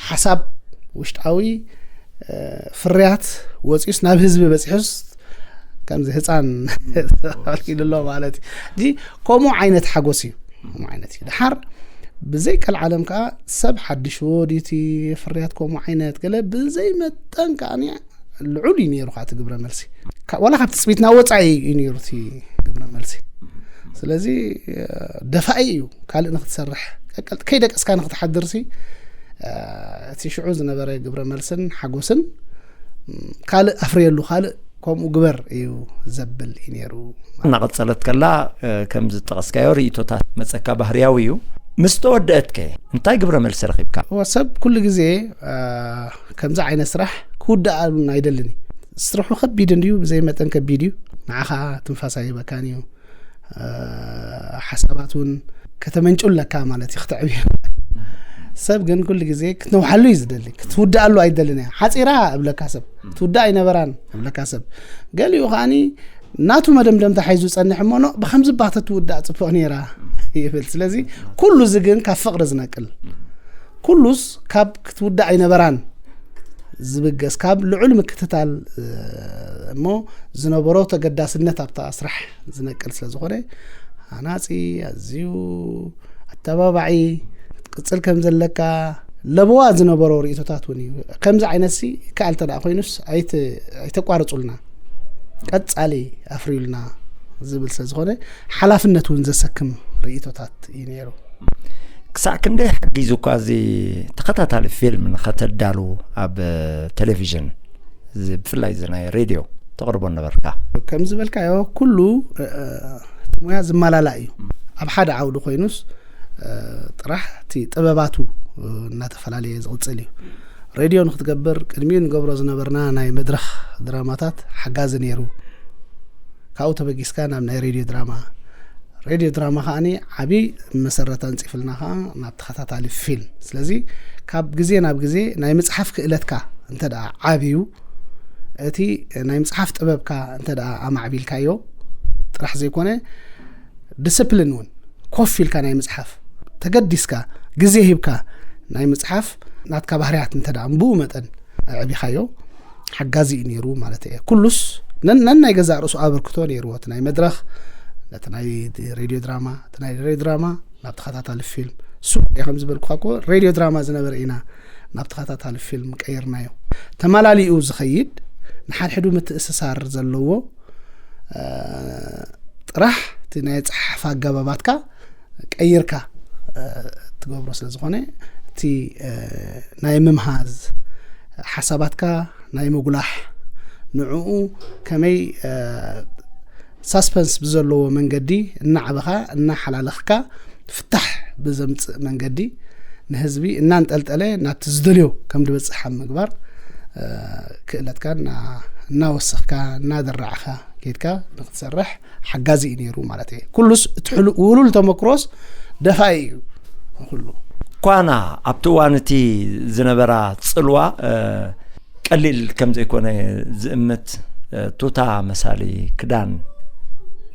ሓሳብ ውሽጣዊ ፍርያት ወፂኡስ ናብ ህዝቢ በፂሑስ ከምዚ ህፃን ተልኪሉ ኣሎ ማለት እዩ። እዚ ከምኡ ዓይነት ሓጎስ እዩ። ከምኡ ዓይነት እዩ። ድሓር ብዘይ ቀልዓለም ከዓ ሰብ ሓድሽ ወዲቲ ፍርያት ከምኡ ዓይነት ገለ ብዘይ መጠን ከዓ ልዑል እዩ ነይሩ ከዓ እቲ ግብረ መልሲ። ዋላ ካብ ትፅቢትና ወፃኢ እዩ ነይሩ እቲ ግብረ መልሲ። ስለዚ ደፋኢ እዩ። ካልእ ንክትሰርሕ ከይደቀስካ ንክትሓድር ሲ እቲ ሽዑ ዝነበረ ግብረ መልስን ሓጎስን ካልእ ኣፍርየሉ፣ ካልእ ከምኡ ግበር እዩ ዘብል እዩ ነይሩ። እናቐጸለት ከላ ከምዚ ዝጠቐስካዮ ርእይቶታት መጸካ ባህርያዊ እዩ። ምስ ተወደአትከ እንታይ ግብረ መልሲ ረኺብካ? እወ ሰብ ኩሉ ግዜ ከምዚ ዓይነት ስራሕ ክውድኣሉን ኣይደልን እዩ። ስርሑ ከቢድ እንድዩ፣ ብዘይ መጠን ከቢድ እዩ። ንዓኻ ትንፋስ ኣይህበካን እዩ። ሓሳባት እውን ከተመንጩ ኣለካ ማለት እዩ፣ ክተዕብዮ። ሰብ ግን ኩሉ ግዜ ክትነውሓሉ እዩ ዝደሊ፣ ክትውድኣሉ ኣይደልን እያ። ሓፂራ እብለካ ሰብ፣ ትውዳእ ኣይነበራን እብለካ ሰብ። ገሊኡ ከዓኒ ናቱ መደምደምታ ሓይዙ ጸንሕ እሞ፣ ኖ፣ ብኸምዚ ባተ ትውዳእ ጽቡቕ ነይራ ይብል። ስለዚ ኩሉ እዚ ግን ካብ ፍቕሪ ዝነቅል፣ ኩሉስ ካብ ክትውዳእ ኣይነበራን ዝብገስ፣ ካብ ልዑል ምክትታል እሞ ዝነበሮ ተገዳስነት ኣብታ ስራሕ ዝነቅል ስለ ዝኾነ፣ ሃናጺ፣ ኣዝዩ ኣተባባዒ፣ ክትቅጽል ከም ዘለካ ለበዋ ዝነበሮ ርእይቶታት እውን እዩ። ከምዚ ዓይነት ሲ ይከኣል እንተ ደኣ ኮይኑስ ኣይተ-፣ ኣይተቋርጹልና፣ ቀጻሊ ኣፍርዩልና ዝብል ስለ ዝኾነ፣ ሓላፍነት እውን ዘሰክም ርእይቶታት እዩ ነይሩ። ክሳዕ ክንደይ ሓጊዙ እኳ እዚ ተኸታታሊ ፊልም ንኸተዳሉ ኣብ ቴሌቪዥን፣ እዚ ብፍላይ እዚ ናይ ሬድዮ ተቕርቦ ነበርካ? ከም ዝበልካዮ፣ ኩሉ፣ እ፣ እ፣ እቲ ሞያ ዝመላላእ እዩ። ኣብ ሓደ ዓውዲ ኮይኑስ፣ እ፣ ጥራሕ እቲ ጥበባቱ፣ እ፣ እናተፈላለየ ዝቕጽል እዩ። ሬድዮ ንክትገብር ቅድሚኡ ንገብሮ ዝነበርና ናይ መድረኽ ድራማታት ሓጋዚ ነይሩ። ካብኡ ተበጊስካ ናብ ናይ ሬድዮ ድራማ፣ ሬድዮ ድራማ ከዓኒ ዓቢ መሰረት ኣንጺፍልና ከኣ ናብ ተኸታታሊ ፊልም። ስለዚ ካብ ግዜ ናብ ግዜ ናይ ምጽሓፍ ክእለትካ እንተ ደኣ ዓብዩ፣ እቲ ናይ ምጽሓፍ ጥበብካ እንተ ደኣ ኣማዕቢልካዮ ጥራሕ ዘይኮነ፣ ዲስፕሊን እውን ኮፍ ኢልካ ናይ ምጽሓፍ ተገዲስካ ግዜ ሂብካ ናይ ምጽሓፍ ናትካ ባህርያት እንተ ደኣ ብኡ መጠን ኣዕቢኻዮ ሓጋዚ እዩ ነይሩ ማለት እየ። ኩሉስ ነን-፣ ነናይ ገዛእ ርእሱ ኣበርክቶ ነይርዎ። እቲ ናይ መድረኽ፣ ነቲ ናይ ሬድዮ ድራማ፣ እቲ ናይ ሬድዮ ድራማ ናብ ተኸታታሊ ፊልም፣ ሱቅ እየ ከም ዝበልኩኻ እኮ ሬድዮ ድራማ ዝነበረ ኢና ናብ ተኸታታሊ ፊልም ቀይርናዮ። ተመላሊኡ ዝኸይድ፣ ንሓድሕዱ ምትእስሳር ዘለዎ፣ እ፣ ጥራሕ እቲ ናይ ኣጸሓሕፋ ኣገባባትካ ቀይርካ፣ እ፣ ትገብሮ ስለ ዝኾነ፣ እቲ፣ እ፣ ናይ ምምሃዝ ሓሳባትካ ናይ ምጉላሕ፣ ንዕኡ ከመይ፣ እ፣ ሳስፐንስ ብዘለዎ መንገዲ እናዓበኻ እናሓላለኽካ ፍታሕ ብዘምጽእ መንገዲ ንህዝቢ እናንጠልጠለ ናብቲ ዝደልዮ ከም ድበጽሕ ኣብ ምግባር፣ እ፣ ክእለትካ እና-፣ እናወሰኽካ እናደራዕኻ ኬድካ ንክትሰርሕ ሓጋዚ እዩ ነይሩ ማለት እየ። ኩሉስ እቲ ሕሉ-፣ ውሉል ተመክሮስ ደፋኢ እዩ ንኩሉ። ኳና ኣብቲ እዋን እቲ ዝነበራ ጽልዋ፣ እ፣ ቀሊል ከም ዘይኮነ ዝእምት፣ እ፣ ቱታ መሳሊ ክዳን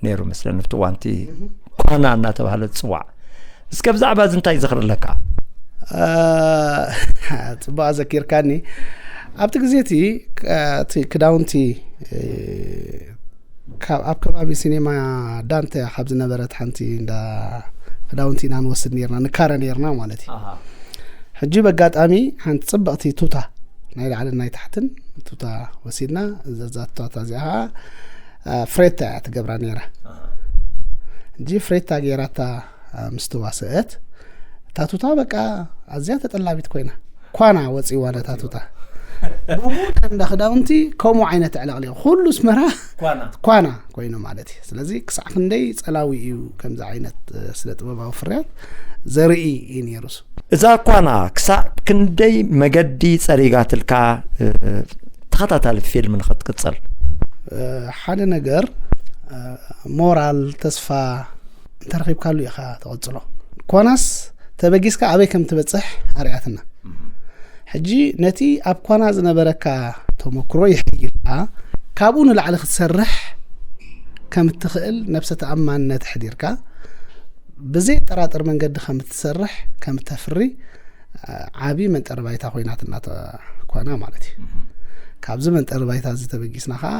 ነይሩ መስለኒ፣ ኣብቲ እዋን እቲ ኳና እናተባህለ ዝጽዋዕ። እስከ ብዛዕባ እዚ እንታይ ዝኽሪ ኣለካ? እ፣ ጽቡቕ ኣዘኪርካኒ። ኣብቲ ግዜ እቲ፣ እ፣ እቲ ክዳውንቲ፣ እ፣ ካብ፣ ኣብ ከባቢ ሲኔማ ዳንተ ካብ ዝነበረት ሓንቲ እንዳ ክዳውንቲ ኢና ንወስድ ነይርና፣ ንካረ ነይርና ማለት እዩ። ኣሃ። ሕጂ በጋጣሚ ሓንቲ ጽብቕቲ ቱታ፣ ናይ ላዕልን ናይ ታሕትን ቱታ ወሲድና፣ እዛ ቱታ እዚኣ ኸዓ፣ እ፣ ፍሬታ እያ ትገብራ ነይራ። ኣሃ። ሕጂ ፍሬታ ገይራታ፣ እ፣ ምስ ተዋሰአት፣ እታ ቱታ በቃ ኣዝያ ተጠላቢት ኮይና። ኳና ወጺዋ ነታ ቱታ። ብሙሉ እንዳ ክዳውንቲ ከምኡ ዓይነት ዕለቕሊቕ። ኩሉ ኣስመራ ኳና። ኳና ኮይኑ ማለት እዩ። ስለዚ ክሳዕ ክንደይ ጸላዊ እዩ ከምዚ ዓይነት፣ እ፣ ስነ ጥበባዊ ፍርያት ዘርኢ እዩ ነይሩ እሱ። እዛ ኳና ክሳዕ ክንደይ መገዲ ጸሪጋትልካ፣ እ፣ ተኸታታሊ ፊልም ንኽትቅጽል? እ፣ ሓደ ነገር፣ እ፣ ሞራል፣ ተስፋ እንተረኺብካሉ ኢኻ ትቕጽሎ። ኳናስ ተበጊስካ ኣበይ ከም ትበጽሕ ኣርያትና። ሕጂ ነቲ ኣብ ኳና ዝነበረካ ተመክሮ ይሕይልካ፣ ካብኡ ንላዕሊ ክትሰርሕ ከም እትኽእል ነብሰ ተኣማንነት ኣሕዲርካ፣ ብዘይ ጠራጥር መንገዲ ከም እትሰርሕ፣ ከም እተፍሪ፣ ዓ-፣ ዓቢ መንጠሪ ባይታ ኮይናትና እታ ኳና ማለት እዩ። እህ። ካብዚ መንጠሪ ባይታ እዚ ተበጊስና ኸኣ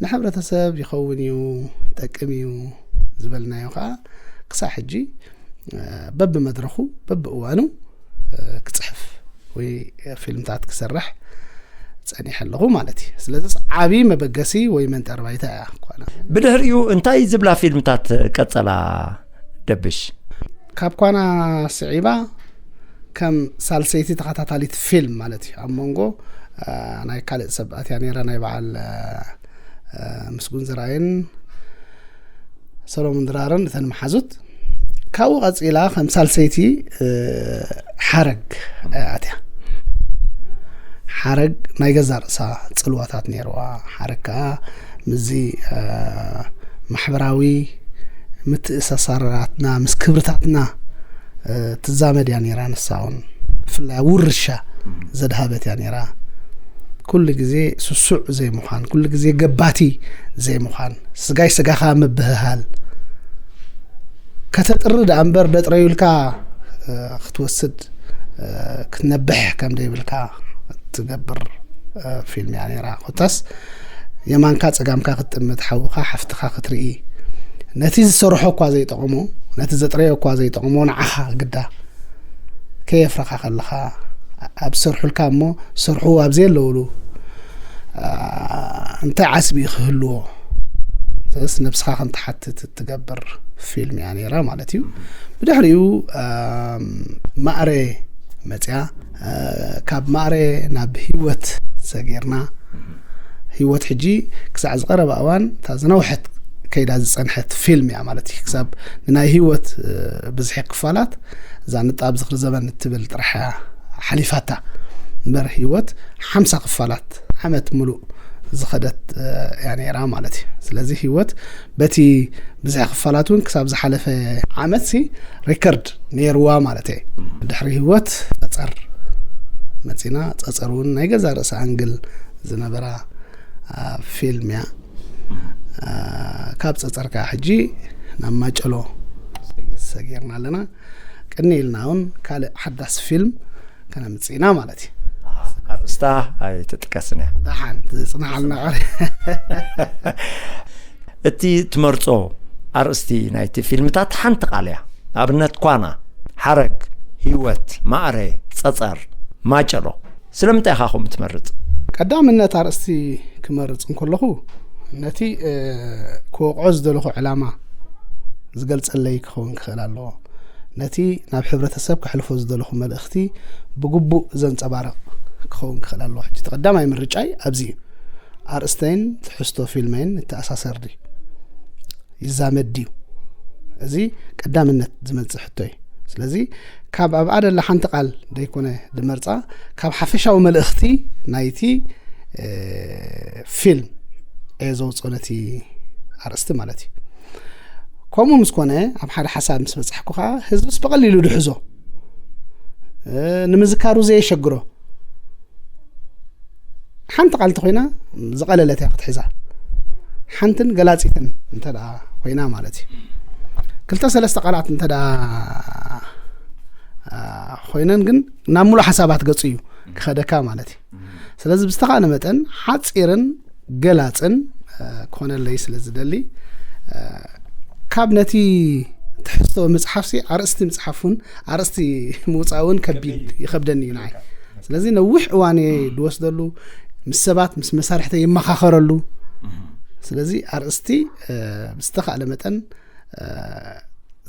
ንሕብረተሰብ ይኸውን እዩ፣ ይጠቅም እዩ ዝበልናዮ ከዓ ክሳብ ሕጂ በብመድረኹ በብእዋኑ ክፅሕፍ ወይ ፊልምታት ክሰርሕ ፀኒሐ ኣለኹ ማለት እዩ። ስለዚ ዓብዪ መበገሲ ወይ መንጠር ባይታ እያ ኳና። ብድሕሪኡ እንታይ ዝብላ ፊልምታት ቀጸላ ደብሽ? ካብ ኳና ስዒባ ከም ሳልሰይቲ ተኸታታሊት ፊልም ማለት እዩ። ኣብ መንጎ ናይ ካልእ ሰብ ኣትያ ነይራ፣ ናይ በዓል ምስጉን ዝራይን ሰሎሙን ድራርን እተን መሓዙት። ካብኡ ቀፂላ ከም ሳልሰይቲ ሓረግ ኣትያ። ሓረግ ናይ ገዛ ርእሳ ፅልዋታት ነይርዋ። ሓረግ ከዓ ምስዚ ማሕበራዊ ምትእሰሳራትና ምስ ክብርታትና ትዛመድ እያ ነይራ። ንሳ እውን ብፍላይ ውርሻ ዘድሃበት እያ ነይራ። ኩሉ ግዜ ስሱዕ ዘይምዃን፣ ኩሉ ግዜ ገባቲ ዘይምዃን፣ ስጋይ ስጋኻ ምብህሃል፣ ከተጥሪ ደኣ እምበር ደጥረዩልካ ክትወስድ ክትነብሕ ከም ደይብልካ ትገብር ፊልም እያ ነይራ። ኮታስ የማንካ ጸጋምካ ክትጥምት፣ ሓውኻ ሓፍትኻ ክትርኢ፣ ነቲ ዝሰርሖ እኳ ዘይጠቕሞ፣ ነቲ ዘጥረዮ እኳ ዘይጠቕሞ ንዓኻ ግዳ ከየፍረኻ ከለኻ ኣብ ዝሰርሑልካ እሞ ዝሰርሕዎ ኣብ ዘየለውሉ እንታይ ዓስቢ ክህልዎ፣ ስለዚ ነብስኻ ከም ትሓትት ትገብር ፊልም እያ ነይራ ማለት እዩ። ብድሕሪኡ ማእረ መፅያ። ካብ ማእረ ናብ ህይወት ሰጊርና። ህይወት ሕጂ ክሳዕ ዝቐረባ እዋን እታ ዝነውሐት ከይዳ ዝፀንሐት ፊልም እያ ማለት እዩ። ክሳብ ንናይ ህይወት ብዝሒ ክፋላት እዛ ንጣብ ዝኽሪ ዘበን እትብል ጥራሕ እያ ሓሊፋታ። እምበር ህይወት ሓምሳ ክፋላት ዓመት ሙሉእ ዝኸደት እያ ነይራ ማለት እዩ። ስለዚ ህይወት በቲ ብዝሒ ክፋላት እውን ክሳብ ዝሓለፈ ዓመት ሲ ሪከርድ ነይርዋ ማለት እየ። ድሕሪ ህይወት ጸጸር መጺና። ጸጸር እውን ናይ ገዛ ርእሲ ኣንግል ዝነበራ ፊልም እያ። ካብ ጸጸር ከዓ ሕጂ ናብ ማጨሎ ሰጊርና ኣለና። ቅኒ ኢልና እውን ካልእ ሓዳስ ፊልም ከነምጽእ ኢና ማለት እዩ። ኣርእስታ ኣይትጥቀስን እያ። ደሓን ትጽናሓልና። እቲ ትመርጾ ኣርእስቲ ናይቲ ፊልምታት ሓንቲ ቃል እያ። ኣብነት ኳና፣ ሓረግ፣ ህይወት፣ ማእረ፣ ጸጸር፣ ማጨሎ። ስለምንታይ ኢኻ ከምኡ ትመርጽ? ቀዳምነት ኣርእስቲ ክመርጽ እንከለኹ ነቲ ክወቕዖ ዝደለኹ ዕላማ ዝገልጸለይ ክኸውን ክኽእል ኣለዎ። ነቲ ናብ ሕብረተሰብ ከሕልፎ ዝደለኹ መልእኽቲ ብግቡእ ዘንጸባርቕ ክኸውን ክኽእል ኣለዎ። ሕጂ እቲ ቀዳማይ ምርጫይ ኣብዚ እዩ። ኣርእስተይን ትሕዝቶ ፊልመይን ይተኣሳሰር ድዩ? ይዛመድ ድዩ? እዚ ቀዳምነት ዝመጽእ ሕቶ እዩ። ስለዚ ካብ ኣብኣ ደላ ሓንቲ ቃል ደይኮነ ድመርጻ፣ ካብ ሓፈሻዊ መልእኽቲ ናይቲ ፊልም እየ ዘውፅኦ ነቲ ኣርእስቲ ማለት እዩ። ከምኡ ምስ ኮነ ኣብ ሓደ ሓሳብ ምስ በጻሕኩ ከዓ ህዝብስ ብቐሊሉ ድሕዞ፣ ንምዝካሩ ዘየሸግሮ ሓንቲ ቃል እንተኮይና ዝቐለለት እያ ክትሕዛ። ሓንትን ገላፂትን እንተ ኮይና ማለት እዩ። ክልተ ሰለስተ ቃላት እንተ ኮይነን ግን ናብ ሙሉእ ሓሳባት ገፁ እዩ ክኸደካ ማለት እዩ። ስለዚ ብዝተኻእለ መጠን ሓፂርን ገላፅን ክኾነለይ ስለ ዝደሊ ካብ ነቲ ትሕዝቶ ምፅሓፍሲ ኣርእስቲ ምፅሓፍ እውን ኣርእስቲ ምውፃእ እውን ከቢድ ይኸብደኒ እዩ ንዓይ። ስለዚ ነዊሕ እዋን እየ ድወስደሉ፣ ምስ ሰባት ምስ መሳርሕተይ ይመኻኸረሉ። ስለዚ ኣርእስቲ ብዝተኻእለ መጠን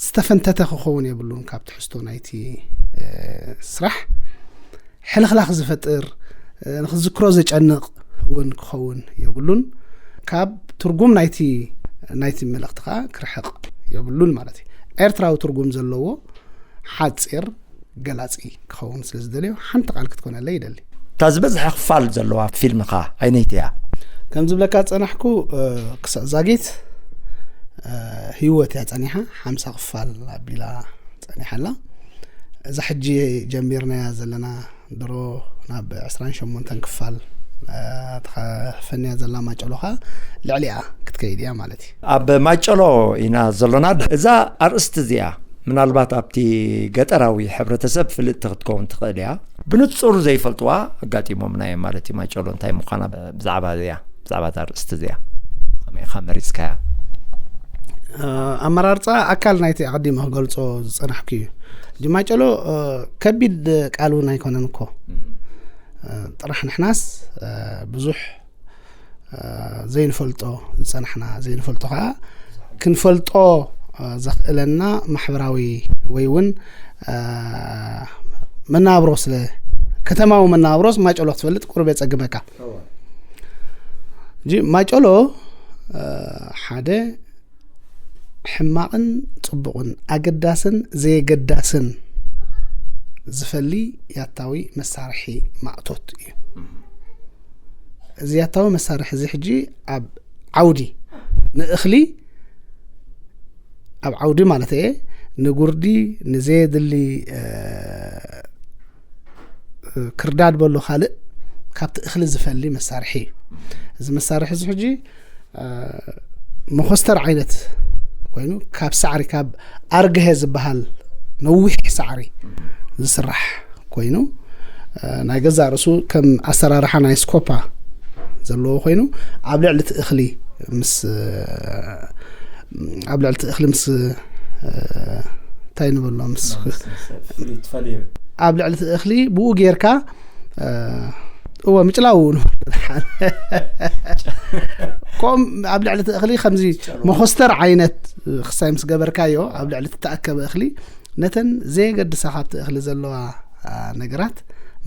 ዝተፈንተተ ክኸውን የብሉን ካብ ትሕዝቶ ናይቲ ስራሕ። ሕልኽላኽ ዝፈጥር ንክዝክሮ ዘጨንቕ እውን ክኸውን የብሉን። ካብ ትርጉም ናይቲ ናይቲ መልእኽቲ ከዓ ክርሕቕ የብሉን ማለት እዩ። ኤርትራዊ ትርጉም ዘለዎ ሓፂር ገላፂ ክኸውን ስለ ዝደልዮ ሓንቲ ቃል ክትኮነለይ ይደሊ። እታ ዝበዝሐ ክፋል ዘለዋ ፊልምኻ ኣይነይቲ እያ? ከም ዝብለካ ዝፀናሕኩ ክሳብ ዛጊት ህይወት እያ ፀኒሓ። ሓምሳ ክፋል ኣቢላ ፀኒሓ ኣላ። እዛ ሕጂ ጀሚርናያ ዘለና ድሮ ናብ ዕስራን ሸሞንተን ክፋል ተኸፈንያ ዘላ ማጨሎ ኸዓ ልዕሊኣ ክትከይድ እያ ማለት እዩ። ኣብ ማጨሎ ኢና ዘሎና። እዛ ኣርእስቲ እዚኣ ምናልባት ኣብቲ ገጠራዊ ሕብረተሰብ ፍልጥቲ ክትከውን ትኽእል እያ። ብንጹር ዘይፈልጥዋ ኣጋጢሞምና እዮም ማለት እዩ። ማጨሎ እንታይ ምዃና ብዛዕባ እዚኣ፣ ብዛዕባ እዛ ኣርእስቲ እዚኣ። ኢኻ መሪጽካያ? ኣመራርፃ ኣካል ናይቲ ኣቐዲመ ክገልፆ ዝፀናሕኩ እዩ። ጅማጨሎ ከቢድ ቃል እውን ኣይኮነን እኮ። ጥራሕ ንሕናስ ብዙሕ ዘይንፈልጦ ዝፀናሕና፣ ዘይንፈልጦ ከዓ ክንፈልጦ ዘኽእለና ማሕበራዊ ወይ እውን መናብሮ ስለ፣ ከተማዊ መናብሮስ ማጨሎ ክትፈልጥ ቁርብ የፀግመካ። ጂ ማጨሎ ሓደ ሕማቕን ፅቡቕን፣ ኣገዳስን ዘየገዳስን ዝፈሊ ያታዊ መሳርሒ ማእቶት እዩ። እዚ ያታዊ መሳርሒ እዚ ሕጂ ኣብ ዓውዲ ንእኽሊ፣ ኣብ ዓውዲ ማለት እየ፣ ንጉርዲ፣ ንዘየድሊ ክርዳድ በሎ ካልእ ካብቲ እኽሊ ዝፈሊ መሳርሒ እዩ። እዚ መሳርሒ እዚ ሕጂ መኾስተር ዓይነት ኮይኑ፣ ካብ ሳዕሪ፣ ካብ ኣርግሀ ዝበሃል ነዊሕ ሳዕሪ ዝስራሕ ኮይኑ፣ ናይ ገዛ ርእሱ ከም ኣሰራርሓ ናይ ስኮፓ ዘለዎ ኮይኑ፣ ኣብ ልዕሊ እቲ እኽሊ ምስ ኣብ ልዕሊ እቲ እኽሊ ምስ እንታይ ንበሎ፣ ምስ ኣብ ልዕሊ እቲ እኽሊ ብኡ ጌርካ እወ ምጭላው ንበሎ። ከም ኣብ ልዕሊ እቲ እኽሊ ከምዚ መኾስተር ዓይነት ክሳይ ምስ ገበርካዮ፣ ኣብ ልዕሊ እቲ ተኣከበ እኽሊ ነተን ዘየገድሳ ካብቲ እኽሊ ዘለዋ ነገራት፣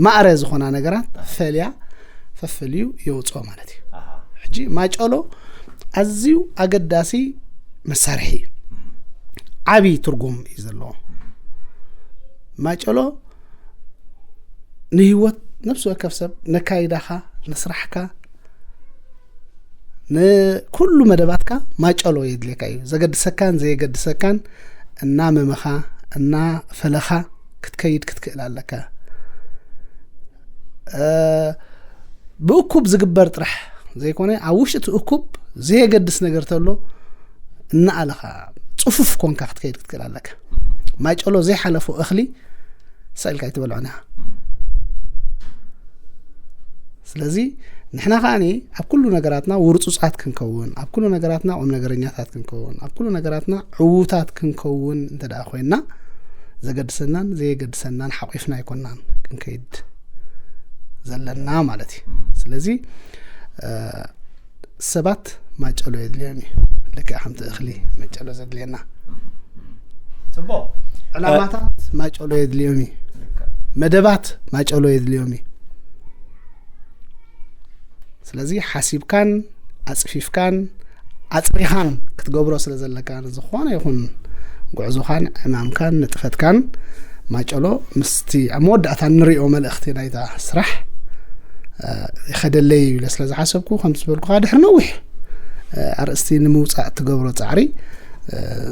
ማእረ ዝኾና ነገራት ፈልያ፣ ፈፈልዩ የውፅኦ ማለት እዩ። ሕጂ ማጨሎ ኣዝዩ ኣገዳሲ መሳርሒ እዩ። ዓብዪ ትርጉም እዩ ዘለዎ። ማጨሎ ንህይወት ነፍሲ ወከፍ ሰብ፣ ነካይዳኻ፣ ንስራሕካ፣ ንኩሉ መደባትካ ማጨሎ የድልየካ እዩ። ዘገድሰካን ዘየገድሰካን እናመመኻ፣ እናፈለኻ ክትከይድ ክትክእል ኣለካ። ብእኩብ ዝግበር ጥራሕ ዘይኮነ፣ ኣብ ውሽጢ እቲ እኩብ ዘየገድስ ነገር ተሎ እናኣለኻ፣ ፅፉፍ ኮንካ ክትከይድ ክትክእል ኣለካ። ማጨሎ ዘይሓለፎ እኽሊ ሰኢልካ ኣይትበልዖን ኢኻ። ስለዚ ንሕና ከኣኒ ኣብ ኩሉ ነገራትና ውርፁፃት ክንከውን፣ ኣብ ኩሉ ነገራትና ቁም ነገረኛታት ክንከውን፣ ኣብ ኩሉ ነገራትና ዕዉታት ክንከውን እንተ ደኣ ኮይንና፣ ዘገድሰናን ዘየገድሰናን ሓቂፍና ኣይኮናን ክንከይድ ዘለና ማለት እዩ። ስለዚ ሰባት ማጨሎ የድልዮም እዩ። ልክዕ ከምቲ እኽሊ መጨሎ ዘድልየና፣ ፅቡቅ። ዕላማታት ማጨሎ የድልዮም እዩ። መደባት ማጨሎ የድልዮም እዩ። ስለዚ ሓሲብካን ኣፅፊፍካን ኣፅሪኻን ክትገብሮ ስለ ዘለካ፣ ዝኾነ ይኹን ጉዕዞኻን ዕማምካን ንጥፈትካን ማጨሎ ምስቲ ኣብ መወዳእታ እንሪኦ መልእኽቲ ናይታ ስራሕ ይኸደለይ ኢለ ስለ ዝሓሰብኩ፣ ከም ዝበልኩኻ ድሕሪ ነዊሕ ኣርእስቲ ንምውፃእ እትገብሮ ፃዕሪ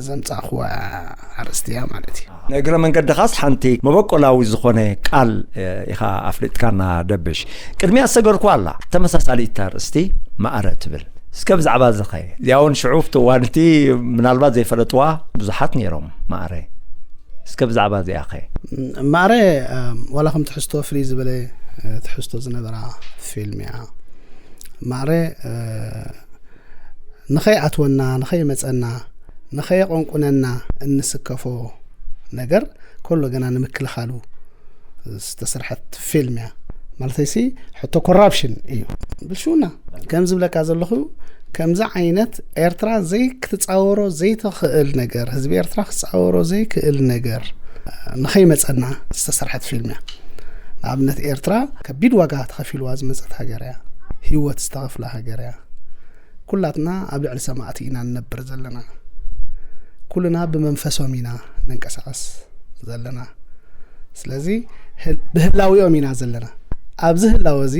ዘምፃእኽዋ ኣርእስቲ እያ ማለት እዩ። ንእግረ መንገድኻስ ሓንቲ መበቆላዊ ዝኾነ ቃል ኢኻ ኣፍሊጥካና ደብሽ። ቅድሚያ ዝሰገርኩዋ ኣላ ተመሳሳሊት ኣርእስቲ ማእረ ትብል። እስከ ብዛዕባ እዚ ኸ? እዚኣ እውን ሽዑ ኣብቲ እዋን እቲ ምናልባት ዘይፈለጥዋ ብዙሓት ነይሮም። ማእረ እስከ ብዛዕባ እዚኣ ኸ? ማእረ ዋላ ከም ትሕዝቶ ፍልይ ዝበለ ትሕዝቶ ዝነበራ ፊልም እያ። ማእረ ንኸይኣትወና፣ ንኸይመፀና፣ ንኸየቐንቁነና እንስከፎ ነገር ከሎ ገና ንምክልኻሉ ዝተሰርሐት ፊልም እያ። ማለተይሲ ሕቶ ኮራፕሽን እዩ። ብልሽውና ከም ዝብለካ ዘለኹ ከምዚ ዓይነት ኤርትራ ዘይክትፃወሮ ዘይትኽእል ነገር፣ ህዝቢ ኤርትራ ክፃወሮ ዘይክእል ነገር ንኸይመፀና ዝተሰርሐት ፊልም እያ። ንኣብነት ኤርትራ ከቢድ ዋጋ ተኸፊልዋ ዝመፀት ሃገር እያ። ህይወት ዝተኸፍላ ሃገር እያ። ኩላትና ኣብ ልዕሊ ሰማእቲ ኢና ንነብር ዘለና። ኩልና ብመንፈሶም ኢና ንንቀሳቐስ ዘለና። ስለዚ ብህላዊኦም ኢና ዘለና። ኣብዚ ህላወ እዚ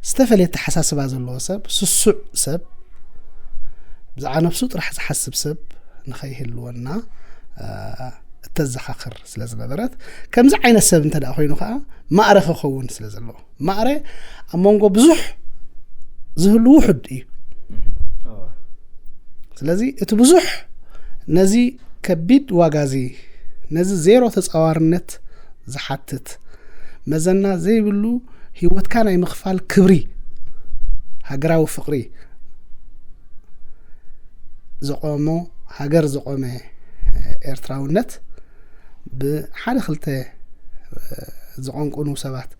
ዝተፈለየ ኣተሓሳስባ ዘለዎ ሰብ፣ ስሱዕ ሰብ፣ ብዛዕባ ነብሱ ጥራሕ ዝሓስብ ሰብ ንኸይህልወና እተዘኻኽር ስለ ዝነበረት፣ ከምዚ ዓይነት ሰብ እንተ ደኣ ኮይኑ ከዓ ማእረ ክኸውን ስለ ዘለዎ፣ ማእረ ኣብ መንጎ ብዙሕ ዝህሉ ውሑድ እዩ። ስለዚ እቲ ብዙሕ ነዚ ከቢድ ዋጋ እዚ፣ ነዚ ዜሮ ተጻዋርነት ዝሓትት፣ መዘና ዘይብሉ ህይወትካ ናይ ምኽፋል ክብሪ፣ ሃገራዊ ፍቕሪ፣ ዘቆሞ፣ ሃገር ዘቆመ ኤርትራውነት ብሓደ ክልተ ዝቐንቁኑ ሰባት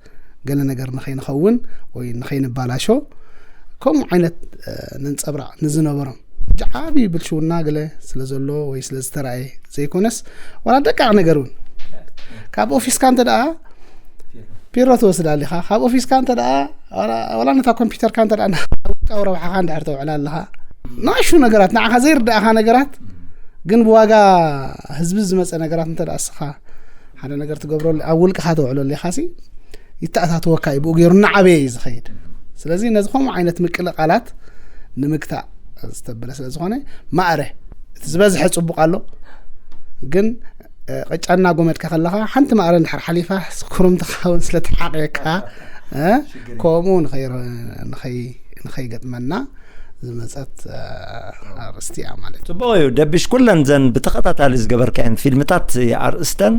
ገለ ነገር ንኸይንኸውን ወይ ንኸይንባላሾ፣ ከምኡ ዓይነት ነንጸብራቕ ንዝነበሮም፣ ብዓቢ ብልሽውና ገለ ስለ ዘሎ ወይ ስለ ዝተራእየ ዘይኮነስ፣ ዋላ ደቃቕ ነገር እውን ካብ ኦፊስካ እንተ ደኣ ፒሮ ትወስድ ኣሊኻ፣ ካብ ኦፊስካ እንተ ደኣ ዋላ ነታ ኮምፒውተርካ እንተ ደኣ ውልቃዊ ረብሓኻ እንድሕር ተውዕላ ኣለኻ፣ ንኣሽቱ ነገራት፣ ንዓኻ ዘይርዳእኻ ነገራት ግን ብዋጋ ህዝቢ ዝመጸ ነገራት እንተ ደኣ እስኻ ሓደ ነገር ትገብረሉ፣ ኣብ ውልቅኻ ተውዕለሉ ኢኻሲ፣ ይተኣታተወካ እዩ። ብኡ ገይሩ እናዓበየ እዩ ዝኸይድ። ስለዚ ነዚ ከምኡ ዓይነት ምቅልቓላት ንምግታእ ዝተበለ ስለ ዝኾነ፣ ማእረ፣ እቲ ዝበዝሐ ጽቡቕ ኣሎ፣ ግን ቅጫ እናጎመድካ ከለኻ ሓንቲ ማእረ እንድሕር ሓሊፋ፣ ስኩርምትኻ እውን ስለ ትሓቕየካ፣ ከምኡ ንኸይገጥመና ዝመጸት ኣርእስቲ እያ ማለት እዩ። ጽቡቕ እዩ ደቢሽ፣ ኩለን ዘን ብተኸታታሊ ዝገበርካየን ፊልምታት ኣርእስተን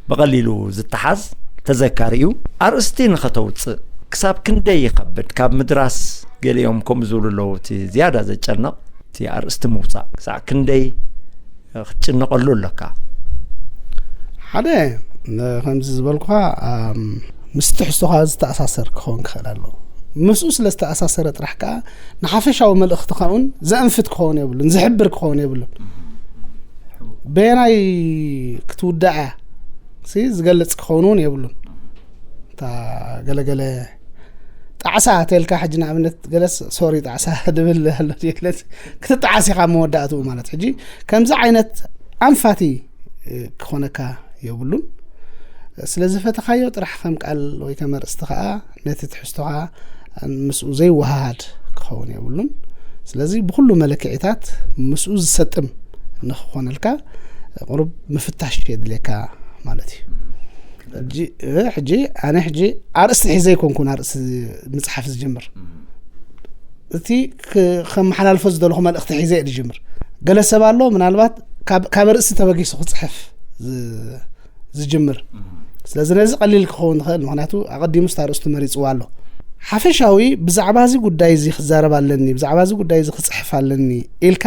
ብቐሊሉ ዝተሓዝ ተዘካሪ እዩ። ኣርእስቲ ንኸተውጽእ ክሳብ ክንደይ ይኸብድ? ካብ ምድራስ ገሊኦም ከምኡ ዝብሉ ኣለዉ፣ እቲ ዝያዳ ዘጨንቕ እቲ ኣርእስቲ ምውጻእ ክሳዕ ክንደይ ክትጭነቐሉ ኣለካ? ሓደ፣ ከምዚ ዝበልኩኻ፣ ምስ ትሕዝቶኻ ዝተኣሳሰር ክኸውን ክኽእል ኣለዎ። ምስኡ ስለ ዝተኣሳሰረ ጥራሕ ከኣ ንሓፈሻዊ መልእኽትኻ እውን ዘእንፍት ክኸውን የብሉን፣ ዘሕብር ክኸውን የብሉን። በየናይ ክትውዳእ እያ ሲ ዝገልጽ ክኸውን እውን የብሉን። እታ ገለገለ ጣዕሳ ተልካ ሕጂ ንኣብነት ገለስ ሶሪ ጣዕሳ ድብል ኣሎ ድየለስ ክትጣዓስ ኢኻ መወዳእትኡ ማለት። ሕጂ ከምዚ ዓይነት ኣንፋቲ ክኾነካ የብሉን። ስለ ዝፈተኻዮ ጥራሕ ከም ቃል ወይ ከም ኣርእስቲ ከኣ ነቲ ትሕዝቶኻ ምስኡ ዘይወሃሃድ ክኸውን የብሉን። ስለዚ ብኹሉ መለክዒታት ምስኡ ዝሰጥም ንኽኾነልካ ቁሩብ ምፍታሽ የድልየካ ማለት እዩ። ሕጂ ኣነ ሕጂ ኣርእስቲ ሒዘ ኣይኮንኩን ኣርእስቲ ምፅሓፍ ዝጅምር። እቲ ከመሓላልፎ ዝደለኹ መልእኽቲ ሒዘ እየ ዝጅምር። ገለ ሰብ ኣሎ ምናልባት ካብ ኣርእስቲ ተበጊሱ ክፅሕፍ ዝጅምር። ስለዚ ነዚ ቀሊል ክኸውን ዝኽእል፣ ምኽንያቱ ኣቐዲሙ ስታ ኣርእስቱ መሪፅዋ ኣሎ። ሓፈሻዊ ብዛዕባ እዚ ጉዳይ እዚ ክዛረብ ኣለኒ፣ ብዛዕባ እዚ ጉዳይ እዚ ክፅሕፍ ኣለኒ ኢልካ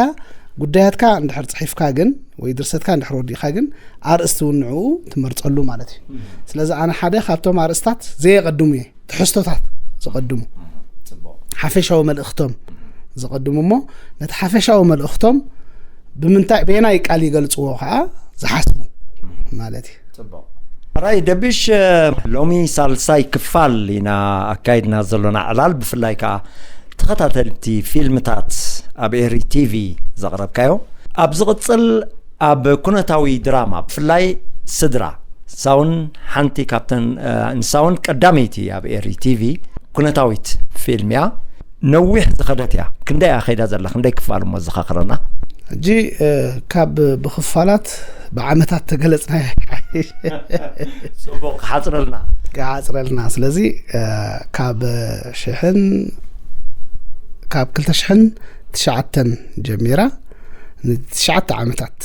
ጉዳያትካ እንድሕር ፅሒፍካ ግን ወይ ድርሰትካ እንድሕር ወዲእካ ግን ኣርእስቲ እውን ንዕኡ ትመርፀሉ ማለት እዩ። ስለዚ ኣነ ሓደ ካብቶም ኣርእስታት ዘየቐድሙ እየ፣ ትሕዝቶታት ዝቐድሙ፣ ሓፈሻዊ መልእኽቶም ዝቐድሙ እሞ ነቲ ሓፈሻዊ መልእኽቶም ብምንታይ በየናይ ቃል ይገልፅዎ ከዓ ዝሓስቡ ማለት እዩ። ራይ ደቢሽ፣ ሎሚ ሳልሳይ ክፋል ኢና ኣካይድና ዘሎና ዕላል፣ ብፍላይ ከዓ ተኸታተልቲ ፊልምታት ኣብ ኤሪ ቲቪ ዘቕረብካዮ። ኣብ ዝቕፅል ኣብ ኩነታዊ ድራማ ብፍላይ ስድራ፣ ንሳውን ሓንቲ ካብተን ንሳውን ቀዳመይቲ ኣብ ኤሪ ቲቪ ኩነታዊት ፊልም እያ። ነዊሕ ዝኸደት እያ። ክንደይ እያ ከይዳ ዘላ? ክንደይ ክፋል እሞ ዘኻኽረና? ሕጂ ካብ ብክፋላት ብዓመታት ተገለጽና። ጽቡቕ ክሓጽረልና። ክሓጽረልና። ስለዚ ካብ ሽሕን ካብ ክልተ ሽሕን ትሽዓተን ጀሚራ ንትሽዓተ ዓመታት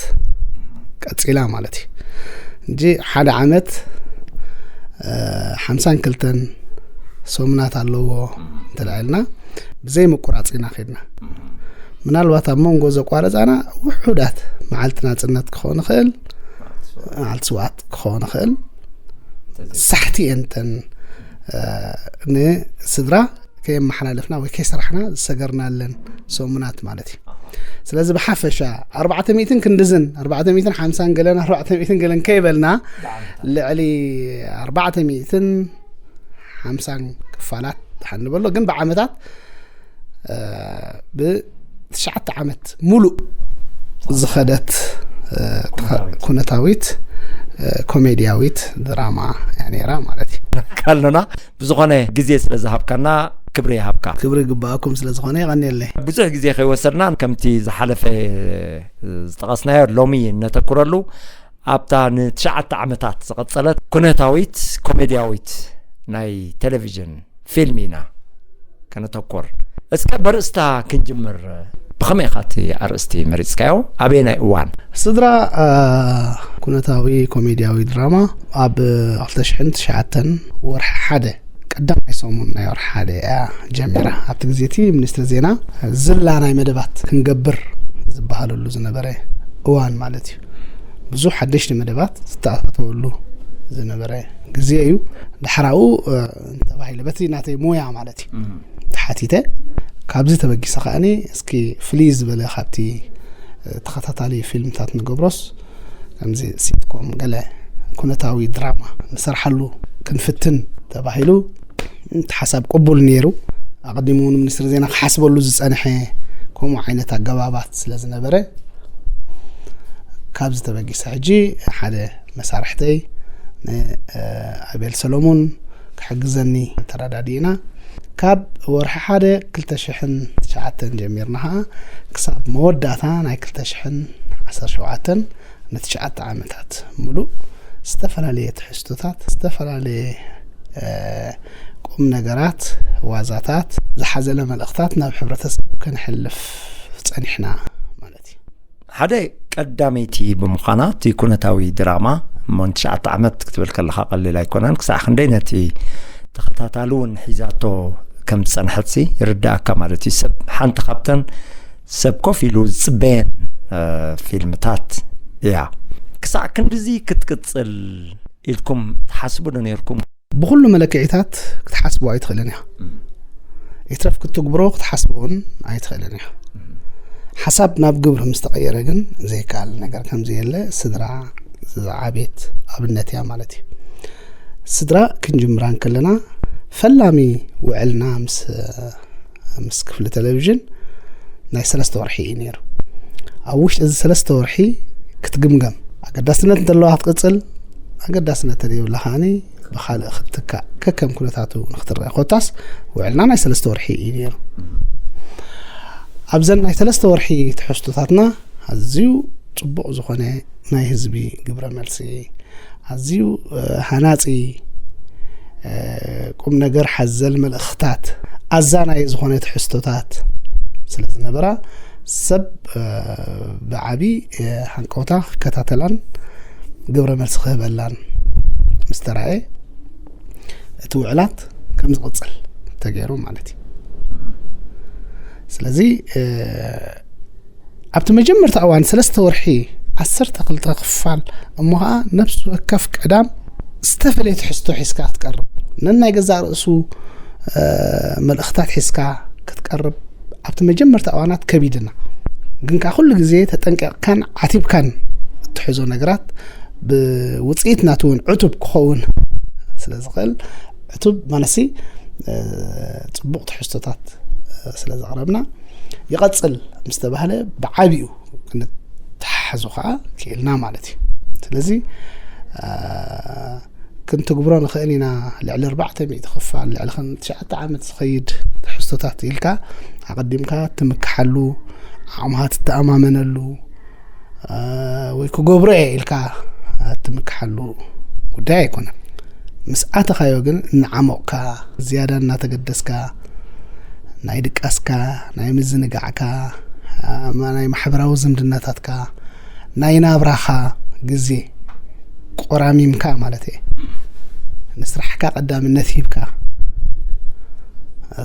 ቀጺላ ማለት እዩ። እንጂ ሓደ ዓመት ሓምሳን ክልተን ሰሙናት ኣለዎ እንተልዓ ኢልና ብዘይ ምቁራጽ ኢና ከድና። ምናልባት ኣብ መንጎ ዘቋረጻና ውሑዳት መዓልቲ ናጽነት ክኸውን ይኽእል፣ መዓልቲ ስውኣት ክኸውን ይኽእል። ሳሕቲ እየን እተን ንስድራ ከየመሓላለፍና ወይ ከይሰራሕና ዝሰገርናለን ሰሙናት ማለት እዩ። ስለዚ ብሓፈሻ ኣርባዕተ ሚእትን ክንድዝን ኣርባዕተ ሚእትን ሓምሳን ገለን ኣርባዕተ ሚእትን ገለን ከይበልና ልዕሊ ኣርባዕተ ሚእትን ሓምሳን ክፋላት ድሓን ንበሎ ግን ብዓመታት ብትሽዓተ ዓመት ሙሉእ ዝኸደት ኩነታዊት ኮሜድያዊት ድራማ እያ ነይራ ማለት እዩ። ካሎና ብዝኾነ ግዜ ስለ ዝሃብካና ክብሪ ይሃብካ። ክብሪ ግባኣኩም ስለ ዝኾነ የቐንየለይ። ብዙሕ ግዜ ከይወሰድና ከምቲ ዝሓለፈ ዝጠቐስናዮ ሎሚ እነተኩረሉ ኣብታ ንትሽዓተ ዓመታት ዝቐጸለት ኩነታዊት ኮሜድያዊት ናይ ቴሌቪዥን ፊልም ኢና ከነተኩር። እስከ በርእስታ ክንጅምር፣ ብኸመይ ኢኻ እቲ ኣርእስቲ መሪጽካዮ? ኣበየናይ እዋን? ስድራ ኩነታዊ ኮሜድያዊ ድራማ ኣብ ክልተ ሽሕን ትሽዓተን ወርሒ ሓደ ቀዳማይ ሰሙን ናይ ወርሒ ሓደ እያ ጀሚራ። ኣብቲ ግዜ እቲ ሚኒስትሪ ዜና ዝላ ናይ መደባት ክንገብር ዝበሃለሉ ዝነበረ እዋን ማለት እዩ። ብዙሕ ሓደሽቲ መደባት ዝተኣታተወሉ ዝነበረ ግዜ እዩ። ዳሕራኡ እንተባሂለ በቲ ናተይ ሞያ ማለት እዩ ተሓቲተ። ካብዚ ተበጊሰ ከዓኒ እስኪ ፍልይ ዝበለ ካብቲ ተኸታታሊ ፊልምታት ንገብሮስ ከምዚ ሲትኮም ገለ ኩነታዊ ድራማ ንሰርሓሉ ክንፍትን ተባሂሉ እቲ ሓሳብ ቅቡል ነይሩ። ኣቐዲሙ እውን ሚኒስትሪ ዜና ክሓስበሉ ዝጸንሐ ከምኡ ዓይነት ኣገባባት ስለ ዝነበረ ካብዚ ተበጊሰ ሕጂ ሓደ መሳርሕተይ ንኣቤል ሰሎሙን ክሕግዘኒ ተረዳዲእና። ካብ ወርሒ ሓደ ክልተ ሽሕን ትሽዓተን ጀሚርና ኸዓ ክሳብ መወዳእታ ናይ ክልተ ሽሕን ዓሰርተ ሸውዓተን ንትሽዓተ ዓመታት ሙሉእ ዝተፈላለየ ትሕዝቶታት ዝተፈላለየ ቁም ነገራት ዋዛታት ዝሓዘለ መልእኽታት ናብ ሕብረተሰብ ከነሕልፍ ጸኒሕና ማለት እዩ። ሓደ ቀዳመይቲ ብምዃና እቲ ኩነታዊ ድራማ እሞ ንትሽዓተ ዓመት ክትብል ከለኻ ቀሊል ኣይኮነን። ክሳዕ ክንደይ ነቲ ተኸታታሊ እውን ሒዛቶ ከም ዝጸንሐትሲ ይርዳእካ ማለት እዩ። ሰብ ሓንቲ ካብተን ሰብ ኮፍ ኢሉ ዝጽበየን ፊልምታት እያ። ክሳዕ ክንድዚ ክትቅጽል ኢልኩም ትሓስቡ ዶ ነይርኩም? ብኹሉ መለክዒታት ክትሓስቦ ኣይትኽእልን ኢኻ። ይትረፍ ክትግብሮ ክትሓስቦ እውን ኣይትኽእልን ኢኻ። ሓሳብ ናብ ግብሪ ምስ ተቐየረ ግን ዘይከኣል ነገር ከም ዘየለ ስድራ ዝዓቤት ኣብነት እያ ማለት እዩ። ስድራ ክንጅምራ እንከለና ፈላሚ ውዕልና ምስ ምስ ክፍሊ ቴሌቪዥን ናይ ሰለስተ ወርሒ እዩ ነይሩ። ኣብ ውሽጢ እዚ ሰለስተ ወርሒ ክትግምገም ኣገዳስነት እንተለዋ ክትቅፅል፣ ኣገዳስነት ተዘይብላ ከዓኒ ብካልእ ክትትካእ ከከም ኩነታቱ ንክትረአ። ኮታስ ውዕልና ናይ ሰለስተ ወርሒ እዩ ነይሩ። ኣብዘን ናይ ሰለስተ ወርሒ ትሕዝቶታትና ኣዝዩ ፅቡቕ ዝኾነ ናይ ህዝቢ ግብረ መልሲ፣ ኣዝዩ ሃናፂ ቁም ነገር ሓዘል መልእኽትታት ኣዛናይ ዝኾነ ትሕዝቶታት ስለ ዝነበራ ሰብ ብዓቢ ሃንቀውታ ክከታተላን ግብረ መልሲ ክህበላን ምስ ተራእየ እቲ ውዕላት ከም ዝቕፅል ተገይሩ ማለት እዩ። ስለዚ ኣብቲ መጀመርታ እዋን ሰለስተ ወርሒ ዓሰርተ ክልተ ክፋል እሞ ኸዓ ነፍሲ ወከፍ ቀዳም ዝተፈለየ ትሕዝቶ ሒዝካ ክትቀርብ ነናይ ገዛእ ርእሱ መልእኽታት ሒዝካ ክትቀርብ ኣብቲ መጀመርታ እዋናት ከቢድና ግን ከዓ ኩሉ ግዜ ተጠንቀቕካን ዓቲብካን እትሕዞ ነገራት ብውፅኢት ናቱ እውን ዕቱብ ክኸውን ስለ ዝኽእል ዕቱብ ማለሲ ፅቡቕ ትሕዝቶታት ስለ ዘቕረብና ይቐፅል ምስ ተባህለ ብዓቢኡ ክንተሓሓዞ ከዓ ክኢልና ማለት እዩ። ስለዚ ክንትግብሮ ንኽእል ኢና። ልዕሊ ኣርባዕተ ሚእቲ ክፋል ልዕሊ ከም ትሽዓተ ዓመት ዝኸይድ ትሕዝቶታት ኢልካ ኣቐዲምካ ትምክሓሉ ዓቕምኻ ትተኣማመነሉ ወይ ክገብሮ እየ ኢልካ ትምክሓሉ ጉዳይ ኣይኮነን። ምስ ኣተኻዮ ግን እናዓሞቕካ ዝያዳ እናተገደስካ ናይ ድቃስካ ናይ ምዝንጋዕካ ናይ ማሕበራዊ ዝምድናታትካ ናይ ናብራኻ ግዜ ቆራሚምካ ማለት እየ ንስራሕካ ቀዳምነት ሂብካ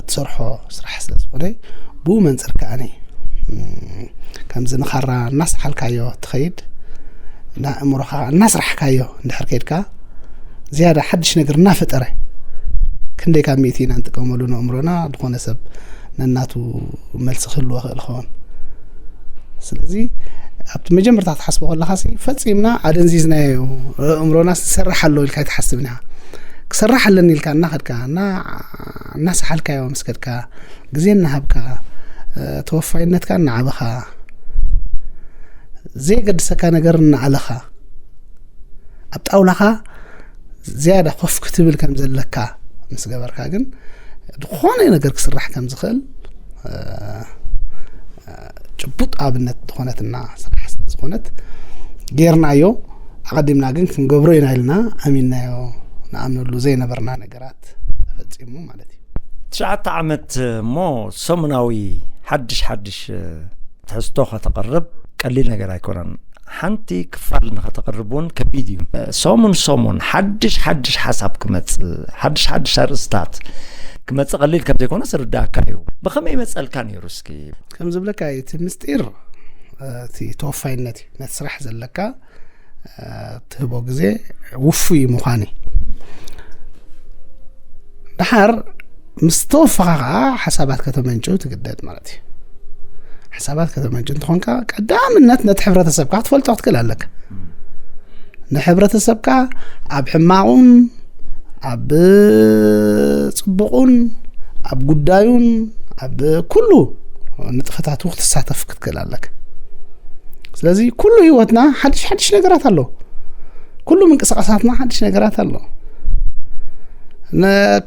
ትሰርሖ ስራሕ ስለ ዝኾነ ብኡ መንፅር ከዓኒ ከምዚ ንኻራ እናሰሓልካዮ ትኸይድ ንኣእምሮኻ እናስራሕካዮ እንድሕር ከይድካ ዝያዳ ሓድሽ ነገር እናፈጠረ ክንደይ ካብ ሚእቲ ኢና ንጥቀመሉ ንኣእምሮና ዝኾነ ሰብ ነናቱ መልሲ ክህልዎ ክእል ኸውን ስለዚ ኣብቲ መጀመርታ ትሓስቦ ከለኻ ፈፂምና ኣደንዚዝናዮ ኣእምሮና ዝሰርሕ ኣሎ ኢልካ ኣይትሓስብን ኢኻ ክሰርሕ ኣለኒ ኢልካ እናኸድካ እናሰሓልካዮ ምስ ከድካ ግዜ እናሃብካ ተወፋይነትካ እናዓበኻ ዘየገድሰካ ነገር እናኣለኻ ኣብ ጣውላኻ ዝያዳ ኮፍ ክትብል ከም ዘለካ ምስ ገበርካ ግን ዝኾነ ነገር ክስራሕ ከም ዝኽእል ጭቡጥ ኣብነት ዝኾነትና ስራሕ ስለ ዝኾነት ጌርናዮ ኣቐዲምና ግን ክንገብሮ ኢና ኢልና ኣሚንናዮ ንኣምነሉ ዘይነበርና ነገራት ተፈፂሙ ማለት እዩ ትሽዓተ ዓመት እሞ ሰሙናዊ ሓድሽ ሓድሽ ትሕዝቶ ከተቕርብ ቀሊል ነገር ኣይኮነን ሓንቲ ክፋል ንኸተቕርብ እውን ከቢድ እዩ ሰሙን ሰሙን ሓድሽ ሓድሽ ሓሳብ ክመፅእ ሓድሽ ሓድሽ ኣርእስታት ክመፅእ ቀሊል ከም ዘይኮነ ስርዳእካ እዩ ብኸመይ ይመፀልካ ነይሩ እስኪ ከም ዝብለካ እቲ ምስጢር እቲ ተወፋይነት እዩ። ነቲ ስራሕ ዘለካ ትህቦ ግዜ ውፉይ ምዃን እዩ። ድሓር ምስ ተወፈኻ ከዓ ሓሳባት ከተመንጭው ትግደድ ማለት እዩ። ሓሳባት ከተመንጭው እንተኾንካ ቀዳምነት ነቲ ሕብረተሰብካ ክትፈልጦ ክትክእል ኣለካ። ንሕብረተሰብካ ኣብ ሕማቑን ኣብ ጽቡቑን ኣብ ጉዳዩን ኣብ ኩሉ ንጥፈታቱ ክትሳተፍ ክትክእል ኣለካ። ስለዚ ኩሉ ህይወትና ሓድሽ ሓድሽ ነገራት ኣሎ። ኩሉ ምንቅስቃሳትና ሓድሽ ነገራት ኣሎ።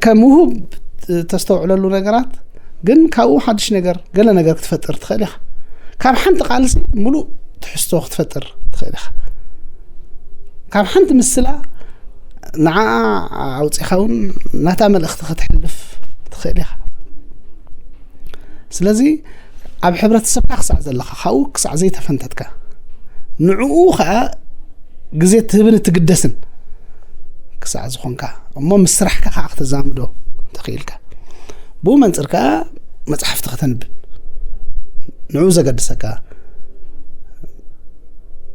ከም ውሁብ ተስተውዕለሉ ነገራት ግን ካብኡ ሓድሽ ነገር ገለ ነገር ክትፈጥር ትኽእል ኢኻ። ካብ ሓንቲ ቃልሲ ሙሉእ ትሕዝቶ ክትፈጥር ትኽእል ኢኻ። ካብ ሓንቲ ምስላ ንዓ ኣውፂኻ እውን ናታ መልእኽቲ ክትሕልፍ ትኽእል ኢኻ። ስለዚ ኣብ ሕብረተሰብካ ክሳዕ ዘለኻ ካብኡ ክሳዕ ዘይተፈንተትካ ንዕኡ ከዓ ግዜ ትህብን እትግደስን ክሳዕ ዝኾንካ እሞ ምስ ስራሕካ ከዓ ክተዛምዶ ተኽኢልካ ብኡ መንፅር ከዓ መፅሓፍቲ ከተንብብ ንዕኡ ዘገድሰካ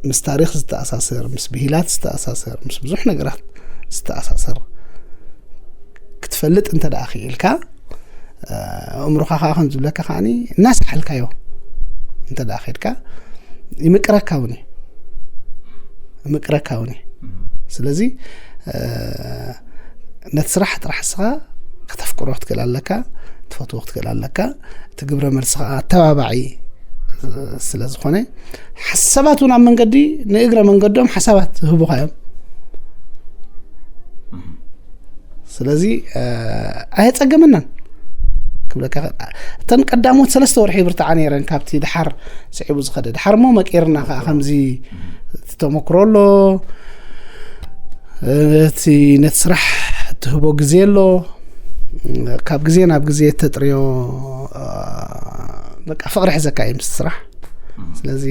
ምስ ታሪኽ ዝተኣሳሰር ምስ ብሂላት ዝተኣሳሰር ምስ ብዙሕ ነገራት ዝተኣሳሰር ክትፈልጥ እንተ ደኣ ክኢልካ ኣእምሮኻ ከዓ ከም ዝብለካ ከዓኒ እናሰሓልካዮ እንተ ደኣ ከድካ ይምቅረካ እውን እዩ ይምቅረካ እውን እዩ ስለዚ ነቲ ስራሕ ጥራሕ እስኻ ከተፍቅሮ ክትክእል ኣለካ ትፈትዎ ክትክእል ኣለካ እቲ ግብረ መልሲ ከዓ ኣተባባዒ ስለ ዝኾነ ሓሳባት እውን ኣብ መንገዲ ንእግረ መንገዶም ሓሳባት ህቡኻ እዮም ስለዚ ኣየፀገመናን ክብለካ እተን ቀዳሞት ሰለስተ ወርሒ ብርትዓ ነይረን ካብቲ ድሓር ስዒቡ ዝኸደ ድሓር እሞ መቂርና ከዓ ከምዚ ተመክሮ ኣሎ እቲ ነቲ ስራሕ ትህቦ ግዜ ኣሎ ካብ ግዜ ናብ ግዜ ተጥርዮ በቃ ፍቕሪ ሕዘካ እዩ ምስ ስራሕ ስለዚ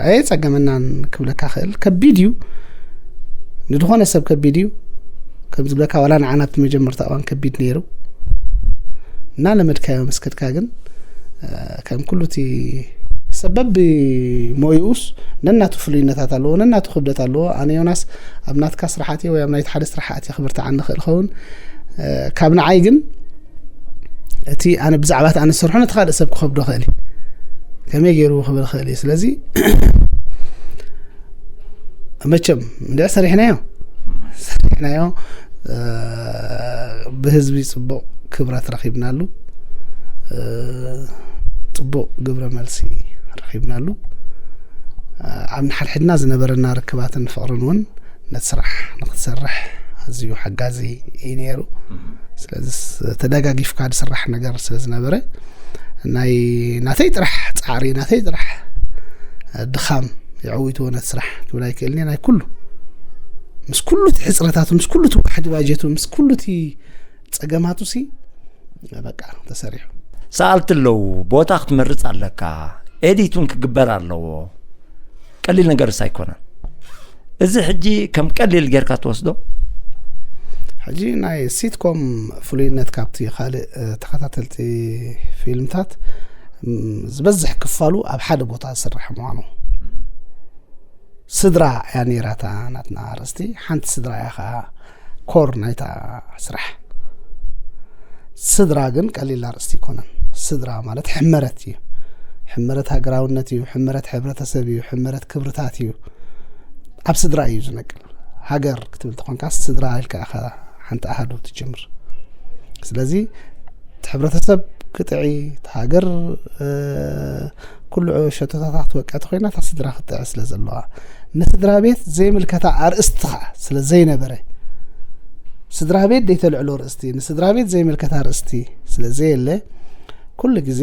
ኣየፀገመናን ክብለካ ክእል ከቢድ እዩ ንድኾነ ሰብ ከቢድ እዩ ከም ዝብለካ ዋላ ንዓና ኣብቲ መጀመርታ እዋን ከቢድ ነይሩ እና ለመድካዮ መስከድካ ግን ከም ኩሉ እቲ ሰበብ ሞይኡስ ነናቱ ፍሉይነታት ኣለዎ ነናቱ ክብደት ኣለዎ ኣነ ዮናስ ኣብ ናትካ ስራሓት ወይ ኣብ ናይቲ ሓደ ስራሓት ክብርትዓኒ ክእል ኸውን ካብ ንዓይ ግን እቲ ኣነ ብዛዕባ እቲ ኣነ ዝሰርሖ ነቲ ካልእ ሰብ ክኸብዶ ክእል እዩ ከመይ ገይሩ ክብል ክእል እዩ ስለዚ መቸም እንድዕ ሰሪሕናዮ ሰሪሕናዮ ብህዝቢ ፅቡቅ ክብረት ረኪብናሉ ፅቡቅ ግብረ መልሲ ረኪብናሉ ኣብ ንሓድሕድና ዝነበረና ርክባትን ፍቅርን እውን ነቲ ስራሕ ንክትሰርሕ ኣዝዩ ሓጋዚ እዩ ነይሩ ስለዚ ተደጋጊፍካ ዝስራሕ ነገር ስለ ዝነበረ ናይ ናተይ ጥራሕ ፃዕሪ ናተይ ጥራሕ ድኻም የዕዊትዎ ነቲ ስራሕ ክብል ኣይክእልን ናይ ኩሉ ምስ ኩሉ እቲ ሕፅረታቱ ምስ ኩሉ እቲ ዋሕዲ ባጀቱ ምስ ኩሉ እቲ ፀገማቱ ሲ በቃ ተሰሪሑ ሰኣልቲ ኣለዉ ቦታ ክትመርፅ ኣለካ ኤዲት እውን ክግበር ኣለዎ ቀሊል ነገርስ ኣይኮነን እዚ ሕጂ ከም ቀሊል ጌርካ ትወስዶ ሕጂ ናይ ሲትኮም ፍሉይነት ካብቲ ካልእ ተኸታተልቲ ፊልምታት ዝበዝሕ ክፋሉ ኣብ ሓደ ቦታ ዝስራሕ ምዃኑ ስድራ እያ ነይራታ ናትና ኣርእስቲ ሓንቲ ስድራ እያ ከዓ ኮር ናይታ ስራሕ ስድራ ግን ቀሊል ኣርእስቲ ይኮነን ስድራ ማለት ሕመረት እዩ ሕመረት ሃገራውነት እዩ ሕመረት ሕብረተሰብ እዩ ሕመረት ክብርታት እዩ ኣብ ስድራ እዩ ዝነቅል ሃገር ክትብል ተኾንካ ስድራ ኢልካ ኢኻ ሓንቲ ኣሃዱ ትጅምር ስለዚ እቲ ሕብረተሰብ ክጥዒ እቲ ሃገር ኩሉ ሸቶታታ ክትወቅዕ ተኮይና እታ ስድራ ክትጥዒ ስለ ዘለዋ ንስድራ ቤት ዘይምልከታ ኣርእስቲ ከዓ ስለ ዘይነበረ ስድራ ቤት ደይተልዕሎ ርእስቲ ንስድራ ቤት ዘይምልከታ ርእስቲ ስለ ዘየለ ኩሉ ግዜ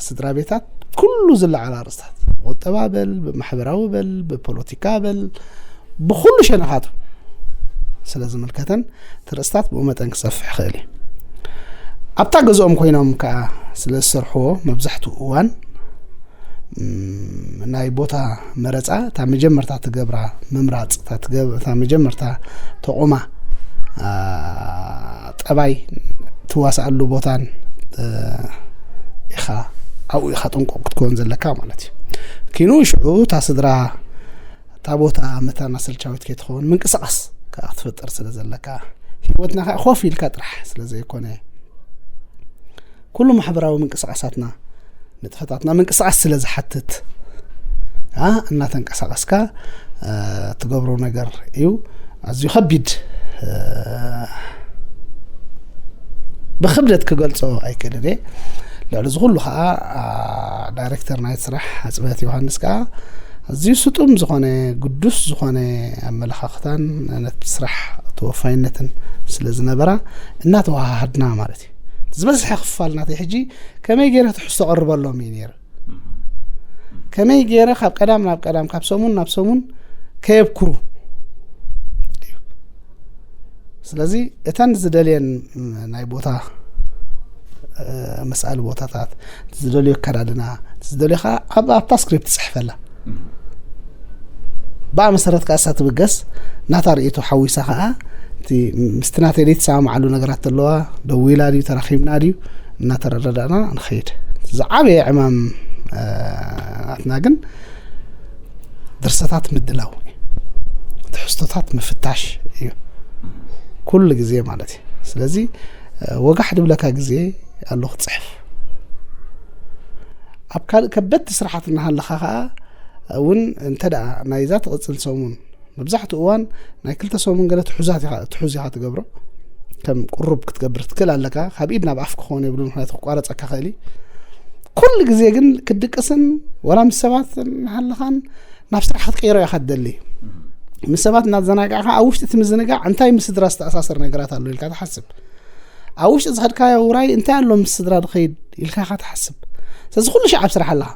ስድራ ቤታት ኩሉ ዝለዓል ኣርእስታት ብቁጠባ በል ብማሕበራዊ በል ብፖለቲካ በል ብኩሉ ሸነኻቱ ስለ ዝምልከተን እቲ ርእስታት ብኡ መጠን ክሰፍሕ ይኽእል እዩ ኣብታ ገዝኦም ኮይኖም ከዓ ስለ ዝሰርሕዎ መብዛሕትኡ እዋን ናይ ቦታ መረፃ እታ መጀመርታ ትገብራ ምምራፅ እታ መጀመርታ ተቆማ ጠባይ ትዋስኣሉ ቦታን ኢኻ ኣብኡ ኢኻ ጥንቁቕ ክትከውን ዘለካ ማለት እዩ ኪኑ ሽዑ እታ ስድራ እታ ቦታ መታና ሰልቻዊት ከይትኸውን ምንቅስቃስ ከዓ ክትፈጥር ስለ ዘለካ፣ ህይወትና ከዓ ኮፍ ኢልካ ጥራሕ ስለ ዘይኮነ፣ ኩሉ ማሕበራዊ ምንቅስቃሳትና፣ ንጥፈታትና ምንቅስቃስ ስለ ዝሓትት፣ ኣ እናተንቀሳቀስካ ትገብሮ ነገር እዩ። ኣዝዩ ከቢድ፣ ብክብደት ክገልጾ ኣይክእልን እየ። ልዕሊ ዝኩሉ ከዓ ዳይሬክተር ናይ ስራሕ ኣፅበት ዮሃንስ ከዓ ኣዝዩ ስጡም ዝኾነ፣ ግዱስ ዝኾነ ኣመለኻኽታን ነቲ ስራሕ ተወፋይነትን ስለ ዝነበራ እናተወሃሃድና ማለት እዩ። ዝበዝሐ ክፋል ናተይ ሕጂ ከመይ ገይረ ትሕዝቶ ቀርበሎም እዩ ነይሩ። ከመይ ገይረ ካብ ቀዳም ናብ ቀዳም፣ ካብ ሰሙን ናብ ሰሙን ከየብክሩ። ስለዚ እተን ዝደልየን ናይ ቦታ መስኣሊ ቦታታት፣ ዝደልዮ ኣከዳድና፣ ዝደልዮ ከዓ ኣብ ኣብታ ስክሪፕት ትፅሕፈላ። ብኣ መሰረት ከዓ እሳ ትብገስ፣ ናታ ርእይቶ ሓዊሳ ከዓ እቲ ምስቲ ናተይ ዘይትሰማማዓሉ ነገራት ኣለዋ፣ ደዊላ ድዩ ተራኺብና ድዩ እናተረዳዳእና ንኸይድ። ዝዓበየ ዕማም ናትና ግን ድርሰታት ምድላው፣ ትሕዝቶታት ምፍታሽ እዩ ኩሉ ግዜ ማለት እዩ። ስለዚ ወጋሕ ድብለካ ግዜ ኣሎ ክትፅሕፍ። ኣብ ካልእ ከበድቲ ስራሓት እናሃለኻ ከዓ እውን እንተ ደኣ ናይዛ ትቕፅል ሰሙን፣ መብዛሕትኡ እዋን ናይ ክልተ ሰሙን ገለ ትሑዛት ኢኻ፣ ትሑዝ ኢኻ ትገብሮ። ከም ቁሩብ ክትገብር ትክእል ኣለካ። ካብ ኢድ ናብ ኣፍ ክኸውን የብሉን፣ ምክንያቱ ክቋረፀካ ክእል እዩ። ኩሉ ግዜ ግን ክትድቅስን ዋላ ምስ ሰባት እናሃለኻን ናብ ስራሕ ክትቅይሮ ኢኻ ትደሊ። ምስ ሰባት እናዘናጋዕካ ኣብ ውሽጢ እቲ ምዝንጋዕ እንታይ ምስ ስድራ ዝተኣሳሰር ነገራት ኣሎ ኢልካ ትሓስብ። ኣብ ውሽጢ ዝኸድካዮ ውራይ እንታይ ኣሎ ምስ ስድራ ዝኸይድ ኢልካ ኢኻ ትሓስብ። ስለዚ ኩሉ ሻዕ ኣብ ስራሕ ኣለኻ።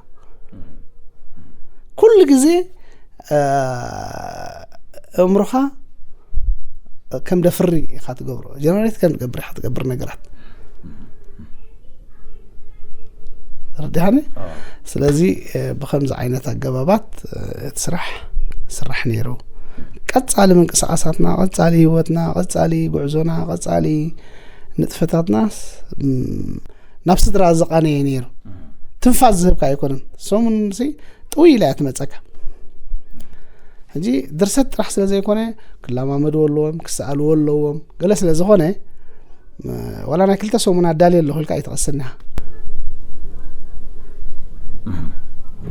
ኩሉ ግዜ ኣእምሮኻ ከም ደፍሪ ኢኻ ትገብሮ፣ ጀነሬት ከም ትገብር ኢኻ ትገብር ነገራት። ተረዲኻኒ? ስለዚ ብከምዚ ዓይነት ኣገባባት እቲ ስራሕ ስራሕ ነይሩ። ቀጻሊ ምንቅስቃሳትና፣ ቀጻሊ ህይወትና፣ ቀጻሊ ጉዕዞና፣ ቀጻሊ ንጥፈታትናስ ናብ ስድራ ዝቃነየ ነይሩ። ትንፋስ ዝህብካ ኣይኮነን። ሰሙን ሲ ጥውይ ኢላ እያ ትመጸካ። ሕጂ ድርሰት ጥራሕ ስለ ዘይኮነ ክለማመድዎ ኣለዎም፣ ክሰኣልዎ ኣለዎም። ገለ ስለ ዝኾነ ዋላ ናይ ክልተ ሰሙን ኣዳልየ ኣለኹ ኢልካ ኣይትቐስን ኢኻ።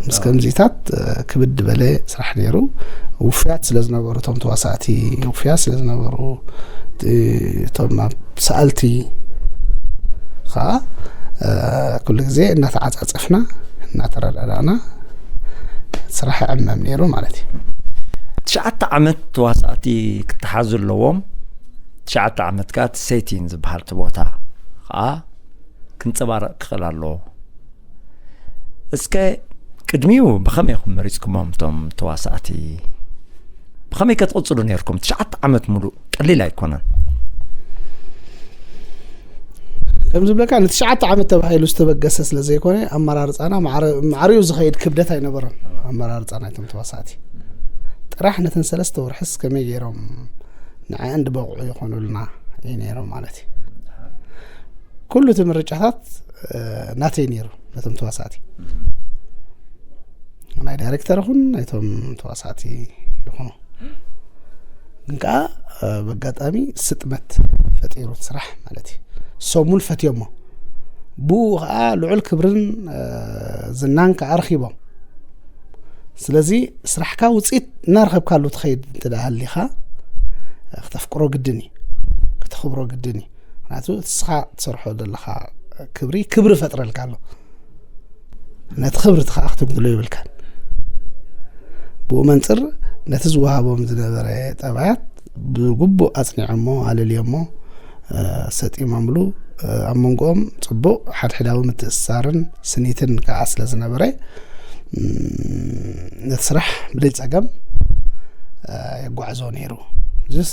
ምስ ከምዚታት ክብድ በለ ስራሕ ነይሩ። ውፍያት ስለ ዝነበሩ፣ እቶም ተዋሳእቲ ውፍያት ስለ ዝነበሩ፣ እቶም ኣብ ሰኣልቲ ከዓ ኩሉ ግዜ እናተዓፃፀፍና እናተረዳዳእና ስራሕ ይዕመም ነይሩ ማለት እዩ። ትሽዓተ ዓመት ተዋሳእቲ ክተሓዙ ኣለዎም። ትሽዓተ ዓመት ከዓ እቲ ሴቲን ዝበሃል እቲ ቦታ ከዓ ክንፀባረቕ ክኽእል ኣለዎ። እስከ ቅድሚኡ ብኸመይ ኢኹም መሪፅኩሞም እቶም ተዋሳእቲ? ብኸመይ ከ ትቕፅሉ ነይርኩም? ትሽዓተ ዓመት ሙሉእ ቀሊል ኣይኮነን። ከም ዝብለካ ንትሽዓተ ዓመት ተባሂሉ ዝተበገሰ ስለ ዘይኮነ ኣመራርፃና ማዕረ-፣ ማዕሪኡ ዝኸይድ ክብደት ኣይነበሮን። ኣመራርፃ ናይቶም ተዋሳእቲ ጥራሕ ነተን ሰለስተ ወርሕስ ከመይ ገይሮም ንዐአን ድበቕዑ ይኾኑልና እዩ ነይሮም ማለት እዩ። ኩሉ እቲ ምርጫታት ናተይ ነይሩ። ነቶም ተዋሳእቲ ናይ ዳይሬክተር ይኹን ናይቶም ተዋሳእቲ ይኹኑ ግን ከዓ በጋጣሚ ስጥመት ፈጢሩ ስራሕ ማለት እዩ። ሰሙን ፈትዮሞ ብኡ ከዓ ልዑል ክብርን ዝናን ከዓ ረኪቦም። ስለዚ ስራሕካ ውፅኢት እናረኸብካሉ ትኸይድ እንተ ደኣ ሃሊኻ ክተፍቅሮ ግድን እዩ፣ ክተኽብሮ ግድን እዩ። ምክንያቱ እቲ ንስኻ ትሰርሖ ዘለኻ ክብሪ ክብሪ ፈጥረልካ ኣሎ። ነቲ ክብሪ እቲ ከዓ ክትንክሎ ይብልካን። ብኡ መንፅር ነቲ ዝወሃቦም ዝነበረ ጠባያት ብግቡእ ኣፅኒዖሞ ኣለልዮሞ ሰጢሞምሉ። ኣብ መንጎኦም ፅቡቕ ሓድሕዳዊ ምትእስሳርን ስኒትን ከዓ ስለ ዝነበረ ነቲ ስራሕ ብደይ ፀገም የጓዕዞ ነይሩ። ስ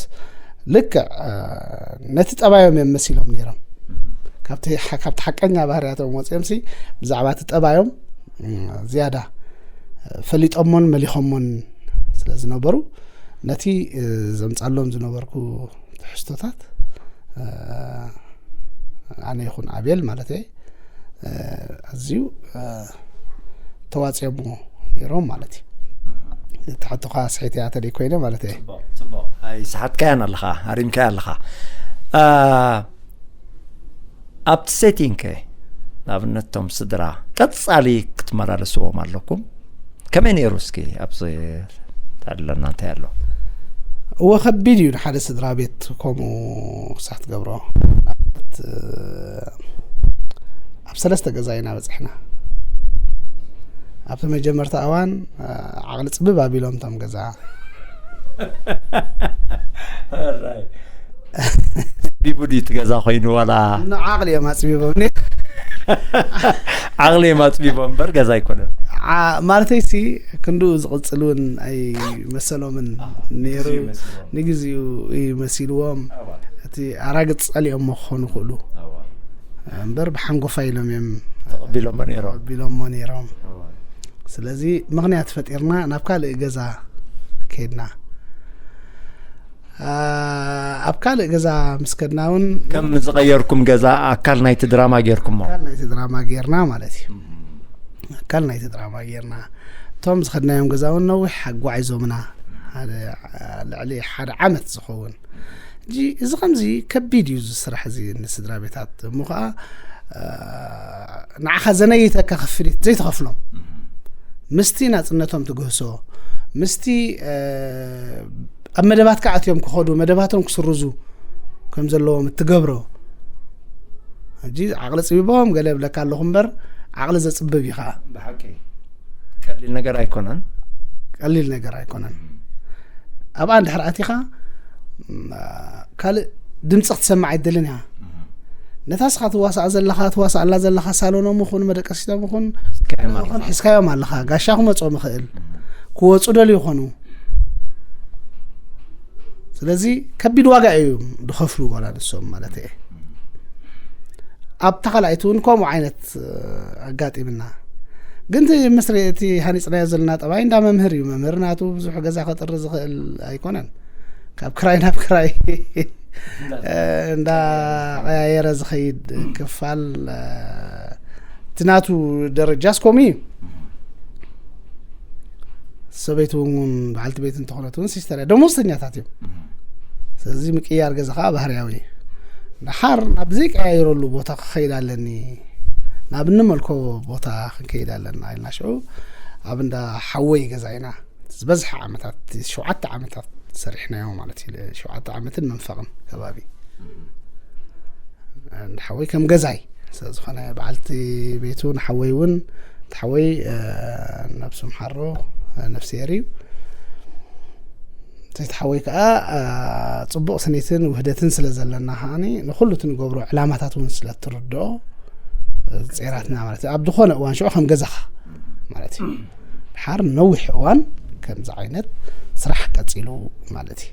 ልክዕ ነቲ ጠባዮም እዮም መሲሎም ነይሮም። ካብቲ ሓቀኛ ባህርያቶም ወፂኦም ሲ ብዛዕባ እቲ ጠባዮም ዝያዳ ፈሊጦሞን መሊኾሞን ስለ ዝነበሩ ነቲ ዘምፃሎም ዝነበርኩ ትሕዝቶታት ኣነ ይኹን ኣቤል ማለት ኣዝዩ ተዋፂኦሞ ነይሮም ማለት እዩ። ትሕትኻ ስሒት እያ ተደይ ኮይነ ማለት እየ። ኣይሰሓትካያን ኣለኻ፣ ሃሪምካያ ኣለኻ። ኣብቲ ሴቲንግ ከ ንኣብነት ቶም ስድራ ቀጻሊ ክትመላለስዎም ኣለኩም። ከመይ ነይሩ እስኪ ኣብዚ ታድለና እንታይ ኣሎ? እወ ከቢድ እዩ ንሓደ ስድራ ቤት ከምኡ ክሳዕ ትገብሮ። ንኣብነት ኣብ ሰለስተ ገዛ ኢና በፅሕና። ኣብቲ መጀመርታ እዋን ዓቕሊ ፅብብ ኣቢሎም ቶም ገዛ ቢቡ ድዩ እቲ ገዛ ኮይኑ ዋላ ንዓቕሊ እዮም ኣፅቢቦም ዓቕሊ እዮም ኣፅቢቦም እምበር ገዛ ኣይኮነን። ማለተይ ሲ ክንድኡ ዝቕፅል እውን ኣይመሰሎምን ነይሩ። ንግዚኡ እዩ መሲልዎም። እቲ ኣራግፅ ፀሊኦሞ ክኾኑ ይኽእሉ እምበር ብሓንጎፋ ኢሎም እዮም ተቐቢሎሞ ነይሮም። ተቐቢሎሞ ነይሮም። ስለዚ ምኽንያት ፈጢርና ናብ ካልእ ገዛ ከይድና። ኣብ ካልእ ገዛ ምስ ከድና እውን ከም ዝቐየርኩም ገዛ ኣካል ናይቲ ድራማ ጌርኩሞ። ኣካል ናይቲ ድራማ ጌርና ማለት እዩ። ኣካል ናይቲ ድራማ ጌርና። እቶም ዝኸድናዮም ገዛ እውን ነዊሕ ኣጓዒዞምና። ሓደ ልዕሊ ሓደ ዓመት ዝኸውን። እዚ ከምዚ ከቢድ እዩ እዚ ስራሕ እዚ ንስድራ ቤታት። እሞ ከዓ ንዓኻ ዘነይተካ ክፍሊት ዘይትኸፍሎም ምስቲ ናፅነቶም ትግህሶ ምስቲ ኣብ መደባትካ ኣትዮም ክኸዱ መደባቶም ክስርዙ ከም ዘለዎም እትገብሮ ሕጂ ዓቕሊ ፅቢቦም ገለ ብለካ ኣለኹ እምበር ዓቕሊ ዘፅብብ እዩ ከዓ። ብሓቂ ቀሊል ነገር ኣይኮነን። ቀሊል ነገር ኣይኮነን። ኣብኣ እንድሕር ኣቲኻ ካልእ ድምፂ ክትሰማዕ ኣይትደልን እያ። ነታ ስኻ ትዋሳእ ዘለኻ ትዋሳእላ ዘለኻ ሳሎኖም ይኹን መደቀሲቶም ይኹን ሒዝካዮም ኣለኻ ጋሻ ክመፅኦም ይኽእል ክወፁ ደልዩ ይኾኑ። ስለዚ ከቢድ ዋጋ እዩ ዝኸፍሉ ጓል ኣንሶም ማለት እየ። ኣብታ ካልኣይቲ እውን ከምኡ ዓይነት ኣጋጢምና። ግን እቲ ምስሪ እቲ ሃኒፅናዮ ዘለና ጠባይ እንዳ መምህር እዩ። መምህር ናቱ ብዙሕ ገዛ ከጥሪ ዝኽእል ኣይኮነን። ካብ ክራይ ናብ ክራይ እንዳቀያየረ ዝኸይድ ክፋል እቲ ናቱ ደረጃስ ከምኡ እዩ። ሰበይቲ እውን በዓልቲ ቤት እንተኾነት እውን ሲስተር እያ። ደሞዝተኛታት እዮም። ስለዚ ምቅያር ገዛ ከዓ ባህርያዊ እዩ። ደሓር ናብ ዘይቀያይረሉ ቦታ ክኸይድ ኣለኒ ናብ እንመልኮ ቦታ ክንከይድ ኣለና ኢልና ሽዑ ኣብ እንዳ ሓወይ ገዛ ኢና ዝበዝሐ ዓመታት ሸውዓተ ዓመታት ሰሪሕናዮ ማለት እዩ። ሸውዓተ ዓመትን መንፈቕን ከባቢ ሓወይ ከም ገዛይ ስለዝኾነ በዓልቲ ቤቱ ንሓወይ እውን ሓወይ ነብሱ ምሓሮ ነፍስሄር እዩ። ተይተሓወይ ከዓ ፅቡቕ ስኒትን ውህደትን ስለ ዘለና ከዓ ንኩሉ እቲ ንገብሮ ዕላማታት እውን ስለ ትርድኦ ጼራትና ማለት እዩ ኣብ ዝኾነ እዋን ሽዑ ከም ገዛኻ ማለት እዩ። ድሓር ነዊሕ እዋን ከምዚ ዓይነት ስራሕ ቀፂሉ ማለት እዩ።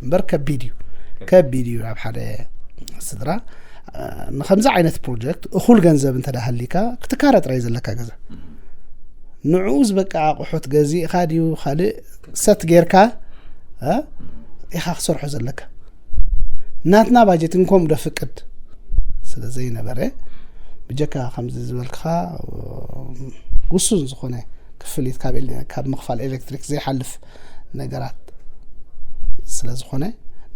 እምበር ከቢድ እዩ ከቢድ እዩ ናብ ሓደ ስድራ ንከምዚ ዓይነት ፕሮጀክት እኹል ገንዘብ እንተዳሃሊካ ክትካረ ጥራይ ዘለካ ገዛ ንዕኡ ዝበቃ ኣቑሑት ገዚእኻ ድዩ ካልእ ሰት ጌርካ ኢኻ ክሰርሖ ዘለካ። ናትና ባጀት እንኮም ዶ ፍቅድ ስለ ዘይነበረ ብጀካ ከምዚ ዝበልካ ውሱን ዝኾነ ክፍሊት ካብ ኤለ- ካብ ምኽፋል ኤሌክትሪክ ዘይሓልፍ ነገራት ስለ ዝኾነ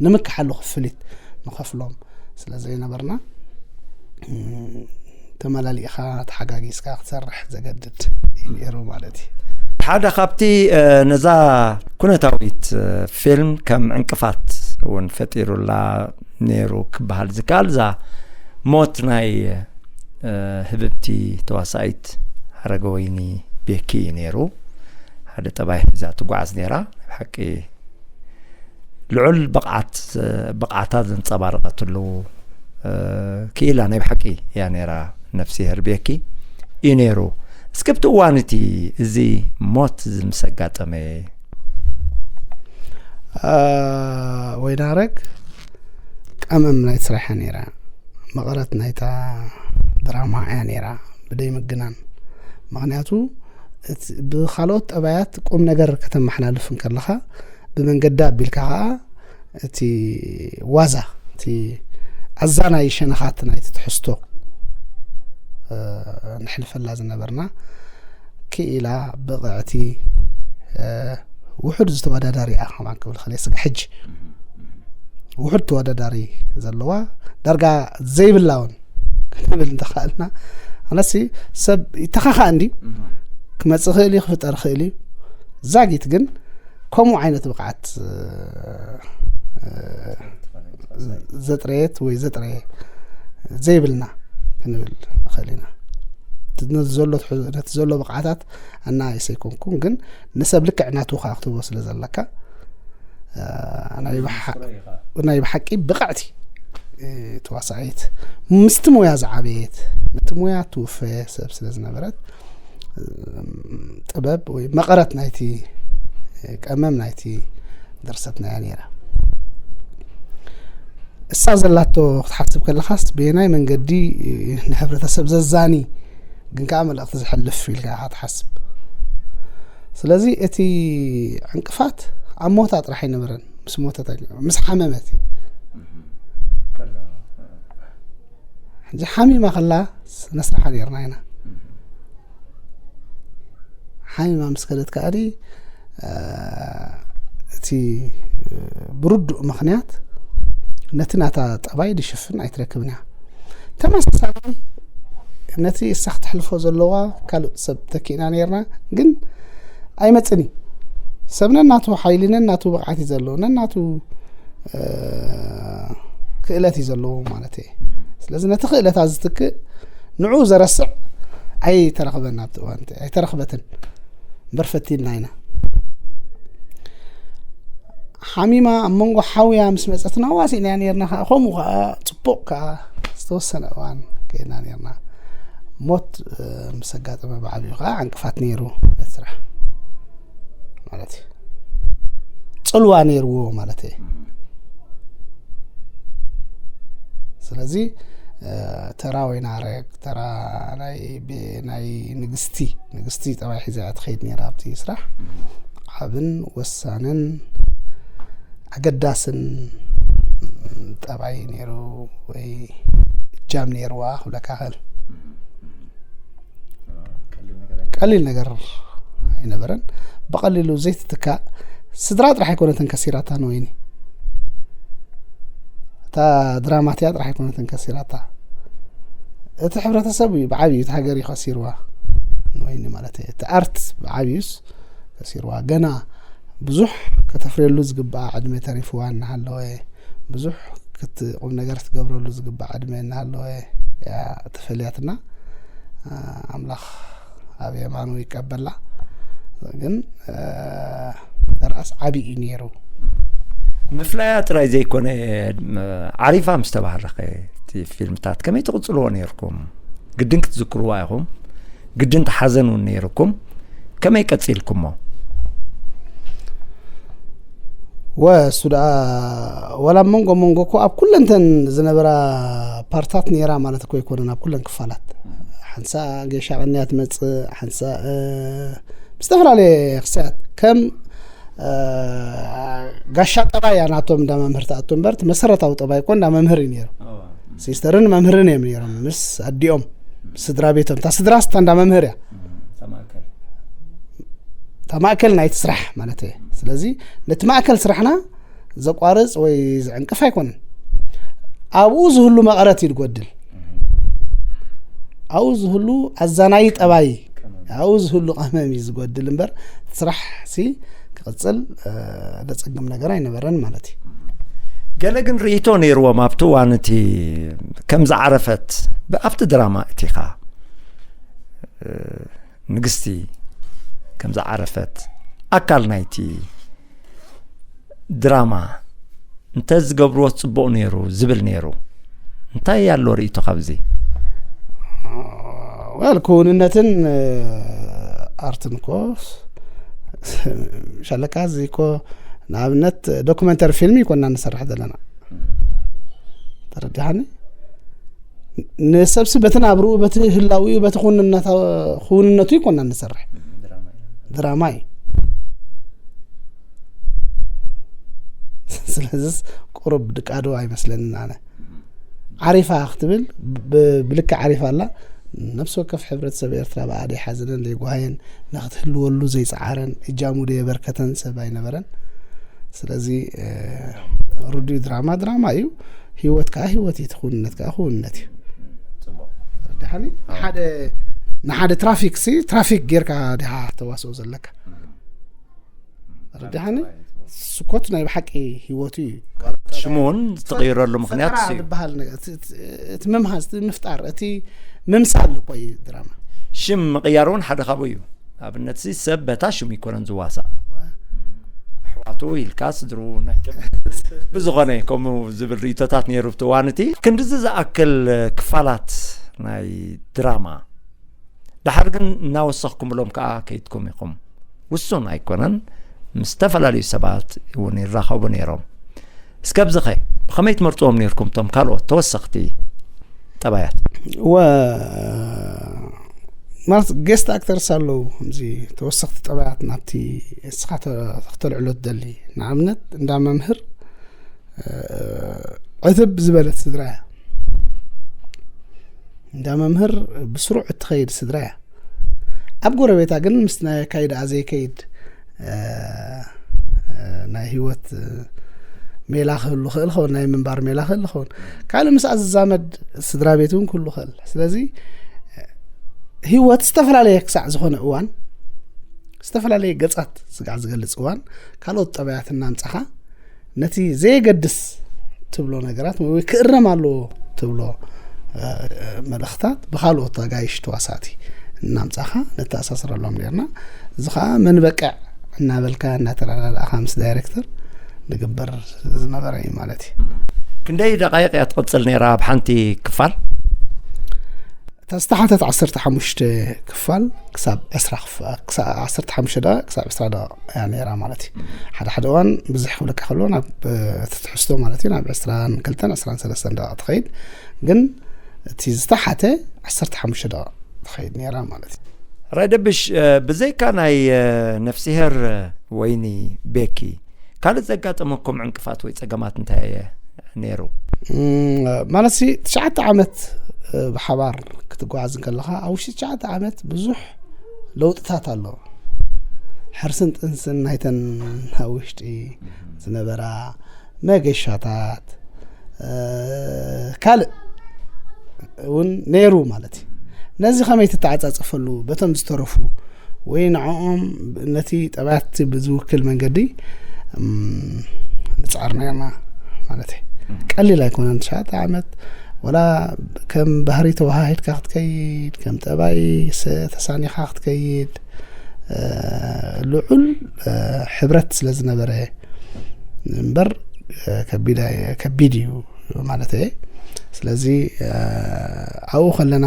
ንምክሓሉ ክፍሊት ንኸፍሎም ስለ ዘይነበርና እም፣ ተመላሊእኻ ተሓጋጊዝካ ክትሰርሕ ዘገድድ እዩ ነይሩ ማለት እዩ። ሓደ ካብቲ እ፣ ነዛ ኩነታዊት እ፣ ፊልም ከም ዕንቅፋት እውን ፈጢሩላ ነይሩ ክበሃል ዝከኣል እዛ ሞት ናይ እ፣ ህብብቲ ተዋሳኢት ሓረገወይኒ ቤኪ እዩ ነይሩ። ሓደ ጠባይ ሒዛ ትጓዓዝ ነይራ። ናይ ብሓቂ ልዑል ብቕዓት ብቕዓታ ዘንጸባረቐትሉ እ፣ ክኢላ ናይ ብሓቂ እያ ነይራ። ነፍሲ ህርቤኪ እዩ ነይሩ። እስከ ኣብቲ እዋን እቲ እዚ ሞት እዚ ምስ ኣጋጠመ ወይናረግ ቀመም ናይ ስራሐ ነይራ መቐረት ናይታ ድራማ እያ ነይራ ብደይ ምግናን። ምክንያቱ እቲ ብካልኦት ጠባያት ቁም ነገር ከተመሓላልፍ እንከለኻ ብመንገዲ ኣቢልካ ከዓ እቲ ዋዛ እቲ ኣዛናይ ሸነኻት ናይቲ ትሕዝቶ እ፣ ንሕልፈላ ዝነበርና ክኢላ፣ ብቕዕቲ፣ ውሑድ ዝተወዳዳሪ እያ ከማን ክብል ክእል ስጋ ሕጂ ውሑድ ተወዳዳሪ ዘለዋ፣ ዳርጋ ዘይብላ እውን ክንብል እንተኸኣልና፣ ኣነሲ ሰብ ይተኻኻእ እንዲ ክመጽእ ክእል እዩ፣ ክፍጠር ክእል እዩ። ዛጊት ግን ከምኡ ዓይነት ብቕዓት ዘጥረየት ወይ ዘጥረየ ዘይብልና ክንብል ንኽእል ኢና። ነቲ ዘሎ ብቕዓታት ኣናይሰ ኣይኮንኩን፣ ግን ንሰብ ልክዕ ናቱ ከዓ ክትህቦ ስለ ዘለካ፣ ናይ ብሓቂ ብቕዕቲ ተዋሳኢት፣ ምስቲ ሞያ ዝዓበየት፣ ነቲ ሞያ ትውፈ ሰብ ስለ ዝነበረት፣ ጥበብ ወይ መቐረት ናይቲ ቀመም ናይቲ ድርሰትና እያ ነይራ። እሳ ዘላቶ ክትሓስብ ከለኻስ ብየናይ መንገዲ ንሕብረተሰብ ዘዛኒ ግን ከዓ መልእኽቲ ዘሕልፍ ኢልካ ኢኻ ትሓስብ። ስለዚ እቲ ዕንቅፋት ኣብ ሞታ ጥራሕ ኣይነበረን፣ ምስ ሞተት ኣይነበረን፣ ምስ ሓመመት እዩ። ሕጂ ሓሚማ ከላ ነስርሓ ነርና ኢና። ሓሚማ ምስ ከደት ከኣኒ እቲ ብርዱእ ምኽንያት ነቲ ናታ ጠባይ ድሽፍን ኣይትረክብን እያ። ተመሳሳሊ ነቲ እሳ ክትሕልፎ ዘለዋ ካልእ ሰብ ተኪእና ነርና፣ ግን ኣይመጽን እዩ። ሰብ ነናቱ ሓይሊ ነናቱ ብቕዓት እዩ ዘለዎ፣ ነናቱ ክእለት እዩ ዘለዎ ማለት እየ። ስለዚ ነቲ ክእለታ ዝትክእ ንዑ ዘረስዕ ኣይተረኽበን፣ ኣብቲ እዋን ኣይተረኽበትን እምበር ፈቲንና ኢና። ሓሚማ ኣብ መንጎ ሓውያ ምስ መጸትና ዋሲእናያ ነርና። ከዓ ከምኡ ከዓ ጽቡቕ ከዓ ዝተወሰነ እዋን ከይና ነርና። ሞት ምስ ኣጋጠመ ብዓብዩ ከዓ ዕንቅፋት ነይሩ ነቲ ስራሕ ማለት እዩ። ጽልዋ ነይርዎ ማለት እየ። ስለዚ ተራ ወይናረግ፣ ተራ ናይ ንግስቲ፣ ንግስቲ ጠባይ ሒዛ እያ ትኸይድ ነይራ ኣብቲ ስራሕ። ዓብን ወሳንን ኣገዳስን ጠባይ ነይሩ ወይ እጃም ነይርዋ ክብለካ ክእል። ቀሊል ነገር ኣይነበረን። ብቐሊሉ ዘይትትካእ ስድራ ጥራሕ ኣይኮነትን ከሲራታ ንወይኒ። እታ ድራማትያ ጥራሕ ኣይኮነትን ከሲራታ፣ እቲ ሕብረተሰብ እዩ ብዓብዩ፣ እቲ ሃገር እዩ ከሲርዋ ንወይኒ ማለት እየ። እቲ ኣርት ብዓብዩስ ከሲርዋ። ገና ብዙሕ ከተፍርየሉ ዝግባኣ ዕድመ ተሪፍዋ እናሃለወ፣ ብዙሕ ክት-፣ ቁም ነገር ክትገብረሉ ዝግባእ ዕድመ እናሃለወ እያ ተፈልያትና። ኣምላኽ ኣብ የማኑ ይቀበላ። ግን ተራኣስ ዓቢ እዩ ነይሩ። ምፍላያ ጥራይ ዘይኮነ፣ ዓሪፋ ምስ ተባህረኸ እቲ ፊልምታት ከመይ ትቕጽልዎ ነይርኩም? ግድን ክትዝክርዋ ኢኹም፣ ግድን ተሓዘን እውን ነይርኩም። ከመይ ቀጺልኩሞ? ወ እሱ ደኣ ዋላ መንጎ መንጎ እኮ ኣብ ኩለንተን ዝነበራ ፓርታት ነይራ ማለት እኮ ኣይኮነን። ኣብ ኩለን ክፋላት ሓንሳ ጌሻ ቀንያ ትመጽእ፣ ሓንሳ ብዝተፈላለየ ክስያት ከም ጋሻ ጠባይ እያ ናቶም እንዳ መምህር ትኣቱ እምበር፣ እቲ መሰረታዊ ጠባይ እኮ እንዳ መምህር እዩ ነይሩ። ሲስተርን መምህርን እዮም ነይሮም ምስ ኣዲኦም፣ ምስ ስድራ ቤቶም። እታ ስድራ ስታ እንዳ መምህር እያ። እታ ማእከል ናይቲ ስራሕ ማለት እየ። ስለዚ ነቲ ማእከል ስራሕና ዘቋርጽ ወይ ዝዕንቅፍ ኣይኮነን። ኣብኡ ዝህሉ መቐረት እዩ ዝጎድል። ኣብኡ ዝህሉ ኣዛናይ ጠባይ፣ ኣብኡ ዝህሉ ቀመም እዩ ዝጎድል እምበር፣ እቲ ስራሕ ሲ ክቕጽል ዘጸግም ነገር ኣይነበረን ማለት እዩ። ገለ ግን ርእይቶ ነይርዎም ኣብቲ እዋን እቲ ከም ዝዓረፈት፣ ኣብቲ ድራማ እቲኻ ንግስቲ ከም ዝዓረፈት ኣካል ናይቲ ድራማ እንተ ዝገብርዎ ጽቡቕ ነይሩ ዝብል ነይሩ። እንታይ ኣሎ ርእይቶ ካብዚ? ወል ክውንነትን ኣርትን እኮ ሻለካ እዚ እኮ ንኣብነት ዶኩመንተሪ ፊልም ይኮና ንሰርሕ ዘለና። ተረዲሓኒ? ንሰብሲ በቲ ናብርኡ፣ በቲ ህላዊኡ፣ በቲ ክውንነቱ ይኮና ንሰርሕ። ድራማ እዩ። ስለዚስ ቁሩብ ድቃዶ ኣይመስለንን ኣነ። ዓሪፋ ክትብል ብልክዕ ዓሪፋ ኣላ። ነፍሲ ወከፍ ሕብረተሰብ ኤርትራ ብኣደ ሓዘነን ዘይጓሃየን ንክትህልወሉ ዘይጸዓረን እጃሙ ዘየበርከተን ሰብ ኣይነበረን። ስለዚ እ፣ ርዱይ ድራማ ድራማ እዩ። ህይወት ከዓ ህይወት እዩ። እቲ ክውንነት ከዓ ክውንነት እዩ። ደሓኒ ሓደ ንሓደ ትራፊክ ሲ ትራፊክ ጌርካ ዲኻ ተዋስኦ ዘለካ ረዳሓኒ ስኮት ናይ ብሓቂ ህይወቱ እዩ። ሽሙ እውን ዝተቐይረሉ ምክንያት ፈጠራ እሱ እዩ። ዝበሃል ነገር፣ እቲ- እቲ- እቲ ምምሃዝ፣ እቲ ምፍጣር፣ እቲ ምምሳል እኮ እዩ ድራማ። ሽም ምቕያር እውን ሓደ ካብኡ እዩ። ኣብነት ሲ ሰብ በታ ሽሙ ይኮነን ዝዋሳእ፣ ኣሕዋቱ ኢልካ ስድሩ ናይ ብዝኾነ ከምኡ ዝብል ርእቶታት ነይሩ ኣብቲ እዋን እቲ። ክንድዚ ዝኣክል ክፋላት ናይ ድራማ ድሓር ግን እናወሰኽኩምሎም ከዓ ከይድኩም ኢኹም። ውሱን ኣይኮነን፣ ምስ ዝተፈላለዩ ሰባት እውን ይራኸቡ ነይሮም። እስከ ኣብዚኸ ብኸመይ ትመርፅዎም ነይርኩም እቶም ካልኦት ተወሰኽቲ ጠባያት? ወ ማለት ጌስት ኣክተርስ ኣለዉ። ከምዚ ተወሰኽቲ ጠባያት ናብቲ እስኻ ተ- ክተልዕሎ ትደሊ፣ ንኣብነት እንዳ መምህር እ፣ ዕትብ ዝበለት ስድራ እያ። እንዳ መምህር ብስሩዕ እትኸይድ ስድራ እያ። ኣብ ጎረቤታ ግን ምስቲ ናይ ኣካይዳኣ ዘይከይድ እ፣ እ፣ ናይ ህይወት እ፣ ሜላ ክህሉ ክእል ኸውን፣ ናይ ምንባር ሜላ ክህሉ ኸውን። ካልእ ምስኣ ዝዛመድ ስድራ ቤት እውን ክህሉ ክእል። ስለዚ እ፣ ህይወት ዝተፈላለየ ክሳዕ ዝኾነ እዋን፣ ዝተፈላለየ ገጻት ስጋዕ ዝገልጽ እዋን ካልኦት ጠባያት እናምጻኻ ነቲ ዘየገድስ ትብሎ ነገራት ወይ ክእረም ኣለዎ ትብሎ እ፣ መልእኽታት ብካልኦት ኣጋይሽ ተዋሳእቲ እናምጻኻ ነተኣሳስረሎም ነርና። እዚ ከዓ መንበቅዕ እናበልካ እናተረዳዳእኻ ምስ ዳይሬክተር ንግበር ዝነበረ እዩ ማለት እዩ። ክንደይ ደቃይቅ እያ ትቕፅል ነይራ ኣብ ሓንቲ ክፋል? እታ ዝተሓተት ዓሰርተ ሓሙሽተ ክፋል ክሳብ ዕስራ ክፋ- ክሳ- ዓሰርተ ሓሙሽተ ደቂቕ ክሳብ ዕስራ ደቂቕ እያ ነይራ ማለት እዩ። ሓደ ሓደ እዋን ብዙሕ ክብለካ ከሎ ናብ እ፣ እቲ ትሕዝቶ ማለት እዩ ናብ ዕስራን ክልተን ዕስራን ሰለስተን ደቂቕ ትኸይድ፣ ግን እቲ ዝተሓተ ዓሰርተ ሓሙሽተ ደቂቕ ትኸይድ ነይራ ማለት እዩ። ራይ ደብሽ እ፣ ብዘይካ ናይ እ፣ ነፍስሄር እ፣ ወይኒ ቤኪ ካልእ ዘጋጠመኩም ዕንቅፋት ወይ ፀገማት እንታይ እየ ነይሩ? እም፣ ማለት ሲ ትሽዓተ ዓመት እ፣ ብሓባር ክትጓዓዝ እንከለኻ ኣብ ውሽጢ ትሽዓተ ዓመት ብዙሕ ለውጥታት ኣሎ። ሕርስን ጥንስን ናይተን ኣብ ውሽጢ ዝነበራ መገሻታት እ፣ ካልእ እውን ነይሩ ማለት እዩ። ነዚ ከመይ ትተዓጻጸፈሉ በቶም ዝተረፉ ወይ ንዕኦም ነቲ ጠባያት ብዝውክል መንገዲ እም፣ ንጽዕር ነርና ማለት እዩ። ቀሊል ኣይኮነን። ትሽዓተ ዓመት ወላ ከም ባህሪ ተወሃሂድካ ክትከይድ፣ ከም ጠባይ ሰ- ተሳኒኻ ክትከይድ እ፣ ልዑል እ፣ ሕብረት ስለ ዝነበረ እምበር እ፣ ከቢድ ኣይ- ከቢድ እዩ ማለት እየ። ስለዚ እ፣ ኣብኡ ከለና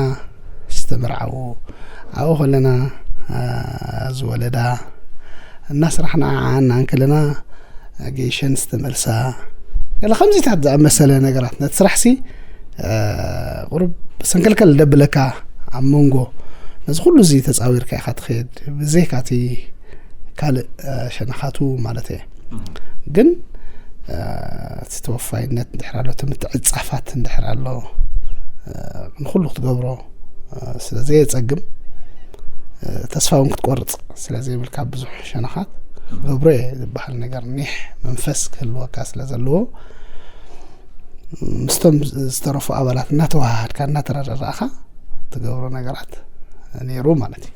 ዝተመርዓዉ ኣብኡ ከለና እ፣ ዝወለዳ እናስራሕና ዓና እንከለና ገይሸን ዝተመልሳ ገለ ከምዚታት ዝኣመሰለ ነገራት ነቲ ስራሕ ሲ እ፣ ቁሩብ ሰንከልከል ደብለካ ኣብ መንጎ ነዚ ኩሉ እዚ ተፃዊርካ ኢኻ ትኸይድ ብዘይካ እቲ ካልእ እ፣ ሸነኻቱ ማለት እየ። ግን እ፣ እቲ ተወፋይነት እንድሕር ኣሎ እቲ ምትዕፃፋት እንድሕር ኣሎ እ፣ ንኩሉ ክትገብሮ እ፣ ስለ ዘየፀግም እ፣ ተስፋ እውን ክትቆርፅ ስለ ዘይብልካ ብዙሕ ሸነኻት ገብሮ እየ ዝበሃል ነገር ኒሕ መንፈስ ክህልወካ ስለ ዘለዎ ምስቶም ዝተረፉ ኣባላት እናተወሃሃድካ እናተረዳዳእኻ ትገብሮ ነገራት ነይሩ ማለት እዩ።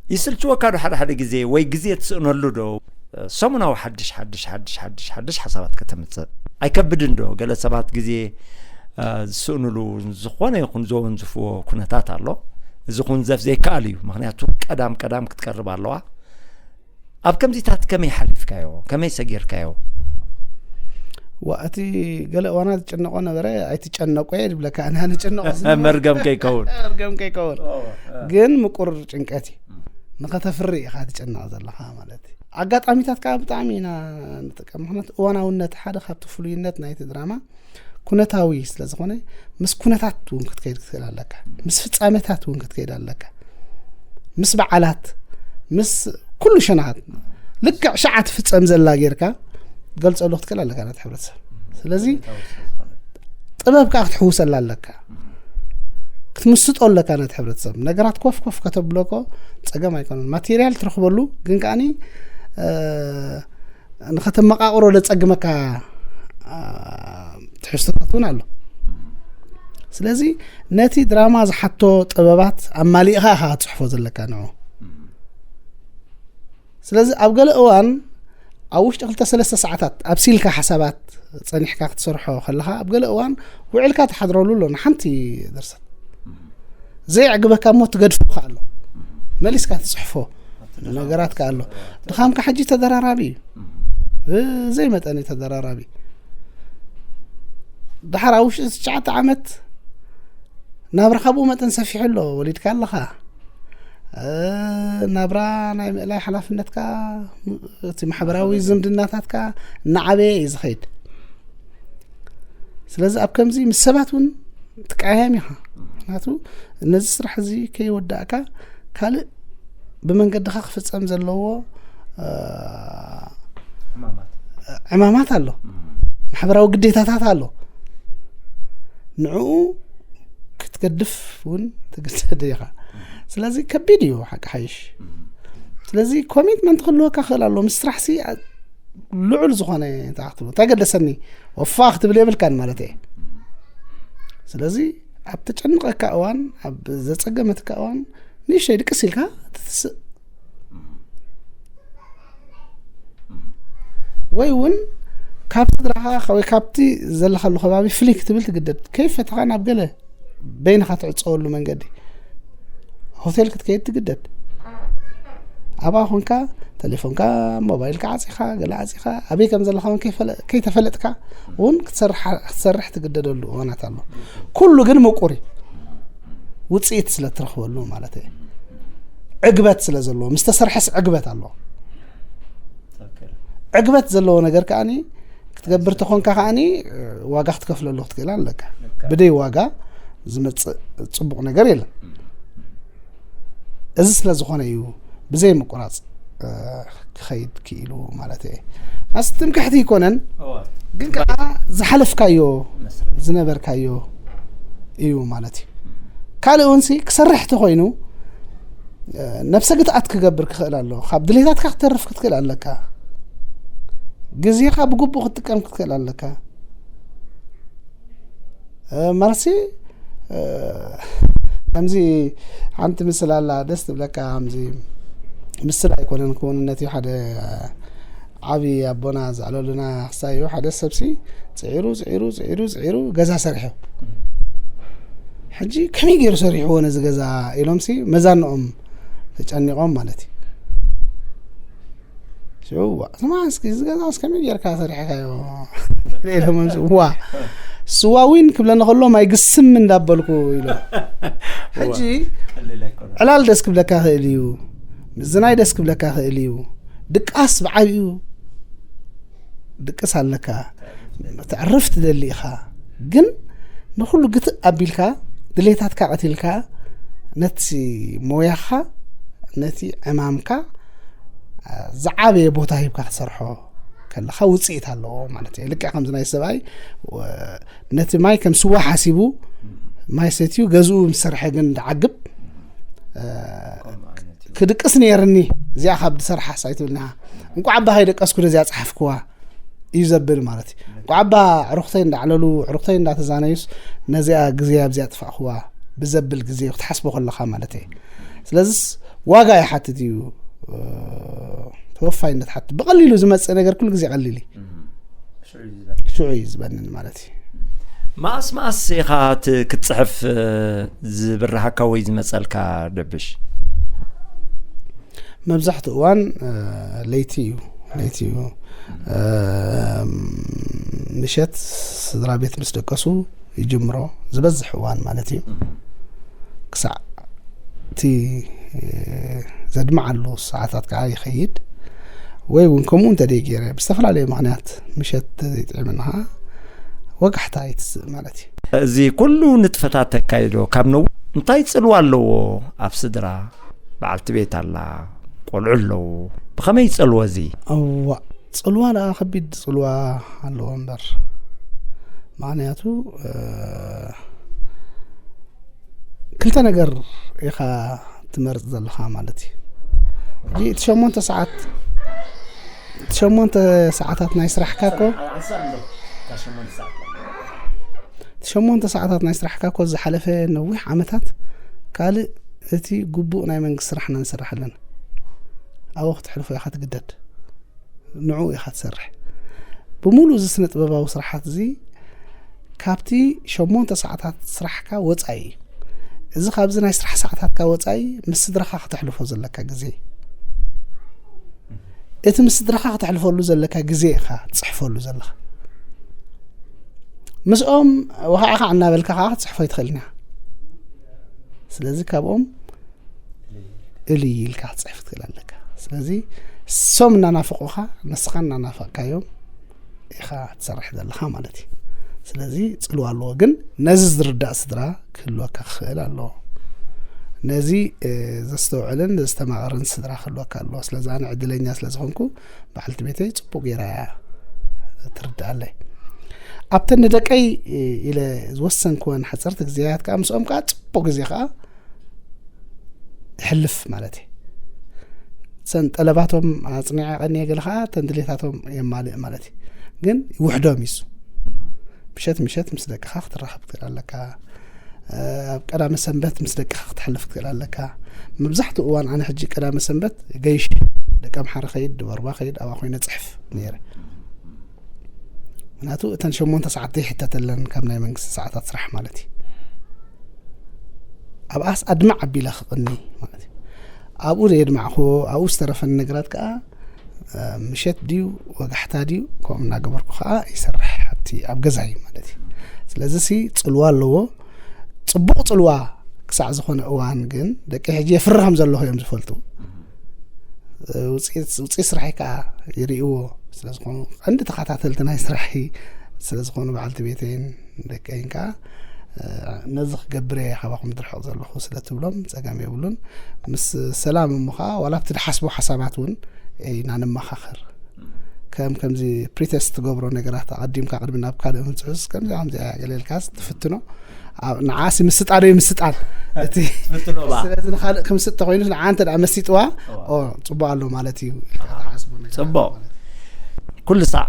ይስልችወካ ዶ ሓደ ሓደ ግዜ ወይ ግዜ ትስእነሉ ዶ? ሰሙናዊ ሓድሽ ሓድሽ ሓድሽ ሓድሽ ሓድሽ ሓሳባት ከተምፅእ ኣይከብድን ዶ? ገለ ሰባት ግዜ እ፣ ዝስእኑሉ ዝኾነ ይኹን ዘወንዝፍዎ ኩነታት ኣሎ። እዚ ኩንዘፍ ዘይከኣል እዩ። ምክንያቱ ቀዳም ቀዳም ክትቀርብ ኣለዋ። ኣብ ከምዚታት ከመይ ሓሊፍካዮ? ከመይ ሰጊርካዮ? ዋ እቲ ገለ እዋናት ዝጭነቆ ነበረ። ኣይትጨነቁ እየ ዝብለካ ኣነ ንጭነቆ መርገም ከይከውን መርገም ከይከውን ግን ምቁር ጭንቀት እዩ። ንኸተፍሪ ኢኻ ትጨነቕ ዘለኻ ማለት እዩ። ኣጋጣሚታት ከዓ ብጣዕሚ ኢና ንጥቀም። ምክንያቱ እዋናውነት ሓደ ካብቲ ፍሉይነት ናይቲ ድራማ ኩነታዊ ስለ ዝኾነ ምስ ኩነታት እውን ክትከይድ ክትክእል ኣለካ፣ ምስ ፍጻሜታት እውን ክትከይድ ኣለካ፣ ምስ በዓላት ምስ ኩሉ ሸነኻት ልክዕ ሸዓ ትፍጸም ዘላ ጌርካ ገልጸሉ ክትክእል ኣለካ ነቲ ሕብረተሰብ። ስለዚ ጥበብ ከዓ ክትሕውሰላ ኣለካ። ክትምስጦ ኣለካ ነቲ ሕብረተሰብ። ነገራት ኮፍ ኮፍ ከተብሎ እኮ ጸገም ኣይኮነን። ማቴሪያል ትረኽበሉ፣ ግን ከኣኒ፣ እ፣ ንኸተመቓቕሮ ለጸግመካ፣ እ፣ ትሕዝቶታት እውን ኣሎ። ስለዚ ነቲ ድራማ ዝሓቶ ጥበባት ኣማሊእኻ ኢኻ ክትጽሕፎ ዘለካ ንዑ። ስለዚ ኣብ ገለ እዋን ኣብ ውሽጢ ክልተ ሰለስተ ሰዓታት ኣብሲልካ ሓሳባት ጸኒሕካ ክትሰርሖ ከለኻ፣ ኣብ ገለ እዋን ውዕልካ ትሓድረሉ ኣሎ ንሓንቲ ድርሰት። ዘየዕግበካ እሞ ትገድፎ ከኣ ኣሎ። መሊስካ ትጽሕፎ ነገራት ከኣ ኣሎ። ድኻምካ ሕጂ ተደራራቢ እዩ። ብዘይ መጠን እዩ ተደራራቢ። ድሓር ኣብ ውሽጢ ትሽዓተ ዓመት ናብራኻ ብኡ መጠን ሰፊሑ ኣሎ። ወሊድካ ኣለኻ። እ፣ ናብራ ናይ ምእላይ ሓላፍነትካ፣ እቲ ማሕበራዊ ዝምድናታትካ እናዓበየ እዩ ዝኸይድ። ስለዚ ኣብ ከምዚ ምስ ሰባት እውን ትቀያየም ኢኻ። ምክንያቱ ነዚ ስራሕ እዚ ከይወዳእካ ካልእ ብመንገድኻ ክፍጸም ዘለዎ፣ እ፣ ሕማማት ዕማማት ኣሎ፣ እም፣ ማሕበራዊ ግዴታታት ኣሎ። ንዕኡ ክትገድፍ እውን ትግደድ ኢኻ። ስለዚ ከቢድ እዩ ሓቂ ሓይሽ። እም፣ ስለዚ ኮሚትመንት ክህልወካ ክእል ኣሎ። ምስ ስራሕ ሲ ልዑል ዝኾነ እንታይ ክትብሎ እንታይ ገደሰኒ ወፋ ክትብል የብልካን ማለት እየ። ስለዚ ኣብ ተጨንቐካ እዋን፣ ኣብ ዘጸገመትካ እዋን ንእሽተይ ድቅስ ኢልካ ትትስእ፣ ወይ እውን ካብ ስድራኻ ወይ ካብቲ ዘለኻሉ ከባቢ ፍልይ ክትብል ትግደድ። ከይፈተኻ ናብ ገለ በይንኻ ትዕጸወሉ መንገዲ ሆቴል ክትከይድ ትግደድ። ኣብኣ ኮንካ ተሌፎንካ ሞባይልካ ዓጺኻ ገለ ዓጺኻ ኣበይ ከም ዘለኻ እውን ከይፈለ- ከይተፈለጥካ እውን ክትሰርሕ ክትሰርሕ ትግደደሉ እዋናት ኣሎ። ኩሉ ግን ምቁር እዩ። ውፅኢት ስለ ትረኽበሉ ማለት እየ። ዕግበት ስለ ዘለዎ ምስ ተሰርሐስ ዕግበት ኣለዎ። ትክክል። ዕግበት ዘለዎ ነገር ከኣኒ ክትገብር ተኾንካ ከኣኒ ዋጋ ክትከፍለሉ ክትክእል ኣለካ። ልክዕ። ብደይ ዋጋ ዝመፅእ ፅቡቕ ነገር የለን። እዚ ስለ ዝኾነ እዩ ብዘይ ምቁራፅ እ፣ ክኸይድ ክኢሉ ማለት እየ። ኣስ ትምክሕቲ ይኮነን፣ እወ። ግን ከዓ ዝሓለፍካዮ መስርሕ። ዝነበርካዮ እዩ ማለት እዩ። ካልእ እውን ሲ ክሰርሕ ተኮይኑ እ፣ ነብሰ ግትኣት ክገብር ክኽእል ኣሎ። ካብ ድሌታትካ ክተርፍ ክትክእል ኣለካ። ግዜኻ ብግቡእ ክትጥቀም ክትክእል ኣለካ። እ፣ ማለትሲ እ፣ ከምዚ ሓንቲ ምስል ኣላ ደስ ትብለካ። ከምዚ ምስል ኣይኮነን ክውንነት እዩ። ሓደ ዓብዪ ኣቦና ዘዕለሉና ክሳይ እዩ። ሓደ ሰብሲ ፅዒሩ ፅዒሩ ፅዒሩ ፅዒሩ ገዛ ሰሪሑ ሕጂ ከመይ ገይሩ ሰሪሕዎ ነዚ ገዛ ኢሎምሲ መዛንኦም ተጨኒቖም ማለት እዩ። ሽዋ ስማ እስኪ እዚ ገዛ እስከመይ ጌርካ ሰሪሕካዮ ኢሎም ስዋ ስዋ ዊን ክብለኒ ከሎ ማይ ግስም እንዳበልኩ ኢሎ። ሕጂ ቀሊል ኣይኮነን። ዕላል ደስ ክብለካ ክእል እዩ፣ ምዝናይ ደስ ክብለካ ክእል እዩ። ድቃስ ብዓብዩ ድቅስ ኣለካ፣ ተዕርፍ ትደሊ ኢኻ። ግን ንኩሉ ግትእ ኣቢልካ ድሌታትካ ቀቲልካ ነቲ ሞያኻ ነቲ ዕማምካ ዝዓበየ ቦታ ሂብካ ክትሰርሖ ከለኻ ውፅኢት ኣለዎ ማለት እዩ። ልክዕ ከምዚ ናይ ሰብኣይ ወ- ነቲ ማይ ከም ስዋ ሓሲቡ ማይ ሰትዩ ገዝኡ ምስ ሰርሐ ግን ድዓግብ እ፣ ከምኡ ዓይነት እዩ። ክድቅስ ነይርኒ እዚኣ ካብ ድሰርሓስ ኣይትብልና እንቋዕ ኣባ ከይደቀስኩ ነዚኣ ፀሓፍክዋ እዩ ዘብል ማለት እዩ። እንቋዕ ኣባ ዕሩኽተይ እንዳዕለሉ ዕሩኽተይ እንዳተዛነዩስ ነዚኣ ግዜ ኣብዚኣ ጥፋእክዋ ብዘብል ግዜ ክትሓስቦ ከለኻ ማለት እየ። ስለዚስ ዋጋ ይሓትት እዩ። እ፣ ተወፋይነት ሓትት ብቐሊሉ ዝመፅእ ነገር ኩሉ ግዜ ቀሊል እዩ። እም። ሽዑ እዩ ዝበል። ሽዑ እዩ ዝበንን ማለት እዩ። መኣስ መኣስ ኢኻ ት- ክትፅሕፍ እ፣ ዝብርሃካ ወይ ዝመፀልካ ደብሽ? መብዛሕትኡ እዋን እ፣ ለይቲ እዩ። ለይቲ እዩ። እ፣ ምሸት ስድራ ቤት ምስ ደቀሱ ይጅምሮ ዝበዝሕ እዋን ማለት እዩ። ክሳዕ እቲ እ፣ ዘድምዓሉ ሰዓታት ከዓ ይኸይድ። ወይ እውን ከምኡ እንተደይ ገይረ ብዝተፈላለየ ምክንያት ምሸት ተዘይጥዕምና ወጋሕታ ይትስእ ማለት እዩ። እዚ ኩሉ ንጥፈታት ተካይዶ ካብ ነው እንታይ ፅልዋ ኣለዎ? ኣብ ስድራ በዓልቲ ቤት ኣላ፣ ቆልዑ ኣለዉ፣ ብኸመይ ይፀልዎ እዚ? እዋ ፅልዋ ደኣ ከቢድ ፅልዋ ኣለዎ እምበር ምክንያቱ እ፣ ክልተ ነገር ኢኻ ትመርጽ ዘለኻ ማለት እዩ። ሕጂ እቲ ሸሞንተ ሰዓት፣ እቲ ሸሞንተ ሰዓታት ናይ ስራሕካ እኮ፣ እቲ ሸሞንተ ሰዓታት ናይ ስራሕካ እኮ ዝሓለፈ ነዊሕ ዓመታት ካልእ እቲ ግቡእ ናይ መንግስቲ ስራሕና ንሰርሕ ኣለና። ኣብኡ ክተሕልፎ ኢኻ ትግደድ። ንዕኡ ኢኻ ትሰርሕ። ብምሉእ እዚ ስነ ጥበባዊ ስራሓት እዚ ካብቲ ሸሞንተ ሰዓታት ስራሕካ ወጻኢ እዩ። እዚ ካብዚ ናይ ስራሕ ሰዓታትካ ወጻኢ ምስ ስድራኻ ክተሕልፎ ዘለካ ግዜ እዩ። እቲ ምስ ስድራኻ ክተሕልፈሉ ዘለካ ግዜ ኢኻ ትጽሕፈሉ ዘለኻ። ምስኦም ወኻዕኻ እናበልካ ከዓ ክትጽሕፎ ኣይትኽእልን ኢኻ። ስለዚ ካብኦም እልይ ኢልካ ክትጽሕፍ ትኽእል ኣለካ። ስለዚ እሶም እናናፈቑኻ ንስኻ እናናፈቕካዮም ኢኻ ትሰርሕ ዘለኻ ማለት እዩ። ስለዚ ጽልዋ ኣለዎ፣ ግን ነዚ ዝርዳእ ስድራ ክህልወካ ክኽእል ኣለዎ። ነዚ እ፣ ዘስተውዕልን ዘስተማቕርን ስድራ ክህልወካ ኣለዎ። ስለዚ ኣነ ዕድለኛ ስለ ዝኾንኩ በዓልቲ ቤተይ ጽቡቕ ገይራ እያ ትርድኣለይ። ኣብተን ንደቀይ እ፣ ኢለ ዝወሰንክወን ሓጸርቲ ግዜያት ከዓ ምስኦም ከዓ ጽቡቕ ግዜ ከዓ ይሕልፍ ማለት እዩ። ሰን ጠለባቶም ኣጽኒዐ ቀንየ ገለ ከዓ ተን ድሌታቶም የማልእ ማለት እዩ። ግን ይውሕዶም ይሱ ምሸት ምሸት ምስ ደቅኻ ክትራኸብ ትኽእል ኣለካ። እ፣ ኣብ ቀዳመ ሰንበት ምስ ደቅኻ ክትሕልፍ ትኽእል ኣለካ። መብዛሕትኡ እዋን ኣነ ሕጂ ቀዳመ ሰንበት ገይሽ ደቀ ምሓረ ኸይድ፣ ድበርባ ኸይድ፣ ኣብኣ ኮይነ ጽሕፍ ነይረ። ምክንያቱ እተን ሸሞንተ ሰዓት ዘይሕተተለን ካብ ናይ መንግስቲ ሰዓታት ስራሕ ማለት እዩ። ኣብኣስ ኣድማዕ ኣቢለ ክቕኒ ማለት እዩ። ኣብኡ ዘየድማዕኹ፣ ኣብኡ ዝተረፈኒ ነገራት ከዓ እ፣ ምሸት ድዩ ወጋሕታ ድዩ ከምኡ እናገበርኩ ከዓ ይሰርሕ ኣብቲ ኣብ ገዛይ ማለት እዩ። ስለዚ ሲ ጽልዋ ኣለዎ። ጽቡቕ ጽልዋ ክሳዕ ዝኾነ እዋን ግን ደቂ ሕጂ የፍሪ ከም ዘለኹ እዮም ዝፈልጡ። እ፣ ውፅኢት ውፅኢት ስራሐይ ከዓ ይርእይዎ ስለ ዝኾኑ፣ ቀንዲ ተኸታተልቲ ናይ ስራሐይ ስለ ዝኾኑ በዓልቲ ቤተይን ደቀይን ከዓ እ፣ ነዚ ክገብር እየ ካባኹም ዝርሕቕ ዘለኹ ስለ ትብሎም ጸገም የብሉን። ምስ ሰላም እሞ ከዓ ዋላ ኣብቲ ዝሓስቦ ሓሳባት እውን ኢና ንመኻኸር። ከም ከምዚ ፕሪቴስት ትገብሮ ነገራት ኣቐዲምካ ቅድሚ ናብ ካልእ ምንጽሑስ ከምዚ ከምዚ እያ ገለ ኢልካስ ትፍትኖ። ኣብ ንዓሲ ምስጣን እዩ ምስጣን። እቲ ትፍትኖ ባ። ስለዚ ንኻልእ ክምስጥ ተኾይኑ ንዓ እንተ ደኣ መሲጥዋ፣ እዋ። ኦ፣ ጽቡቕ ኣሎ ማለት እዩ ኢልካ ትሓስቦ ነገራት ጽቡቕ። ማለት እዩ። ኩሉ ሳዕ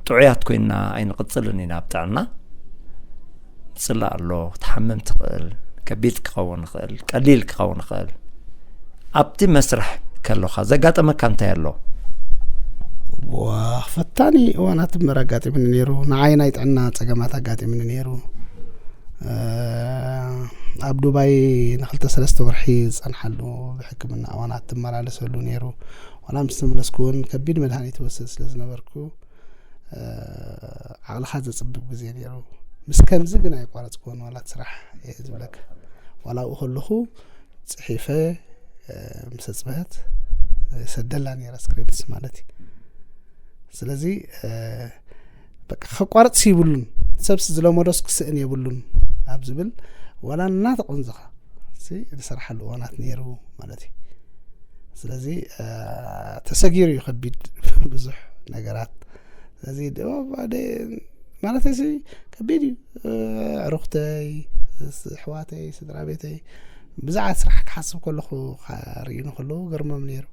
ጥዑያት ኮይንና ኣይንቕጽልን ኢና ኣብ ጥዕና። ጽላእ ኣሎ፣ ክትሓምም ትኽእል፣ ከቢድ ክኸውን ይኽእል፣ ቀሊል ክኸውን ይኽእል። ኣብቲ መስርሕ ከለኻ ዘጋጠመካ እንታይ ኣሎ? ዋ፣ ፈታኒ እዋናት እምበር ኣጋጢሙኒ ነይሩ። ንዓይ ናይ ጥዕና ጸገማት ኣጋጢሙኒ ነይሩ። እ፣ ኣብ ዱባይ ንኽልተ ሰለስተ ወርሒ ዝጸንሓሉ ብሕክምና እዋናት ትመላለሰሉ ነይሩ። ዋላ ምስ ተመለስኩ እውን ከቢድ መድሃኒት ይወስድ ስለ ዝነበርኩ፣ እ፣ ዓቕልኻ ዘጽብብ ግዜ ነይሩ። ምስ ከምዚ ግን ኣይቋረጽኩዎን፣ ዋላ እቲ ስራሕ እየ ዝብለካ። ዋላ ኣብኡ ከለኹ ጽሒፈ፣ እ፣ ምስ ኣጽበሀት፣ እ፣ ሰደላ ነይራ ስክሪፕትስ ማለት እዩ። ስለዚ፣ እ፣ በቃ ከቋርጽ ይብሉን፣ ሰብስ ዝለመዶስ ክስእን የብሉን ኣብ ዝብል ዋላ እናተቖንዘኻ ሲ ዝሰርሓሉ እዋናት ነይሩ ማለት እዩ። ስለዚ፣ እ፣ ተሰጊሩ እዩ ከቢድ ብዙሕ ነገራት። ስለዚ ደ-፣ ደ-፣ ማለት ሲ ከቢድ እዩ። እ፣ ዕሩኽተይ፣ ስ-፣ ኣሕዋተይ፣ ስድራ ቤተይ ብዛዕባ ስራሕ ክሓስብ ከለኹ ካ-፣ ርእዩኒ ከለዉ ገርሞም ነይሩ።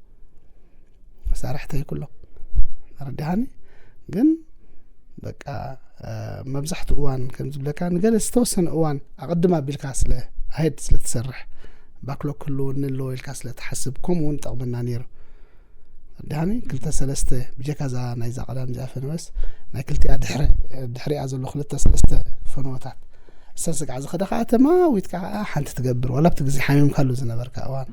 መሳርሕተይ ኩሎም። ተረዲኻኒ? ግን በቃ፣ እ፣ መብዛሕትኡ እዋን ከም ዝብለካ ንገለ ዝተወሰነ እዋን ኣቐድም ኣቢልካ ስለ ኣሄድ ስለ ትሰርሕ፣ ባክሎግ ክህልወኒ ኣለዎ ኢልካ ስለ ትሓስብ፣ ከምኡ እውን ይጠቕመና ነይሩ። ተረዲኻኒ? ክልተ ሰለስተ ብጀካ እዛ ናይዛ ቀዳም እዚኣ ፈነወስ ናይ ክልቲኣ ድሕረ-፣ ድሕሪኣ ዘሎ ክልተ ሰለስተ ፈነወታት እሰን ስጋዕ ዝኸደ ከዓ ተማዊትካ ከዓ ሓንቲ ትገብር፣ ዋላ ኣብቲ ግዜ ሓሚምካሉ ዝነበርካ እዋን።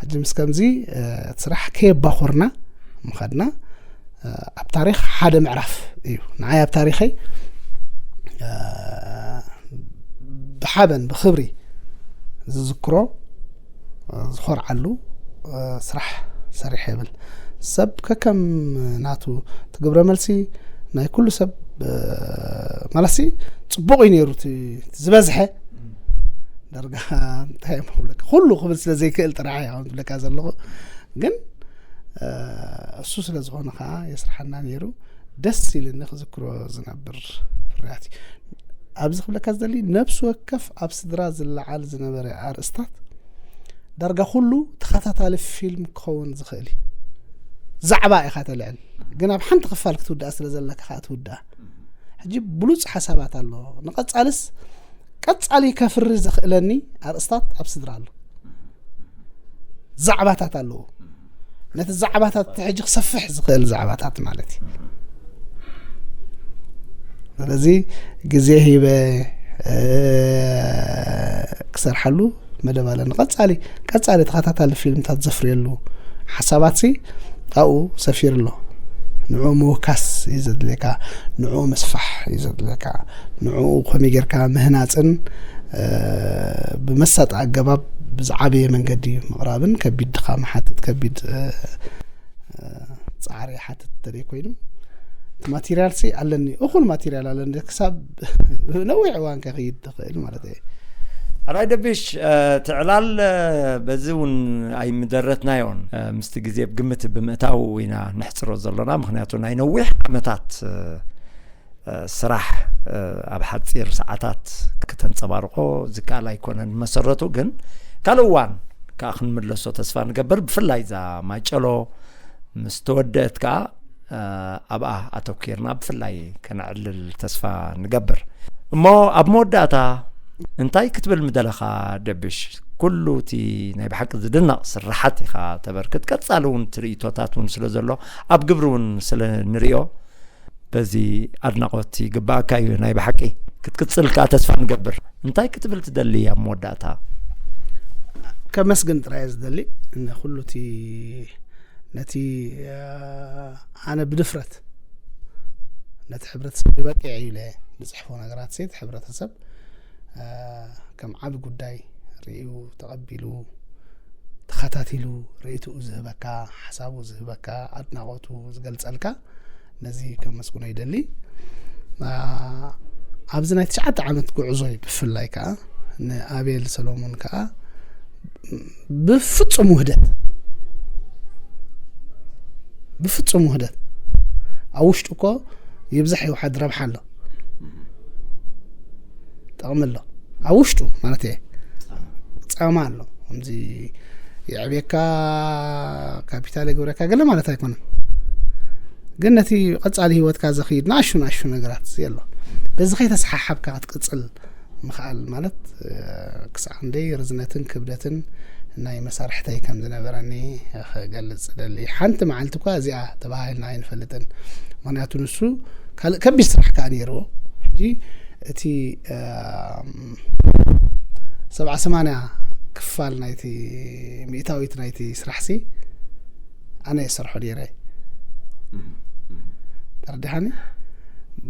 ሕጂ ምስ ከምዚ፣ እ፣ እቲ ስራሕ ከየባኾርና ምኸድና፣ እ፣ ኣብ ታሪኽ ሓደ ምዕራፍ እዩ። ንዓይ ኣብ ታሪኸይ፣ እ፣ ብሓበን ብኽብሪ ዝዝክሮ፣ እ፣ ዝኾርዓሉ፣ እ፣ ስራሕ ሰሪሐ ይብል። ሰብ ከከም ናቱ እቲ ግብረ መልሲ ናይ ኩሉ ሰብ፣ እ፣ ማለትሲ ጽቡቕ እዩ ነይሩ እቲ፣ እቲ ዝበዝሐ። ዳርጋ እንታይ እዮም ክብለካ፣ ኩሉ ክብል ስለ ዘይክእል ጥራሕ እየ ኣሁን ዝብለካ ዘለኹ። ግን፣ እ፣ እሱ ስለ ዝኾነ ከዓ የስርሓና ነይሩ። ደስ ኢልኒ ክዝክሮ ዝነብር ፍርያት እዩ። ኣብዚ ክብለካ ዝደሊ፣ ነብሲ ወከፍ ኣብ ስድራ ዝለዓል ዝነበረ ኣርእስታት ዳርጋ ኩሉ ተኸታታሊ ፊልም ክኸውን ዝኽእል እዩ። ዛዕባ ኢኻ ተልዕል፣ ግን ኣብ ሓንቲ ክፋል ክትውድኣ ስለ ዘለካ ከዓ ትውድኣ። ሕጂ ብሉጽ ሓሳባት ኣሎ። ንቐጻልስ ቀጻሊ ከፍሪ ዘኽእለኒ ኣርእስታት ኣብ ስድራ ኣሎ። ዛዕባታት ኣለዎ። ነቲ ዛዕባታት እቲ ሕጂ ክሰፍሕ ዝኽእል ዛዕባታት ማለት እዩ። ስለዚ ግዜ ሂበ ክሰርሓሉ መደብ ኣለኒ። ቀጻሊ ቀጻሊ ተኸታታሊ ፊልምታት ዘፍርየሉ ሓሳባትሲ ኣብኡ ሰፊሩ ኣሎ። ንዑ ምውካስ እዩ ዘድልየካ፣ ንዑ ምስፋሕ እዩ ዘድልየካ፣ ንዑ ከመይ ጌርካ ምህናጽን ብመሳጢ ኣገባብ ብዝዓበየ መንገዲ ምቕራብን ከቢድ ድኻም ሓትት ከቢድ ጻዕሪ ሓትት ተደይ ኮይኑ ማቴሪያል ሲ ኣለኒ፣ እኹል ማቴሪያል ኣለኒ ክሳብ ነዊሕ እዋን ከኽይድ ትኽእል ማለት እየ። ኣራይ ደቢሽ ትዕላል በዚ እውን ኣይምደረትናዮን ምስቲ ግዜ ብግምት ብምእታው ኢና ንሕፅሮ ዘለና። ምክንያቱ ናይ ነዊሕ ዓመታት ስራሕ ኣብ ሓፂር ሰዓታት ክተንፀባርቆ ዝከኣል ኣይኮነን። መሰረቱ ግን ካልእ እዋን ከዓ ክንምለሶ ተስፋ ንገብር። ብፍላይ እዛ ማጨሎ ምስ ተወደአት ከዓ ኣብኣ ኣተኪርና ብፍላይ ከነዕልል ተስፋ ንገብር። እሞ ኣብ መወዳእታ እንታይ ክትብል ምደለኻ ደብሽ? ኩሉ እቲ ናይ ብሓቂ ዝድነቕ ስራሓት ኢኻ ተበርክት። ቀጻሊ እውን ትርኢቶታት እውን ስለ ዘሎ ኣብ ግብሪ እውን ስለ ንሪኦ በዚ ኣድናቖት ይግባኣካ እዩ። ናይ ብሓቂ ክትቅጽል ከዓ ተስፋ ንገብር። እንታይ ክትብል ትደሊ ኣብ መወዳእታ? ከመስግን ጥራይ ዝደሊ ንኩሉ እቲ ነቲ ኣነ ብድፍረት ነቲ ሕብረተሰብ ይበቅዕ እዩ ኢለ ዝፅሕፎ ነገራት ሴት ሕብረተሰብ ከም ዓቢ ጉዳይ ርእዩ ተቐቢሉ ተኸታቲሉ ርእይትኡ ዝህበካ ሓሳቡ ዝህበካ ኣድናቖቱ ዝገልጸልካ ነዚ ከመስግኖ ይደሊ። ኣብዚ ናይ ትሽዓተ ዓመት ጉዕዞይ ብፍላይ ከዓ ንኣቤል ሰሎሞን ከዓ ብፍጹም ውህደት ብፍጹም ውህደት ኣብ ውሽጡ እኮ ይብዛሕ ይውሓድ ረብሓ ኣሎ ጠቕሚ ኣሎ ኣብ ውሽጡ ማለት እየ ጻማ ኣሎ ከምዚ የዕብየካ ካፒታል የገብረካ ገለ ማለት ኣይኮነን ግን ነቲ ቀጻሊ ህይወትካ ዘኽይድ ንኣሹ ንኣሹ ነገራት ኣሎ በዚ ከይተሰሓሓብካ ክትቅጽል ምኽኣል ማለት ክሳዕ ክንደይ ርዝነትን ክብደትን ናይ መሳርሕተይ ከም ዝነበረኒ ክገልጽ ደሊ ሓንቲ መዓልቲ እኳ እዚኣ ተባሂልና ኣይንፈልጥን ምክንያቱ ንሱ ካልእ ከቢድ ስራሕ ከዓ ነይርዎ ሕጂ እቲ ሰብዓ ሰማንያ ክፋል ናይቲ ሚእታዊት ናይቲ ስራሕ ሲ ኣነ የሰርሖ ነይረ ተረዲሓኒ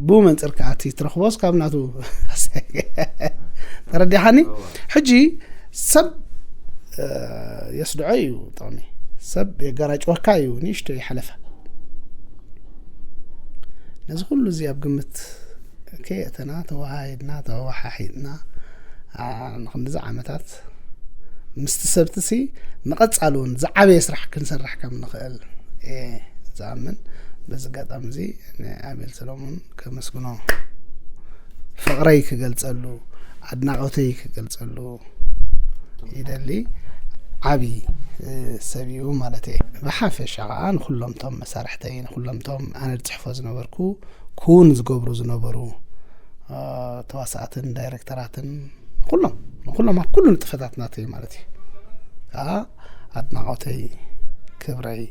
ብኡ መንፅር ከዓ እቲ ትረኽቦስ ካብ ናቱ ተረዲሓኒ ሕጂ ሰብ የስድዖ እዩ ጥቕሚ ሰብ የጋራጭወካ እዩ ንእሽቶ ይሓለፈ ነዚ ኩሉ እዚ ኣብ ግምት ከየእተና ተወሃሂድና ተወሓሒጥና ንክንድዚ ዓመታት ምስቲ ሰብቲ ሲ ንቐጻሊ እውን ዝዓበየ ስራሕ ክንሰርሕ ከም ንኽእል እየ ዝኣምን። በዚ ኣጋጣሚ እዚ ንኣቤል ሰሎሞን ከመስግኖ ፍቕረይ ክገልጸሉ ኣድናቖተይ ክገልጸሉ ይደሊ። ዓቢ ሰብ እዩ ማለት እየ። ብሓፈሻ ከዓ ንኩሎም ቶም መሳርሕተይ ንኩሎም ቶም ኣነ ዝፅሕፎ ዝነበርኩ ክውን ዝገብሩ ዝነበሩ ተዋሳእትን ዳይሬክተራትን ኩሎም ንኩሎም ኣብ ኩሉ ንጥፈታት ናተይ ማለት እዩ ከዓ ኣድናቆተይ ክብረይ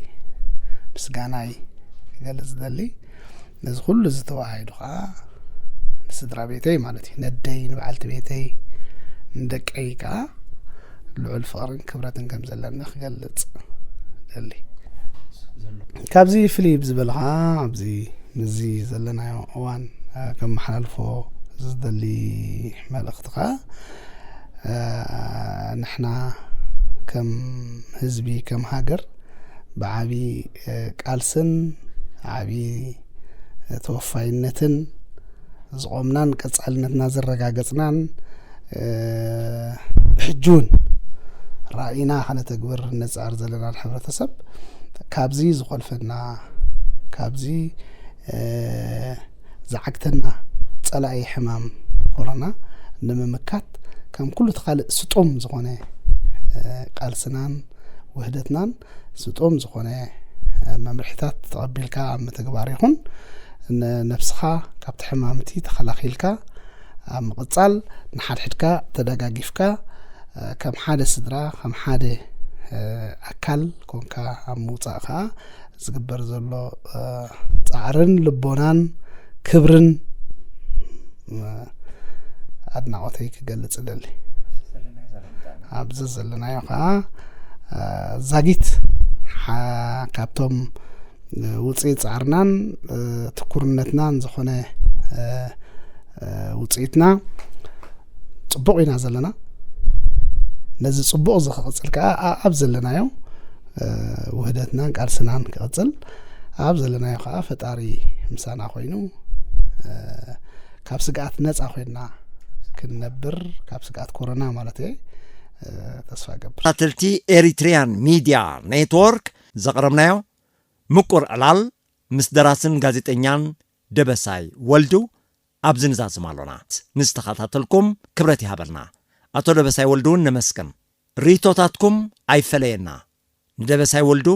ምስጋናይ ክገልፅ ዝደሊ ነዚ ኩሉ ዝተዋሃይዱ ከዓ ንስድራ ቤተይ ማለት እዩ ነደይ ንበዓልቲ ቤተይ ንደቀይ ከዓ ልዑል ፍቅርን ክብረትን ከም ዘለኒ ክገልፅ ደሊ ካብዚ ፍልይ ብዝበለ ከዓ ኣብዚ ምስዚ ዘለናዮ እዋን ከመሓላልፎ ዝደሊ መልእኽቲ ከዓ ንሕና ከም ህዝቢ ከም ሃገር ብዓቢ ቃልስን ዓቢ ተወፋይነትን ዝቆምናን ቀጻልነትና ዘረጋገጽናን ብሕጂ እውን ራእይና ከነተግብር ነጻር ዘለና ሕብረተሰብ ካብዚ ዝቆልፈና ካብዚ ዝዓግተና ጸላኢ ሕማም ኮሮና ንምምካት ከም ኩሉ እቲ ካልእ ስጡም ዝኾነ ቃልስናን ውህደትናን ስጡም ዝኾነ መምርሒታት ተቐቢልካ ኣብ ምትግባር ይኹን ነብስኻ ካብቲ ሕማምቲ ተኸላኺልካ ኣብ ምቕጻል ንሓድሕድካ ተደጋጊፍካ ከም ሓደ ስድራ ከም ሓደ ኣካል ኮንካ ኣብ ምውጻእ ከዓ ዝግበር ዘሎ ጻዕርን ልቦናን ክብርን ኣድናቖተይ ክገልጽ እደሊ። ኣብዚ ዘለናዮ ከዓ ዛጊት ካብቶም ውፅኢት ፃዕርናን ትኩርነትናን ዝኾነ ውፅኢትና ፅቡቕ ኢና ዘለና። ነዚ ፅቡቕ እዚ ክቕፅል ከዓ ኣብ ዘለናዮ ውህደትናን ቃልስናን ክቕፅል ኣብ ዘለናዮ ከዓ ፈጣሪ ምሳና ኮይኑ ካብ ስግኣት ነፃ ኮይንና ክንነብር ካብ ስግኣት ኮሮና ማለት እየ ተስፋ ገብር። ተከታተልቲ ኤሪትሪያን ሚድያ ኔትወርክ ዘቕረብናዮ ምቁር ዕላል ምስ ደራስን ጋዜጠኛን ደበሳይ ወልዱ ኣብዚ ንዛዝም ኣሎና። ንዝተኸታተልኩም ክብረት ይሃበልና። ኣቶ ደበሳይ ወልዱ እውን ነመስግን። ርእይቶታትኩም ኣይፈለየና። ንደበሳይ ወልዱ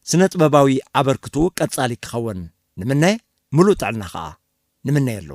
ስነ ጥበባዊ ኣበርክትኡ ቀጻሊ ክኸውን ንምነ፣ ምሉእ ጥዕና ኸኣ ንምነየሉ።